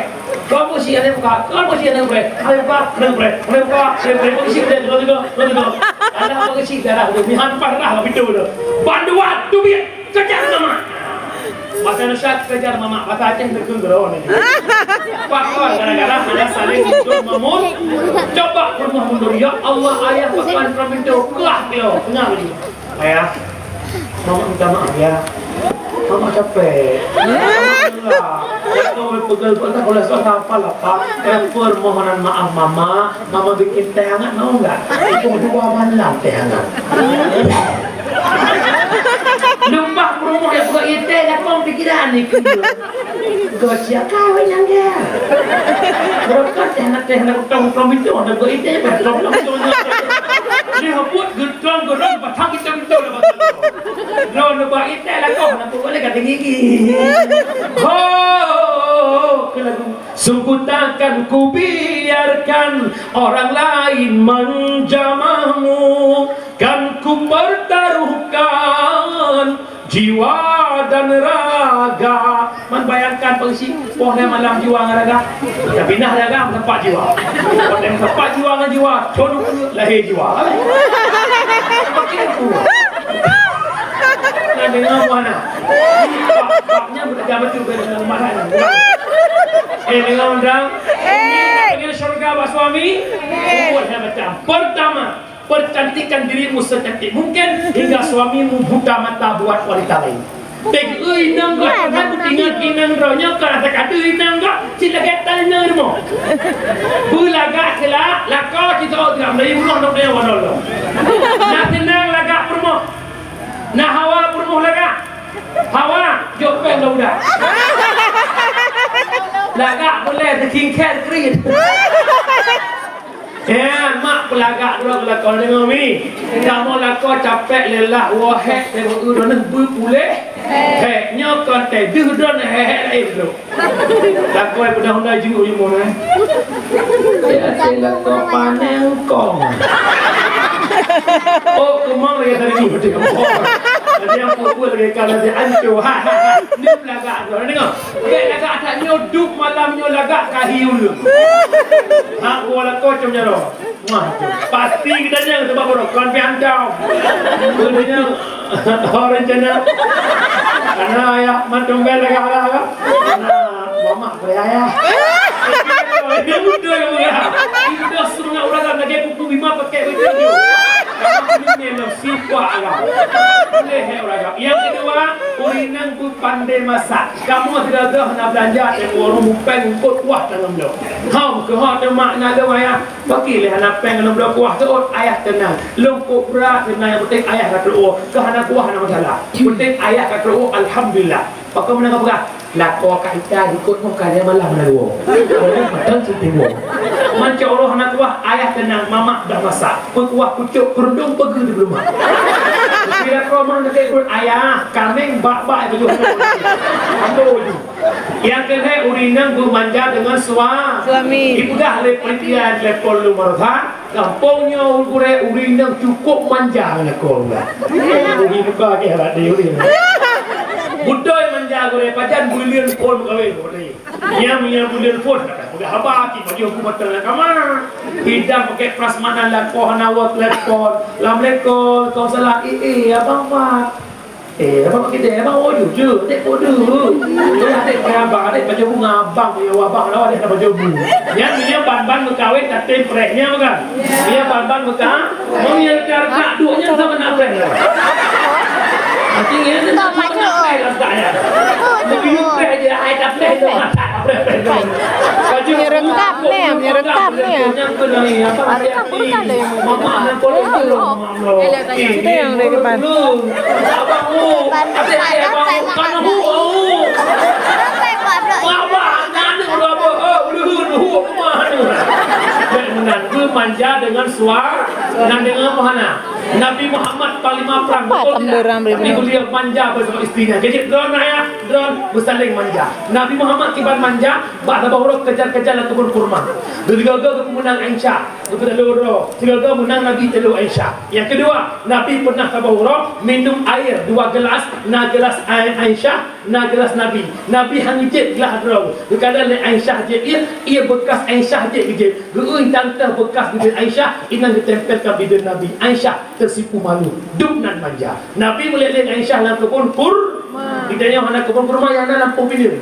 Kau mesti ada buka, kau mesti ada buka. Ada buka, ada buka, ada buka, ada buka. Mesti ada, ada, ada, ada. Ada apa ke sih darah tu? Mihan parah lah pintu tu. Banduan, tubit, kejar mama. Bahasa Indonesia kejar mama, bahasa Aceh tegur gero ni. Pakon gara-gara hana saling mundur mamun. Coba pernah mundur, ya Allah, ayah pakon pernah pintu, kelah kilo, tengah lagi. Ayah, Mama minta maaf ya. Mama capek. Mama lelah. Saya tahu pegal-pegal kalau suara apa lah, Pak. Saya permohonan maaf, Mama. Mama bikin teh hangat, mau nggak? Itu dua malam teh hangat. Numpah promo ya, bukan itu, ya, kong pikiran ni. Gocek kawin yang dia. Berkat teh hangat, teh hangat, tong, tong itu, ada buat itu, tong, tong, tong, tong. Dia buat gentong, gentong, batang itu, itu, itu. Droe Ho, ke lagu. Sungguh takkan kubiarkan orang lain menjamahmu, kan kupertaruhkan jiwa dan raga. Man bayangkan, Pak Geuchik, poh lhèe malam jiwa ngon raga. Tapi nah, raga meusapat jiwa. Poh lhèe meusapat jiwa ngon jiwa, thôn ukeue lahé jiwa. Pakai aku. Nah, deungö buah na. Pak, paknya budak jabat tu, bukan dalam rumah lain. Eh, deungö, Undang. Eh. Pengen syurga bak suami? Buat saya macam. Pertama, percantikan dirimu secantik mungkin hingga suamimu buta mata buat wanita lain. Teuka inong gak, pernah kutinggai inong droe nyoe, ka rasa kadu inong gak, cit lagèe tan inong rumoh. Beulagak keulah, lakoe cit teuôt gak, meulayeue bunoe nok nyoe wadôh lom. Na teunang lagak peurumoh. Na hawa peurumoh lagak. Hawa, jok péng bak budak. Lagak peureulèe teuking kèt krit. Eh, mak peulagak droe keu lakoe deungö mi. Kamoe lakoe capek lelah, woe hék teuh, eu droeneuh beupuléh. Hék nyoe kon teuh deuh droeneuh hék-hék laén droe. Lakoe peudah undai jeuet ujeuen eh. Ya, saya lakoe paneng kong. Oh, kumang lagi tadi tu, dia kong. Jadi yang pukul lagi kalau dia ancur. Ha, ha, ha. Ni peulagak droe, deungö. Bèk lagak that nyoe, duek malam nyoe lagak kahi ureueng. Ha, geuwalakoe cong jaroe. Wah, pasti geutanyoe teubak barô, kon pih hantom. Geutanyoe, oh, rencana. Karena ayah mantong bèk lagak-lagak. Karena mamak bèk ayah. Dia betul ya, Bu, ya. Dia suruh nak urang lagi pukul lima pakai betul tu. Karena ini memang sifat agam. Boleh, ya, urang agam. Yang kedua, ureueng inong beupandai masak. Kamoe sigoe-goe hana beulanja, teuka warong mupèng eungkôt kuah tangon bloe. Hom, keuhai teuh mak na lôn ayah. Bagi lé hana pèng lôn bloe kuah teuôt, ayah teunang. Lôn kok brat teunang, nyang penting ayah ka teuôt. Keu hana kuah hana masalah. Penting ayah ka teuôt, alhamdulillah. Pakon meunan ka peugah, lakoe ka ita jikôt nyoe ka lhèe malam na dua. Lôn mantong cit teuôt. Man cok uroe hana kuah, ayah teunang, mamak dah masak. Peukuah pucôk keurudung peugöt di rumah. Kira koma dekat pun ayah, kameng bak-bak itu juga. Ambo ju. Yang keuhai ureueng inong beumanja deungon sua-, Suami. Dipeugah lé panitia level nomor empat, gampông nyoe gurèe ureueng inong cukup manja ngon lakoe ureueng. Ureueng buka ke hara deh ureueng. Beutôi manja gurèe pajan buleuen phôn kawin gurèe. Nyang, nyang buleuen phôn, peugah haba, ki baju aku mata lam kama. Hidang pakai prasmanan lakoe hana woe telepon. Assalamualaikum, waalaikumsalam. Eh, eh, abang mat. Eh, abang pakai deh, abang woe ju, ju. Dek kode. Dek, dek, abang, dek baju bunga abang, ya, abang, lawa dek baju bunga. Nyang, nyang ban-ban meukawen, tatem prek, nyang bukan? Nyang ban-ban meuka-, mau nyang karena duit, nyang sama nak prek, lah. Nanti nyang sama nak prek, lah, tak, ya. Lebih prek je, ai tak prek, tu, tak prek, prek, tu. Baju Nyerekam, bunga, Mem, nyerekam, Mem. Nyang kena ni, apa, hati-hati. Mama, nak boleh belum? Sudah yang dari depan. Manja dengan sua-, nah, dengan apa hana? Nabi Muhammad panglima perang, betul tidak? Tapi beliau manja bersama istrinya. Jadi, drone ayah, drone bersaling manja. Nabi Muhammad kiban manja, bak saboh uroe kejar-kejar lam kebun kurma. Geugaga geupeumeunan Aisyah. Geupeutaloe droe, sigoe-goe meunang Nabi taloe Aisyah. Nyang keudua, Nabi pernah saboh uroe minum air dua gelas, na gelas Ai-, Aisyah, na gelas Nabi. Nabi hana jieb gelas droe. Geukalon lé Aisyah jieb ié, ié beukas Aisyah jieb geujieb. Geueu tantah beukas bibit Aisyah, inan geutempelkan bibit Nabi. Aisyah teusipu malu, dum nan manja. Nabi meulét lé Aisyah lam keubon kur-, di tanyoe hana keubon kurma, nyang na lampôh pineung.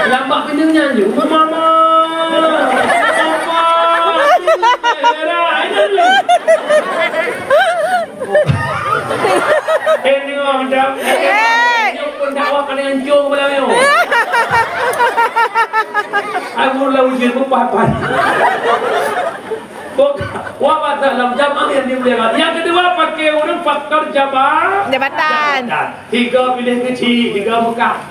Lam bak pineung nyan ju, "Mama! Mama!" Merah, itu tu. Eh, ni orang dah. Hei! Nyoe pun dakwah kali hancur kepala nyoe. Aku lau je, aku papan. Bok, wah, masa lam jam amir ni boleh lah. Yang kedua, pakai ureueng faktor jaba-, jabatan. Jabatan. Tiga piléh keuchik, tiga meukat.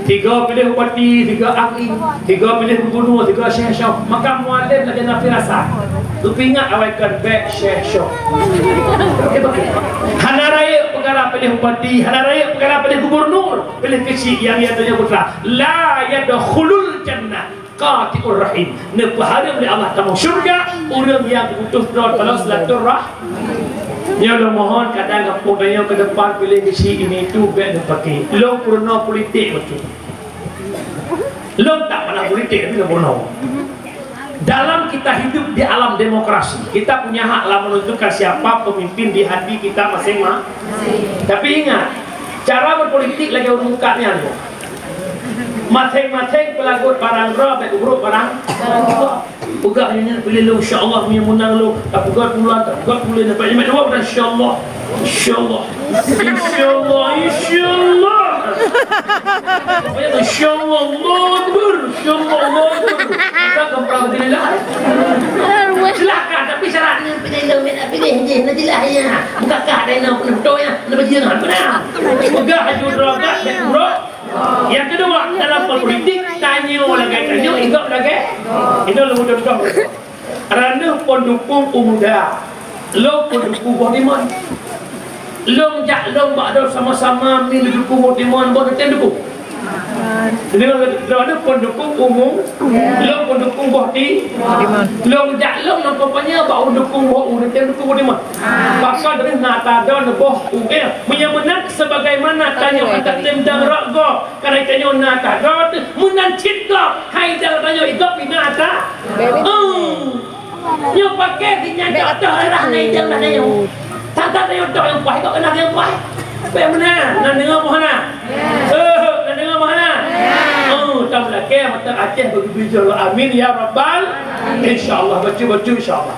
Tiga piléh bupati, tiga agri. Tiga piléh gubernur, tiga syèh syok. Maka mualem lagèe na firasat. Teupeuingat awai kan bèk syèh syok. Okey, okey. Hana rayeuk peukara Bupati, hana rayeuk peukara piléh gubernur, piléh keuchik nyang ya tanyoe putra. La yadkhulul jannah qati'ur rahim. Neupeuhareuem lé Allah tamong syeuruga ureuëng nyang putus droe taloe silaturah-. Nyoe lôn mohon, kadang gampông tanyoe keu depan piléh keuchik ini itu bék neupaké. Lôn peurunoe politik beutôi. Lôn tak pernah politik, tapi lôn peurunoe. Dalam kita hidup di alam demokrasi, kita punya hak lah menentukan siapa pemimpin di hati kita masing-masing. Tapi ingat, cara berpolitik lagèe ureueng mukat nyan. Masing-masing peulagot barang droe, bèk ubrok barang. Peugah nyan, "Pilih lôn, insya Allah, meunang lôn." Tak peugah pula, tak peugah pula, dapat nyemak jawab dah, "Insya Allah." Insya Allah. Insya Allah, insya Allah, insya Allah. Pokoknya insya Allah, Allahu Akbar. Insya Allah, Allahu Akbar. Maka kau pernah berkeliling lah. Silakan, tapi syaratnya pilih lewat, pilih je, nanti lah ya. Bukan kah ada yang nak betul ya, nak berjalan benar. Peugah aju drogat dan buruk. Yang kedua, dalam politik, tanyoe lagèe tanyoe, igop lagèe. Itu lebih contoh. Raneuh pon dukung u muda. Lôn pon dukung boh Timon. Lôn jak lôn bak droe sama-sama mi dukung boh Timon, boh Timon dukung. Deungon droeneuh pon dukung u mu, lôn pon dukung boh Ti-, lôn jak lôn nang kampanye bak u dukung boh u, Timon dukung boh Timon. Pakon droeneuh na ata droeneuh boh u, eh, meunyoe meunan sebagaimana tanyoe hana tem dang rot gob, karena tanyoe na ata droe teuh meunan cit gob, hai dang tanyoe igop na ata. Hmm. Nyoe paké si nyan cok toh rah na idang na nyoe. Tata nyoe toh nyang paih, kok keunan nyang paih. Bèk meunan, na deungoe moh na? Eh, na deungoe moh na? Oh, tam lakèe mantong Aceh beugeubri jih. Amin ya rabbal. Insya Allah, bacut-bacut insya Allah.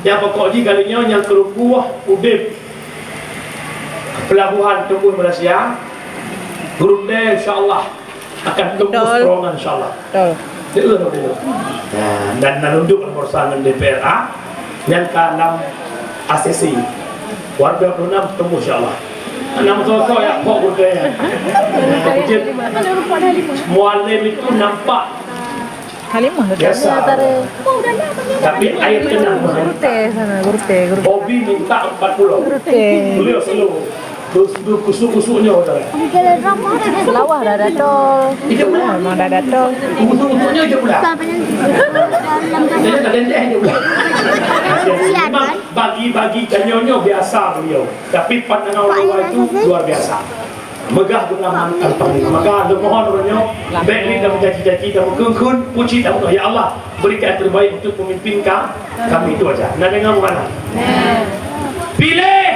Nyang pokok jih kali nyoe nyang keuruku udép pelabuhan teumbus Malaysia. Brunei insya Allah akan tembus terowongan, insya Allah. Betul. Dia urus dia. Nah, dan na runduk nomor satu D P R A, yang ke enam A C C. Warga dua puluh enam tembus, insya Allah. Enam sosok ya, kok betul ya. Nah, Mualem itu nampak Halimah ke biasa. Tapi air tenang. Gurute sana, gurute, gurute. Hobi minta empat puluh. Gurute. Beliau selalu. Terus, terus kusuk-kusuknya orang. Selawah dah datang. Hidup lah. Memang dah datang. Kusuk-kusuknya hidup lah. Jadi tak dendeh hidup lah. Memang bagi-bagi kanyonyo biasa beliau. Tapi pandangan orang luar itu luar biasa. Megah guna mantan panglima. Maka, lôn mohon uroe nyoe, bèk lé tameujanji-janji, tameukeun-keun, puji tameudoa, "Ya Allah, berikan yang terbaik untuk pemimpin ka-, kami." Itu aja. Na deungoe bukan? Pilih!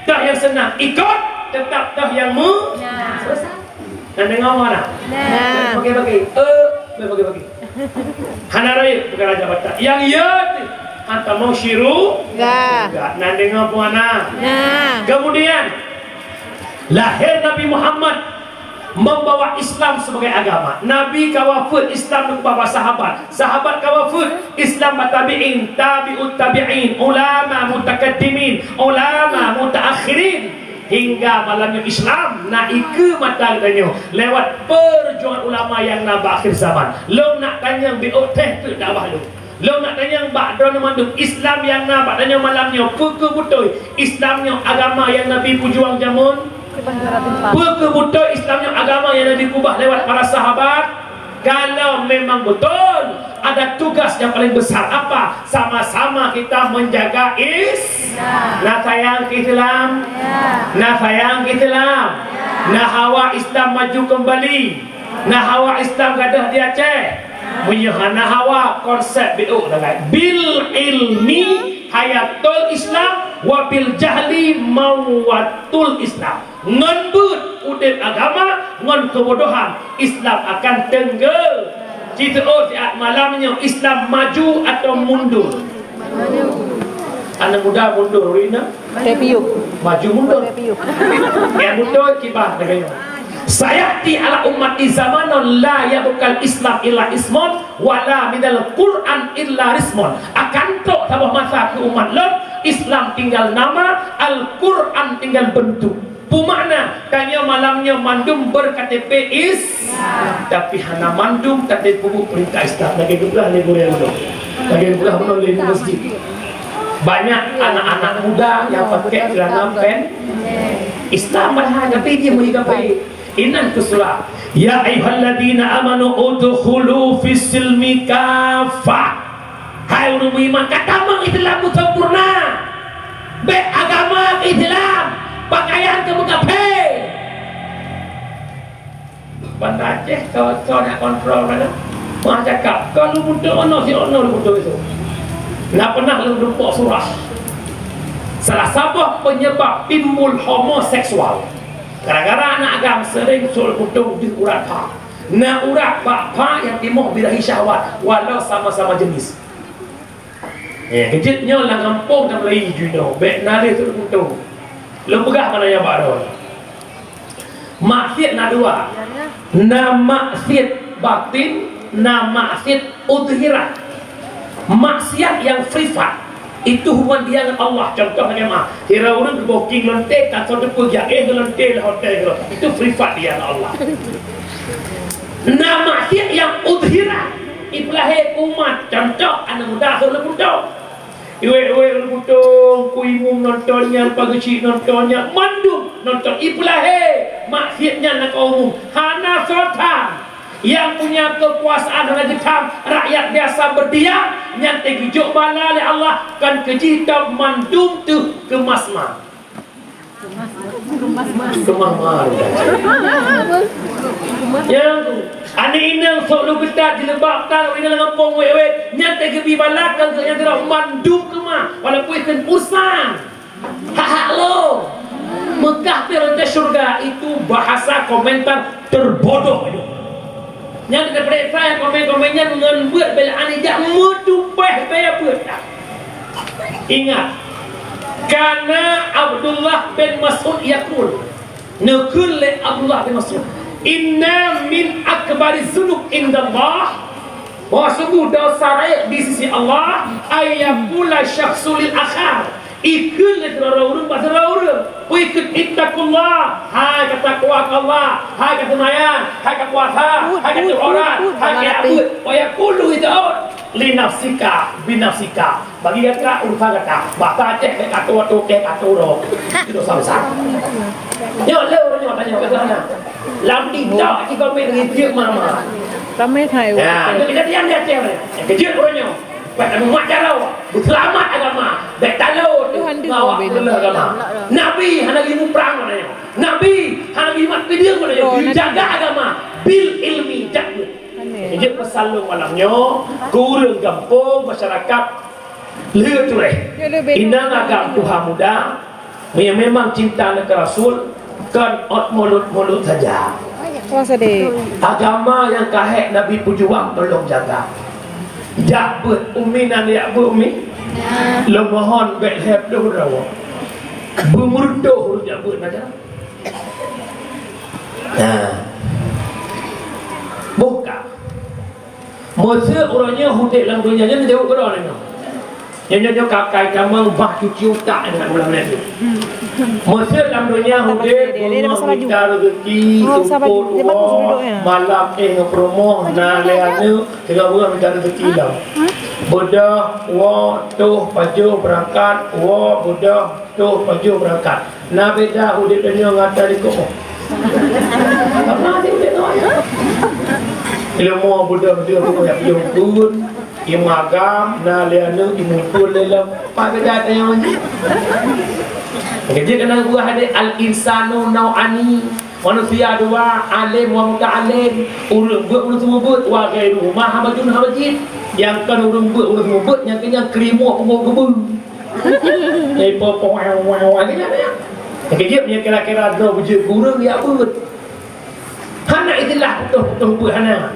Toh nyang seunang ikot, teutap toh nyang me-, selesai. Na deungoe bukan? Bagi-bagi. Eh, bagi-bagi. Hana rayeuk peukara jabatan. Nyang ya tu, hantom syeuruga. Ga. Na deungoe bukan? Nah. Kemudian, lahir Nabi Muhammad membawa Islam sebagai agama. Nabi ka wafeuet, Islam dikeubah bak sahabat. Sahabat ka wafeuet, Islam bak tabi'in, tabi'ut tabi'in, ulama mutakaddimin, ulama mutaakhirin. Hingga malam nyoe Islam na ikeue mata geutanyoe lewat perjuangan ulama nyang na bak akhir zaman. Lôn nak tanyong beuôt teuh keu dakwah lôn. Lôn nak tanyong bak droeneuh mandum, Islam nyang na bak tanyoe malam nyoe, peu kheueh beutôi Islam nyoe agama nyang Nabi peujuang jameun? Peu kheueh beutôi Islam nyoe agama nyang Nabi keubah lewat para sahabat? Kalau memang betul, ada tugas yang paling besar apa? Sama-sama kita menjaga Islam. Na sayang keu Islam? Na sayang keu Islam? Na hawa Islam maju kembali? Na hawa Islam gadôh di Aceh? Meunyoe hana hawa, konsep B O dah lain. Bil ilmi hayatul Islam, wa bil jahli mauwatul Islam. Ngon beuet udép agama, ngon keubodohan Islam akan teunggeu. Cit oh siat malam nyoe Islam maju atau mundur? Aneuk muda mundur, Rina. Tepiuk. Maju mundur. Tepiuk. Nyang beutôi kiban lagèe nyoe. Sayati ala ummati zamanun la yabqal Islam illa ismun, wala minal Qur'an illa rismun. Akan trok saboh masa keu umat lôn, Islam tinggal nama, Al-Qur'an tinggal bentuk. Peue makna? Tanyoe malam nyoe mandum ber-K T P Islam, tapi hana mandum tatem peubuet peurintah Islam. Lagèe geupeugah lé gurèe ulôn, lagèe geupeugah ulôn lé masjid. Banyak anak-anak muda nyang pakai celana pen-, Islam padahai, tapi dia meuiga baik. Inan keu surah, "Ya ayyuhalladzina amanu udkhulu fis silmi kaffah." Hai ureuëng meuiman, ka tamong Islam meusampurna. Bék agama keu Islam, pakaian keu meukafé. Banda Aceh ka, ka nak kontrol mana? Mah cakap, ka lôn muntah ono si ono lôn muntah itu. Na pernah lôn tumpok surah. Salah saboh penyebab timbul homoseksual. Gara-gara aneuk agam sering sul kutong di urat pha. Na urat bak pha nyang timoh birahi syahwat, walau sama-sama jenis. Eh, keujeuet nyoe lam gampông na mulai jinoe, bék na lé sul kutong. Lôn peugah mana nyang bak droe. Maksiet na dua. Na maksiet batin, na maksiet udhiran. Maksiat nyang privat, itu hubungan dia ngon Allah. Contoh lagée ma, sira ureuëng geuboking lonte, ka soe teupeu jak éh lonte lé hotel, itu privat dia ngon Allah. Na maksiat nyang udhiran, ipeulahé umat. Contoh, aneuk muda seuleubeueng dong. Iwé-iwé ureuëng butông, ku imum nonton nyan, pageuchik nonton nyan, mandum nonton. Ipeulahé maksiet nyan lam kaum umum. Hana soe tham. Nyang punya keukuasaan hana jitham, rakyat biasa berdiam, nyan teujok bala lé Allah, kan keujih tom mandum teuh keumasma. Keumah malu. Nyang aneuk inong sok lôn geutat jilbab tan, inong lam gampông wét-wét, nyan teugeubi bala keu nyang keudroe mandum keumah, walaupun ikheun usang. Hak-hak lôn. Meukah pih rot syeuruga, itu bahasa komentar terbodoh itu. Nyang teupeuriksa komen-komen nyan ngon beuet bela aneuëk jak meutupéh baya beuet. Ingat, kana Abdullah bin Mas'ud yaqul, neukheun lé Abdullah bin Mas'ud, "Inna min akbari dzunub indallah," bahwa sungguh dosa rayeuk di sisi Allah, "Ayyaqula syakhsu lil akhar," ikheun lé sidroe ureuëng bak sidroe ureuëng, ikheun, "Ittaqullah," hai ka takwa keu Allah, hai ka seumayang, hai ka puasa, hai ka teuh aurat, hai ka jak beuet, wa yaqulu, li nafsika, bi nafsika. Bagi gata urusan gata. Bahasa Aceh, eh, kato, kato, eh, kato, ro. Itu dosa besar. Nyoe le ureuëng nyoe tanyong keu hana. Lam TikTok, ci komen lagi tiek mama. Ramai hai. Ya, itu kejadian di Aceh. Keujeuet ureuëng nyoe. Buat kamu mak jaro. Beuselamat agama. Bék talo. Itu handi. Bawa ke agama. Nabi hana lagi muprang, katanya. Nabi hana lagi mat pideueng, katanya. Oh, Nabi. Jaga agama. Bil ilmi, jak. Amin. Jadi pesan lôn malam nyoe, keu ureuëng gampông, masyarakat, lheueh tuléh. Inong agam tuha muda, meunyo memang cinta ngon Rasul, kon ot mulut-mulut saja. Wah, sedih. Agama nyang ka hék Nabi peujuang tolong jaga. Jak beuet, Umi nan jak beuet, Umi? Ya. Lôn mohon bék lhée ploh droe. Beumeureutôh ureuëng jak beuet na. Nah. Boh ka. Meuseu uroe nyoe udeb lam donya nyoe jaweueb keudroe nyoe. Nyoe, nyoe, nyoe kakai tamong bah cuci utak nyoe malam nyoe. Meuseu lam donya udeb, beungoh mita rezeki, tumpôk tuwoe, malam éh ngon peurumoh, na lé aneuk, tiga bulan mita rezeki lom. Beudôh, woe, toh, pajoh, beurangkat, woe, beudôh, toh, pajoh, beurangkat. Na beda udeb tanyoe ngon ata likot. Sama di udeb tanyoe. Ilmu beudôh-dôh tanyoe jak piôh pun, imagam, na lé aneuk, imupun lé lom. Apa beda tanyoe nyoe? Jadi kena buah hadis, al-insanu nau'ani. Manusia dua, alim wa muta'alim. Ureuëng beuet, ureuëng seumeubeuet, wa ghairuhuma hamajun hamajid. Nyang kon ureuëng beuet, ureuëng seumeubeuet, nyang keunyan keurimok punggong keubeueng. Eh, po, po, wah, wah, wah, gitu, ya. Keujeuet nyan kira-kira droe beujeuet gureueng ya beuet. Hana istilah putôh-putôh beuet hana.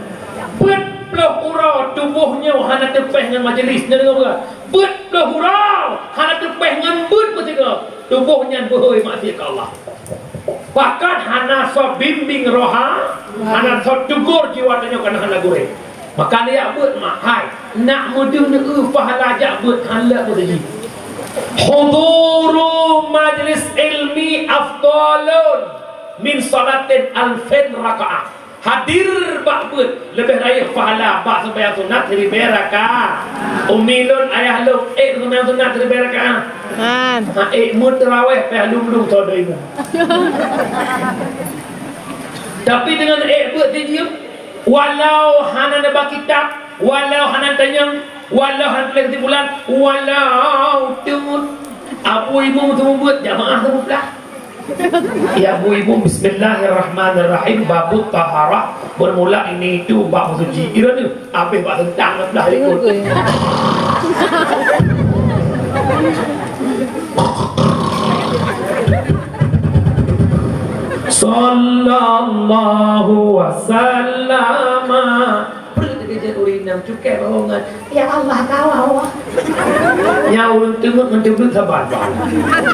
Peuet ploh uroe tuboh nyoe hana teupéh ngon majeulis, nyoe deungoe beuet. Peuet ploh uroe hana teupéh ngon beuet meusigoe. Tuboh nyan beuhôi maksiat keu Allah. Bahkan hana soe bimbing roha, hana soe teugor jiwa tanyoe kana hana gurée. Maka jak beuet mak, hai, nak meudeuh neueu pahala jak beuet han leuek meuseujid. Huduru majlis ilmi afdalun min salatin alfin rakaah. Hadir bak beuet leubeh rayeuk pahala bak seumayang sunat siribèe rakaat. Umi lôn, ayah lôn, ék seumayang sunat siribèe rakaat? Kan. Ha, ék meuterawèh payah lom-lom soe doi mu. Tapi deungon ék beuet sijeuem, walau hana neuba kitab, walau hana tanyong, walau hana tuléh kesimpulan, walau teungeut, Abu Imum seumeubeuet, jamaah seumeublah. Ya, Bu Ibu, bismillahirrahmanirrahim. Babut taharah, bermula ini itu bab suci. Kira ni, habis bak tentang dah ikut. Sallallahu wasallama. Peue teukeujot ureueng inong cukai bak rumoh ngon, "Ya Allah, ka Allah." Nyan ureueng teungeut ngon teubeuet saban-saban.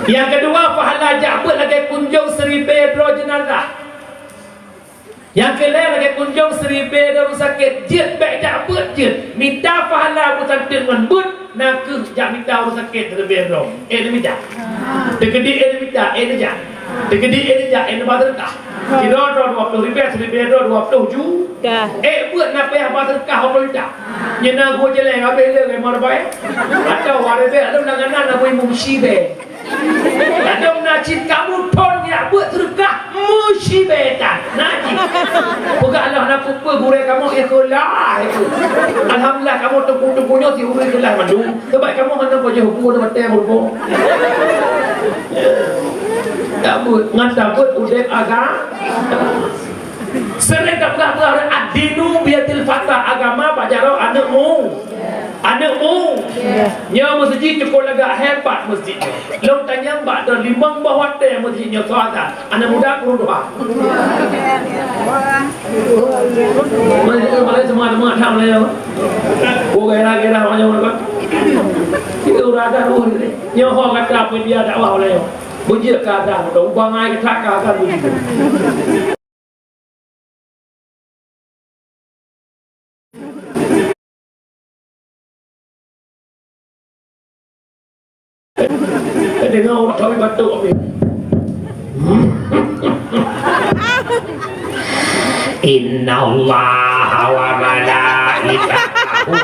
Nyang keudua, pahala jak beuet lagèe kunjong siribèe droe jeunazah. Nyang keulhèe lagèe kunjong siribèe droe ureueng sakét. Jeuet bèk jak beuet jeuet. Mita pahala beusanteun ngon beuet, na kheueh jak mita ureueng sakét siribèe droe. Eh, neumita. Teukeudi eh neumita, eh neujak. Teukeudi eh neujak, eh neuba seudeukah. Sidroe droe dua ploh ribèe, siribèe droe dua ploh ju. Ka. Eh, beuet na payah ba seudeukah dua ploh juta. Nyan na geuh jeleng habéh lé ngon marbai. Atau waréh bèe, atau na gana na bui meusi bèe. Atau na cit kamoe thon nyak beuet seudeukah meusi bèe tan. Na cit. Peugah lah na peue-peue gurèe kamoe ikeulah itu. Alhamdulillah kamoe teungku-teungku nyoe si ureueng ikeulah mandum. Sebab kamoe hana pajoh bu na batèe meurumpok. Tabeuet, ngon tabeuet udép agama. Sering tapeugah-peugah, "Ad-dinu biyadil fata," agama bak jaroe aneuk mu-, aneuk mu-. Nyoe meuseujid cukôp lagak hebat meuseujid nyoe. Lôn tanyong bak droe limong boh watèe meuseujid nyoe soe azan. Aneuk muda kureueng tuha. Malah, malah semua, semua ada malah. Oh, gairah-gairah macam mana, Pak? Itu udah ada ruh ini. Nyoe ho gata peudia dakwah oleh nyoe. Beujeuet keu azan, udah ubang ai gata keu azan begitu. Deungoe ureueng kawin batuk, Amin. Innallaha wa malaikatahu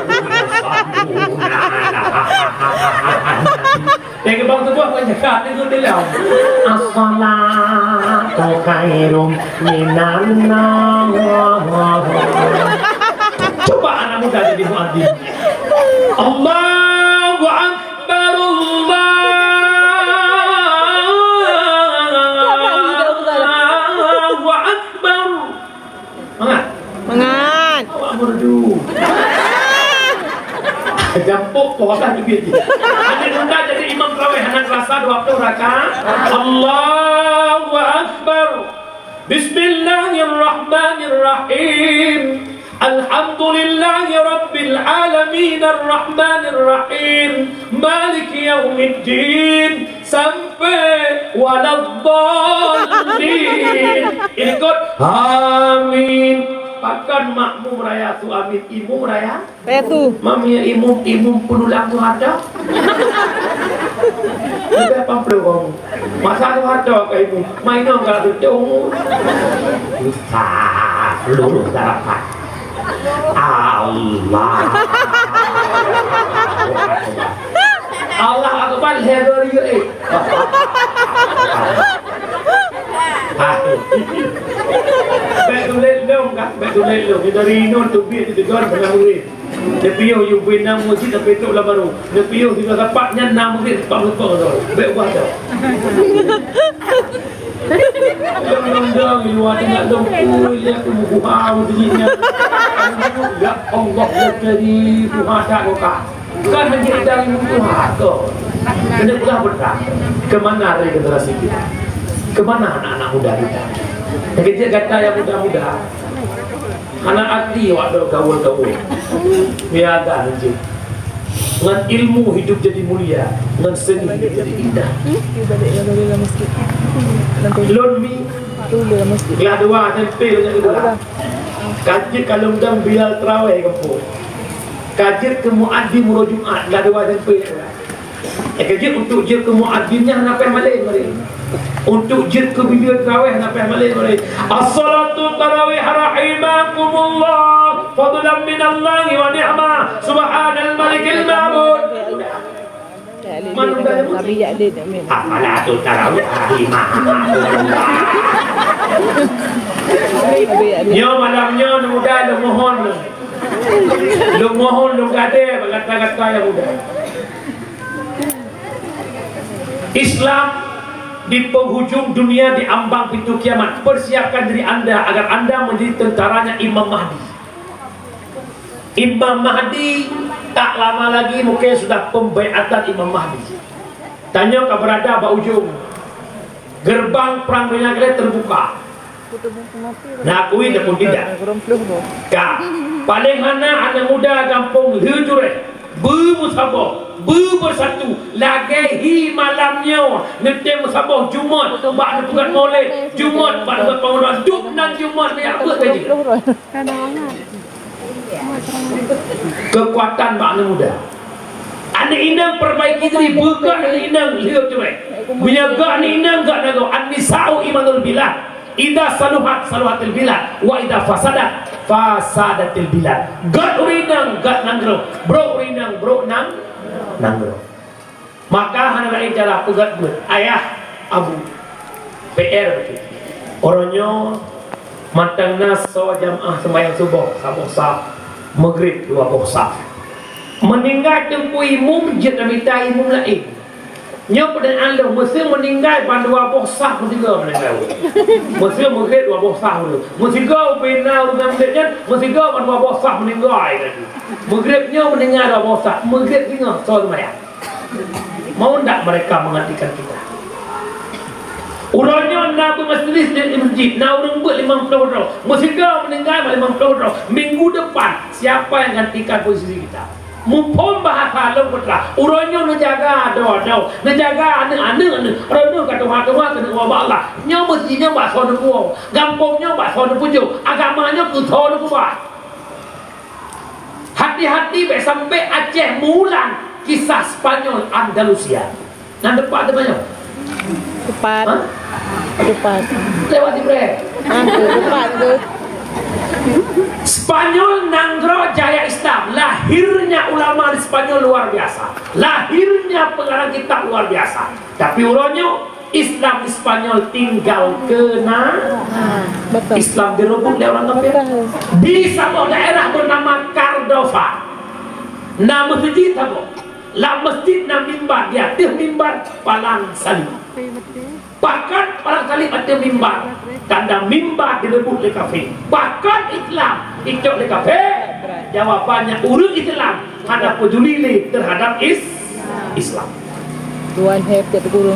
yusalluna 'alan nabi. Lagi bang tubuh pun cakap ni tu bilang. As-salatu khairum minan naum. Cuba anak muda jadi muadzin. Allahu Akbar, Allahu Akbar. Mangat. Mangat. Awak merdu. Jampuk kau akan lebih. Anak muda jadi imam tarawih anak kelas dua puluh rakaat. Allahu Akbar. Bismillahirrahmanirrahim. Alhamdulillahi rabbil alamin, arrahmanirrahim, maliki yaumiddin, sampai waladdallin. Ikut, amin. Pakon makmum raya su amin, imum raya? Raya su. Mami ya imum, imum penulang tu ada. Udah pamplu kamu. Masa tu ada ke imum. Main dong kalau tu. Susah, lurus darah. Allah. Allah Akbar, heboh juga, eh. Bèk tuléh lom, Kak. Bèk tuléh lom. Dari inoe teubiet di tegon tengah ureueng. Neupiôh yue bui nam meusit sampai tok lam baru. Neupiôh tiga sapat nyan nam meusit sepak meupok tu. Bèk ubah tu. Lom-lom dong, di luar tinggal dong. Ui, lihat tu buku hau tu nyan. Ya Allah, ya Karim, Tuhan tak buka. Bukan hanya dari mutu hak tu. Kena pegang berat. Kemana hari generasi kita? Kemana anak-anak muda kita? Kita kata yang muda-muda. Hana arti awak dok gaul-gaul. Miaga hanjeuet. Ngon ilmu hidup jadi mulia, ngon seni hidup jadi indah. Lôn mi, kelas dua S M P lôn nyang keudua. Ka jeuet ka lôn dong bial terawih gampông. Ka jeuet keu muadzin uroe Jumat, kelas dua S M P lôn. Eh, ka jeuet untuk jeuet keu muadzin nyan hana payah malém, malém. Untuk jeuet keu bileue tarawih sampai malem-malem. As-salatu tarawih rahimakumullah. Fadlan minallahi wa ni'mah. Subhanal malikil ma'bud. Mana udah ada bunyi? As-salatu tarawih rahimakumullah. Nyoe malam nyoe, mudah lôn mohon. Lôn mohon, lôn gadée bak gata-gata nyang muda. Islam di penghujung dunia, di ambang pintu kiamat. Persiapkan diri anda agar anda menjadi tentaranya Imam Mahdi. Imam Mahdi tak lama lagi mungkin sudah pembaiatan Imam Mahdi. Tanyoe ka berada bak ujong. Gerbang perang dunia ketiga terbuka. Na akui ataupun tidak? Ka. Paling hana aneuk muda gampông lheueh jureh, beumeusaboh, beubeusatu, lagée hi malam nyoe, neutem meusaboh Jumat bak neupeugét Maulid, Jumat bak neupeugét Pangureuan, duek nan Jumat neujak beuet gaji. Keukuatan bak aneuk muda. Aneuk inong perbaiki diri, beugét aneuk inong lheueh jureh. Meunyoe gét aneuk inong, gét nanggroe. An-nisa'u imadul bilad. Idza saluhat, saluhatil bilad. Wa idza fasadat, fasadatil bilad. Gét ureueng inong, gét nanggroe. Brok ureueng inong, brok nang-, nanggroe. Maka hana laén cara peugét beuet. Ayah, abu. P R beutôi. Uroe nyoe mantong na soe jamaah seumayang suboh saboh saf, Maghrib dua boh saf. Meuninggai teungku imum jeuet na mita imum laén. Nyoe peudeuh lôn, meuseu meuninggai ban dua boh saf meusigoe meuninggai. Meuseu Maghrib dua boh saf dulu. Meusigoe ubena ureueng nyan, meusigoe ban dua boh saf meuninggai laju. Maghrib nyoe meuninggai dua boh saf, Maghrib singoh soe seumayang. Mau ndak mereka menggantikan kita? Uroe nyoe na beumajlis di masjid, na ureueng beuet limong ploh droe. Meusigoe meuninggai limong ploh droe. Minggu depan, siapa yang gantikan posisi kita? Muphom bahasa lôn peugah, uroe nyoe neujaga adoe-adoe, neujaga aneuk-aneuk neuh. Droeneuh ka tuha-tuha keuneuk woe bak Allah. Nyoe masjid nyoe bak soe neupuwoe, gampông nyoe bak soe neupujoe, agama nyoe keu soe neupeubah. Hati-hati bék sampai Aceh meuulang kisah Spanyol Andalusia. Nan teumpat teumpat nyoe? Tepat. Hah? Tepat. Lewat Ibrahim. Ah, tu, tepat tu. Spanyol nanggroe jaya Islam. Lahirnya ulama di Spanyol luar biasa. Lahirnya pengarang kitab luar biasa. Tapi uroe nyoe Islam di Spanyol tinggal kena. Ah, betul. Islam direbut lé ureueng kafir. Betul. Di saboh daerah bernama Córdoba. Na meuseujid saboh. Lam masjid na mimbar, di ateueh mimbar palang salib. Pakon palang salib ateueh mimbar? Tanda mimbar direbut lé kafé. Pakon Islam icok lé kafé? Jawabannya, ureueng Islam hana peduli lé terhadap is-, Islam. Tuan hai Tuan Guru.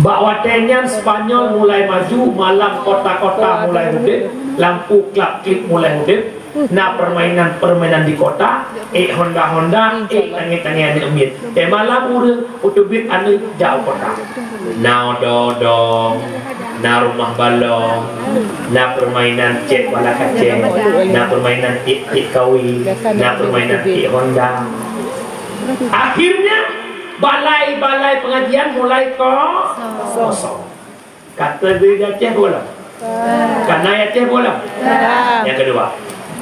Bak watée nyan Spanyol mulai maju, malam kota-kota mulai udeb, lampu klap-klip mulai udeb, na permainan-permainan di kota, ék honda-honda, ék tangée-tangée aneuk miet. Teumalam ureueng, uteubiet aneuk jak u kota. Na odong-odong, na rumah balong, na permainan cét bala kacéng, na permainan tiek-tiek kawi, na permainan tiek honda. Akhirnya, balai-balai pengajian mulai ko-, kosong. Ka teubiet di Aceh peue gohlom? Ka na di Aceh peue gohlom? Nyang keudua,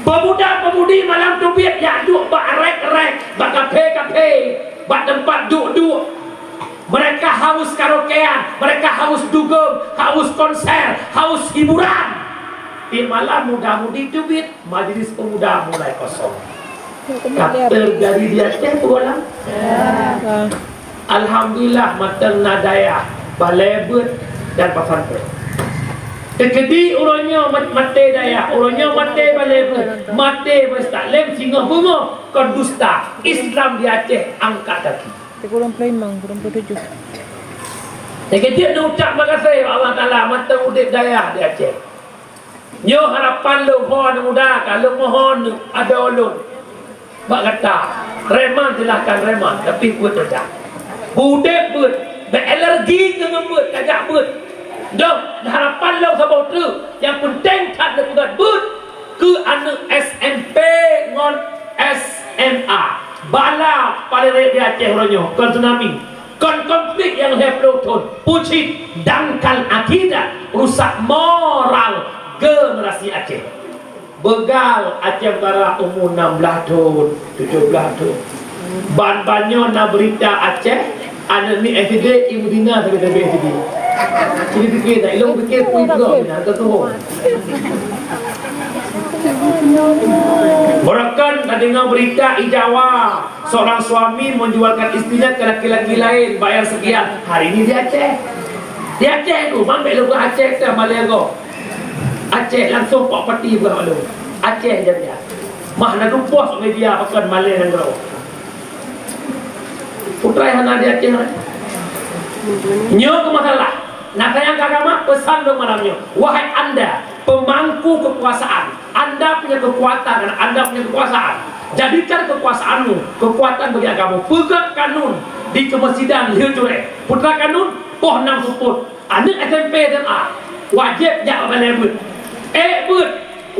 pemuda-pemudi malam teubiet jak duek bak rék-rék, bak kafe-kafe, bak teumpat duek-duek. Mereka haus karaokean, mereka haus dugem, haus konser, haus hiburan. Di malam muda-mudi teubiet, majlis pemuda mulai kosong. Ka teujadi di Aceh peue gohlom? Alhamdulillah, mantong na dayah, balée beuet dan pesantren. Teukeudi uroe nyoe mat-, maté dayah, uroe nyoe maté balée beuet, maté beusitaklem singoh beungoh, kon dusta. Islam di Aceh angkat kaki. Kurang puluh lima, kurang puluh tujuh. Teukeudi neucap meugaséh bak Allah Taala mantong udeb dayah di Aceh. Nyoe harapan lôn, ho aneuk muda, ka lôn mohon adoe lôn bak gata. Reman silahkan reman, tapi beuet reda. Udeb beuet, beualergi keu ngon beuet, tajak beuet. Dong, harapan lôn saboh treuk, nyang peunteng that lôn peugah beuet keu aneuk S M P ngon S M A. Bala paléng rayeuk di Aceh uroe nyoe, kon tsunami. Kon konflik nyang lhèe ploh thôn, peucit dangkal akidah, rusak moral generasi Aceh. Beugal Aceh Utara umu nam blaih thôn, tujoh blaih thôn. Ban-ban nyoe na beurita Aceh, aneuk miet S D, ibu Dina sabe-sabe S D. Jadi pikir tak, ilong pikir pun juga, benar ke tu? Meurakan ka deungoe beurita di Jawa, seorang suami menjualkan istrinya ke laki-laki lain, bayar sekian. Hari ini di Aceh. Di Aceh tu, mambek leuka Aceh ke Malego. Aceh langsung Pak Pati bukan maklum. Aceh jadi. Mah na dupos media akan Maleng Nanggroe. Putra hana di Aceh. Nyoe ke masalah. Nah, sayang agama, pesan dong malam nyoe. Wahai anda, pemangku kekuasaan, anda punya kekuatan dan anda punya kekuasaan. Jadikan kekuasaanmu kekuatan bagi agama. Peugah kanun di kemesidan lheueh cureh. Putra kanun, poh nam seupôt. Aneuk S M P S M A wajéb jak bak balèe beuet. Ék beuet,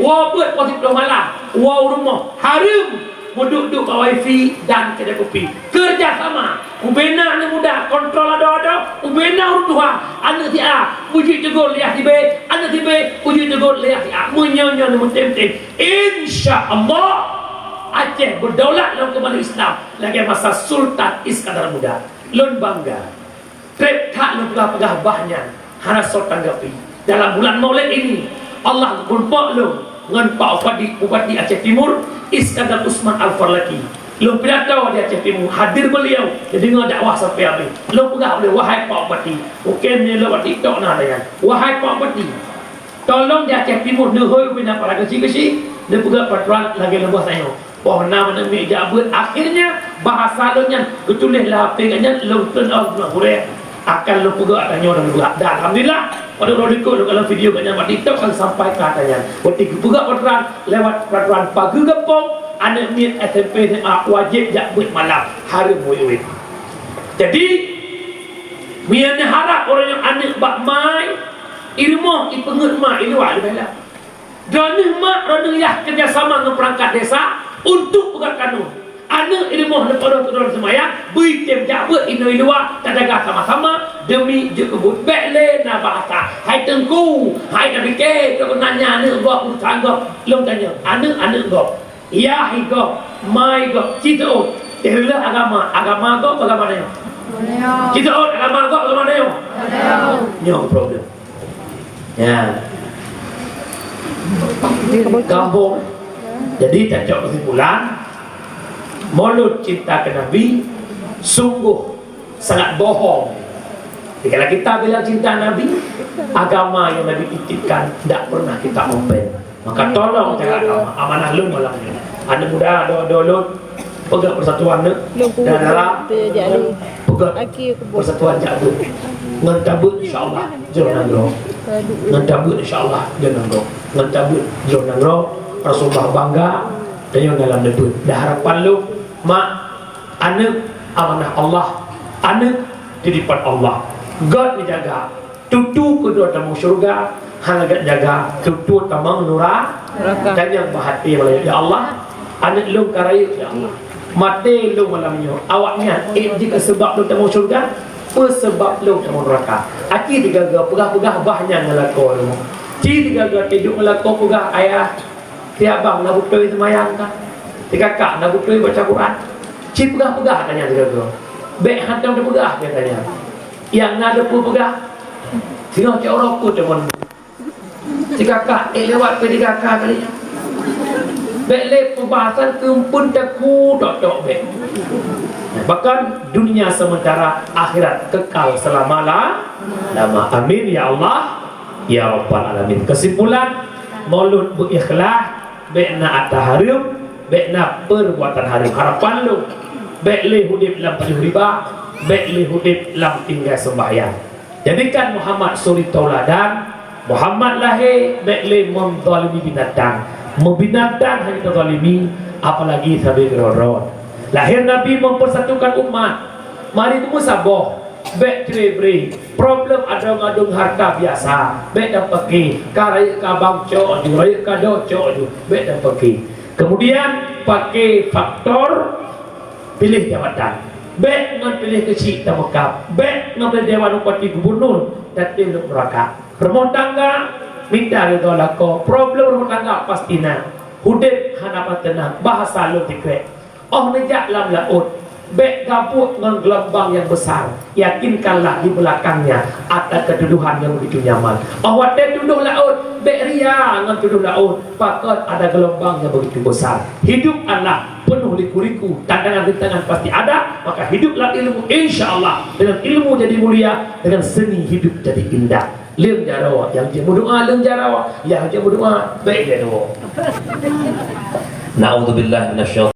woe beuet poh siplôh malam, woe u rumoh. Hareuem meuduek-duek bak wifi dan kedai kopi. Kerja sama, ubena aneuk muda kontrol adoe-adoe, ubena ureueng tuha. Aneuk si A beujeuet teugôt lé si B, aneuk si B beujeuet teugôt lé si A. Meunyoe nyoe neumeutem-tem, insya Allah Aceh beudaulat lom keumalée Islam lagée masa Sultan Iskandar Muda. Lôn bangga. Trép that lôn peugah-peugah bah nyan hana soe tanggapi. Dalam bulan Maulid ini, Allah geupeurumpok lôn ngon Pak Bupati, Bupati Aceh Timur, Iskandar Usman Al-Farlaki. Lôn pidato di Aceh Timur, hadir beliau, neudeungoe dakwah sampai habéh. Lôn peugah bak beliau, "Wahai Pak Bupati," mungkin meunyoe lôn bak TikTok na lagée nyan, "Wahai Pak Bupati, tolong di Aceh Timur neuhôi ubena para geuchik-geuchik, neupeugah peraturan lagée leubeh tanyoe." Poh na meuneuk miet jak beuet, akhirnya bahasa lôn nyan geutuléh lam H P geuh nyan, lôn treun ôn bunoe gurée. Akan lôn peugah ata nyoe dan peugah. Dan alhamdulillah, pada uroe likot lôn kalon video geuh nyan bak TikTok kan sampai keu ata nyan. Berarti geupeugah peraturan lewat peraturan pageue gampông, aneuk miet S M P S M A wajéb jak beuet malam, hareuem wajéb. Jadi, meunyoe neuharab ureueng nyang aneuk bak mai, i rumoh, i peungeut ma, i luwa leubeh lah. Droeneuh mak, droeneuh yah kerjasama ngon perangkat desa untuk peugah kanun. Aneuk i rumoh neupadub keudroe seumayang, beuitem jak beuet inoe i luwa, tajaga sama-sama demi jeuet keu buet. Bék lé na bahasa, "Hai Teungku, hai tapike, keu nanya aneuk gob, urusan gob." Lôn tanyong, aneuk, aneuk gob. Yah i gob, ma i gob, ci teuôt. Teuh lheueh agama, agama gob, agama tanyoe. Ci teuôt, agama gob, agama tanyoe. Nyoe problem. Ya. Gampông. Jadi, tacok kesimpulan, Maulud cinta ke Nabi sungguh sangat bohong. Kalau kita bilang cinta Nabi, agama yang Nabi titipkan tidak pernah kita open. Maka tolong jaga agama, amanah lôn malam nyoe. Aneuk muda, adoe-adoe lôn, peugah persatuan nyoe. Dan dara, peugah persatuan jak beuet. Ngon tabeuet, insya Allah, jroh nanggroe. Ngon tabeuet, insya Allah, jroh nanggroe. Ngon tabeuet, jroh nanggroe. Rasulullah bangga, tanyoe dalam neubeuet. Dan harapan lôn, mak, aneuk, amanah Allah. Aneuk, titipan Allah. Göt neujaga. Tutu keudroe tamong syeuruga, hana göt jaga, tutu tamong nura-, Neraka. Tanyong bak até malam nyoe, "Ya Allah, aneuk lôn ka rayeuk, ya Allah. Maté lôn malam nyoe, awaknyan ék jih keu seubab lôn tamong syeuruga, peue seubab lôn tamong neuraka?" Aci teuga-ga peugah-peugah bah nyan ngon lakoe lôn. Ci teuga-ga teuduek ngon lakoe peugah, "Ayah, si abang na beutôi seumayang ka? Si kakak na beutôi baca Quran?" Ci peugah-peugah tanyong teuga-ga. Bék hantom teupeugah, katanya. Nyang na teupeue peugah, singoh cok rokok teumon. Si kakak, eh, lewat P D K K kali nyan. Bék lé peubahasan keumpun teungku tok-tok bék. Bahkan dunia sementara, akhirat kekal selama-la-, lama. Amin ya Allah, ya Rabbal Alamin. Kesimpulan, Maulud beuikhlas, bék na ata hareuem, bék na perbuatan hareuem. Harapan lôn, bék lé udép lam pajoh riba, bék lé udép lam tinggai sembahyang. Jadikan Muhammad suri tauladan. Muhammad lahé bék lé meuzalimi binatang. Meubinatang hana teuzalimi, apalagi sabe keudroe-droe. Lahé Nabi mempersatukan umat. Mari teumeusaboh, bék cerai-berai. Problem adong-adong harta biasa, bék tapaké. Ka rayeuk keu abang cok ju, rayeuk keu adoe cok ju, bék tapaké. Kemudian pakai faktor pilih jabatan. Bék ngon piléh keuchik tameukab, bék ngon piléh dewan bupati gubunur tatem lam neuraka. Rumoh tangga mita ridha lakoe, problem rumoh tangga pasti na. Udeb hana pateunang, bahasa lôn tikrek. Óh neujak lam laôt, bék gabuk ngon geulumbang nyang beusar. Yakinkanlah di beulakangnya ada kedudukan nyang begitu nyaman. Óh watée tudoh laôt, bék ria ngon tudoh laôt, pakon ada geulumbang nyang begitu beusar. Hidup adalah penuh liku-liku, tantangan-rintangan pasti ada, maka hidup lam ilmu, insya Allah, dengan ilmu jadi mulia, dengan seni hidup jadi indah. Leueng jaroe, nyang jeuet meudoa leueng jaroe, nyang jeuet meudoa bék jaroe. Na'udzubillah minasy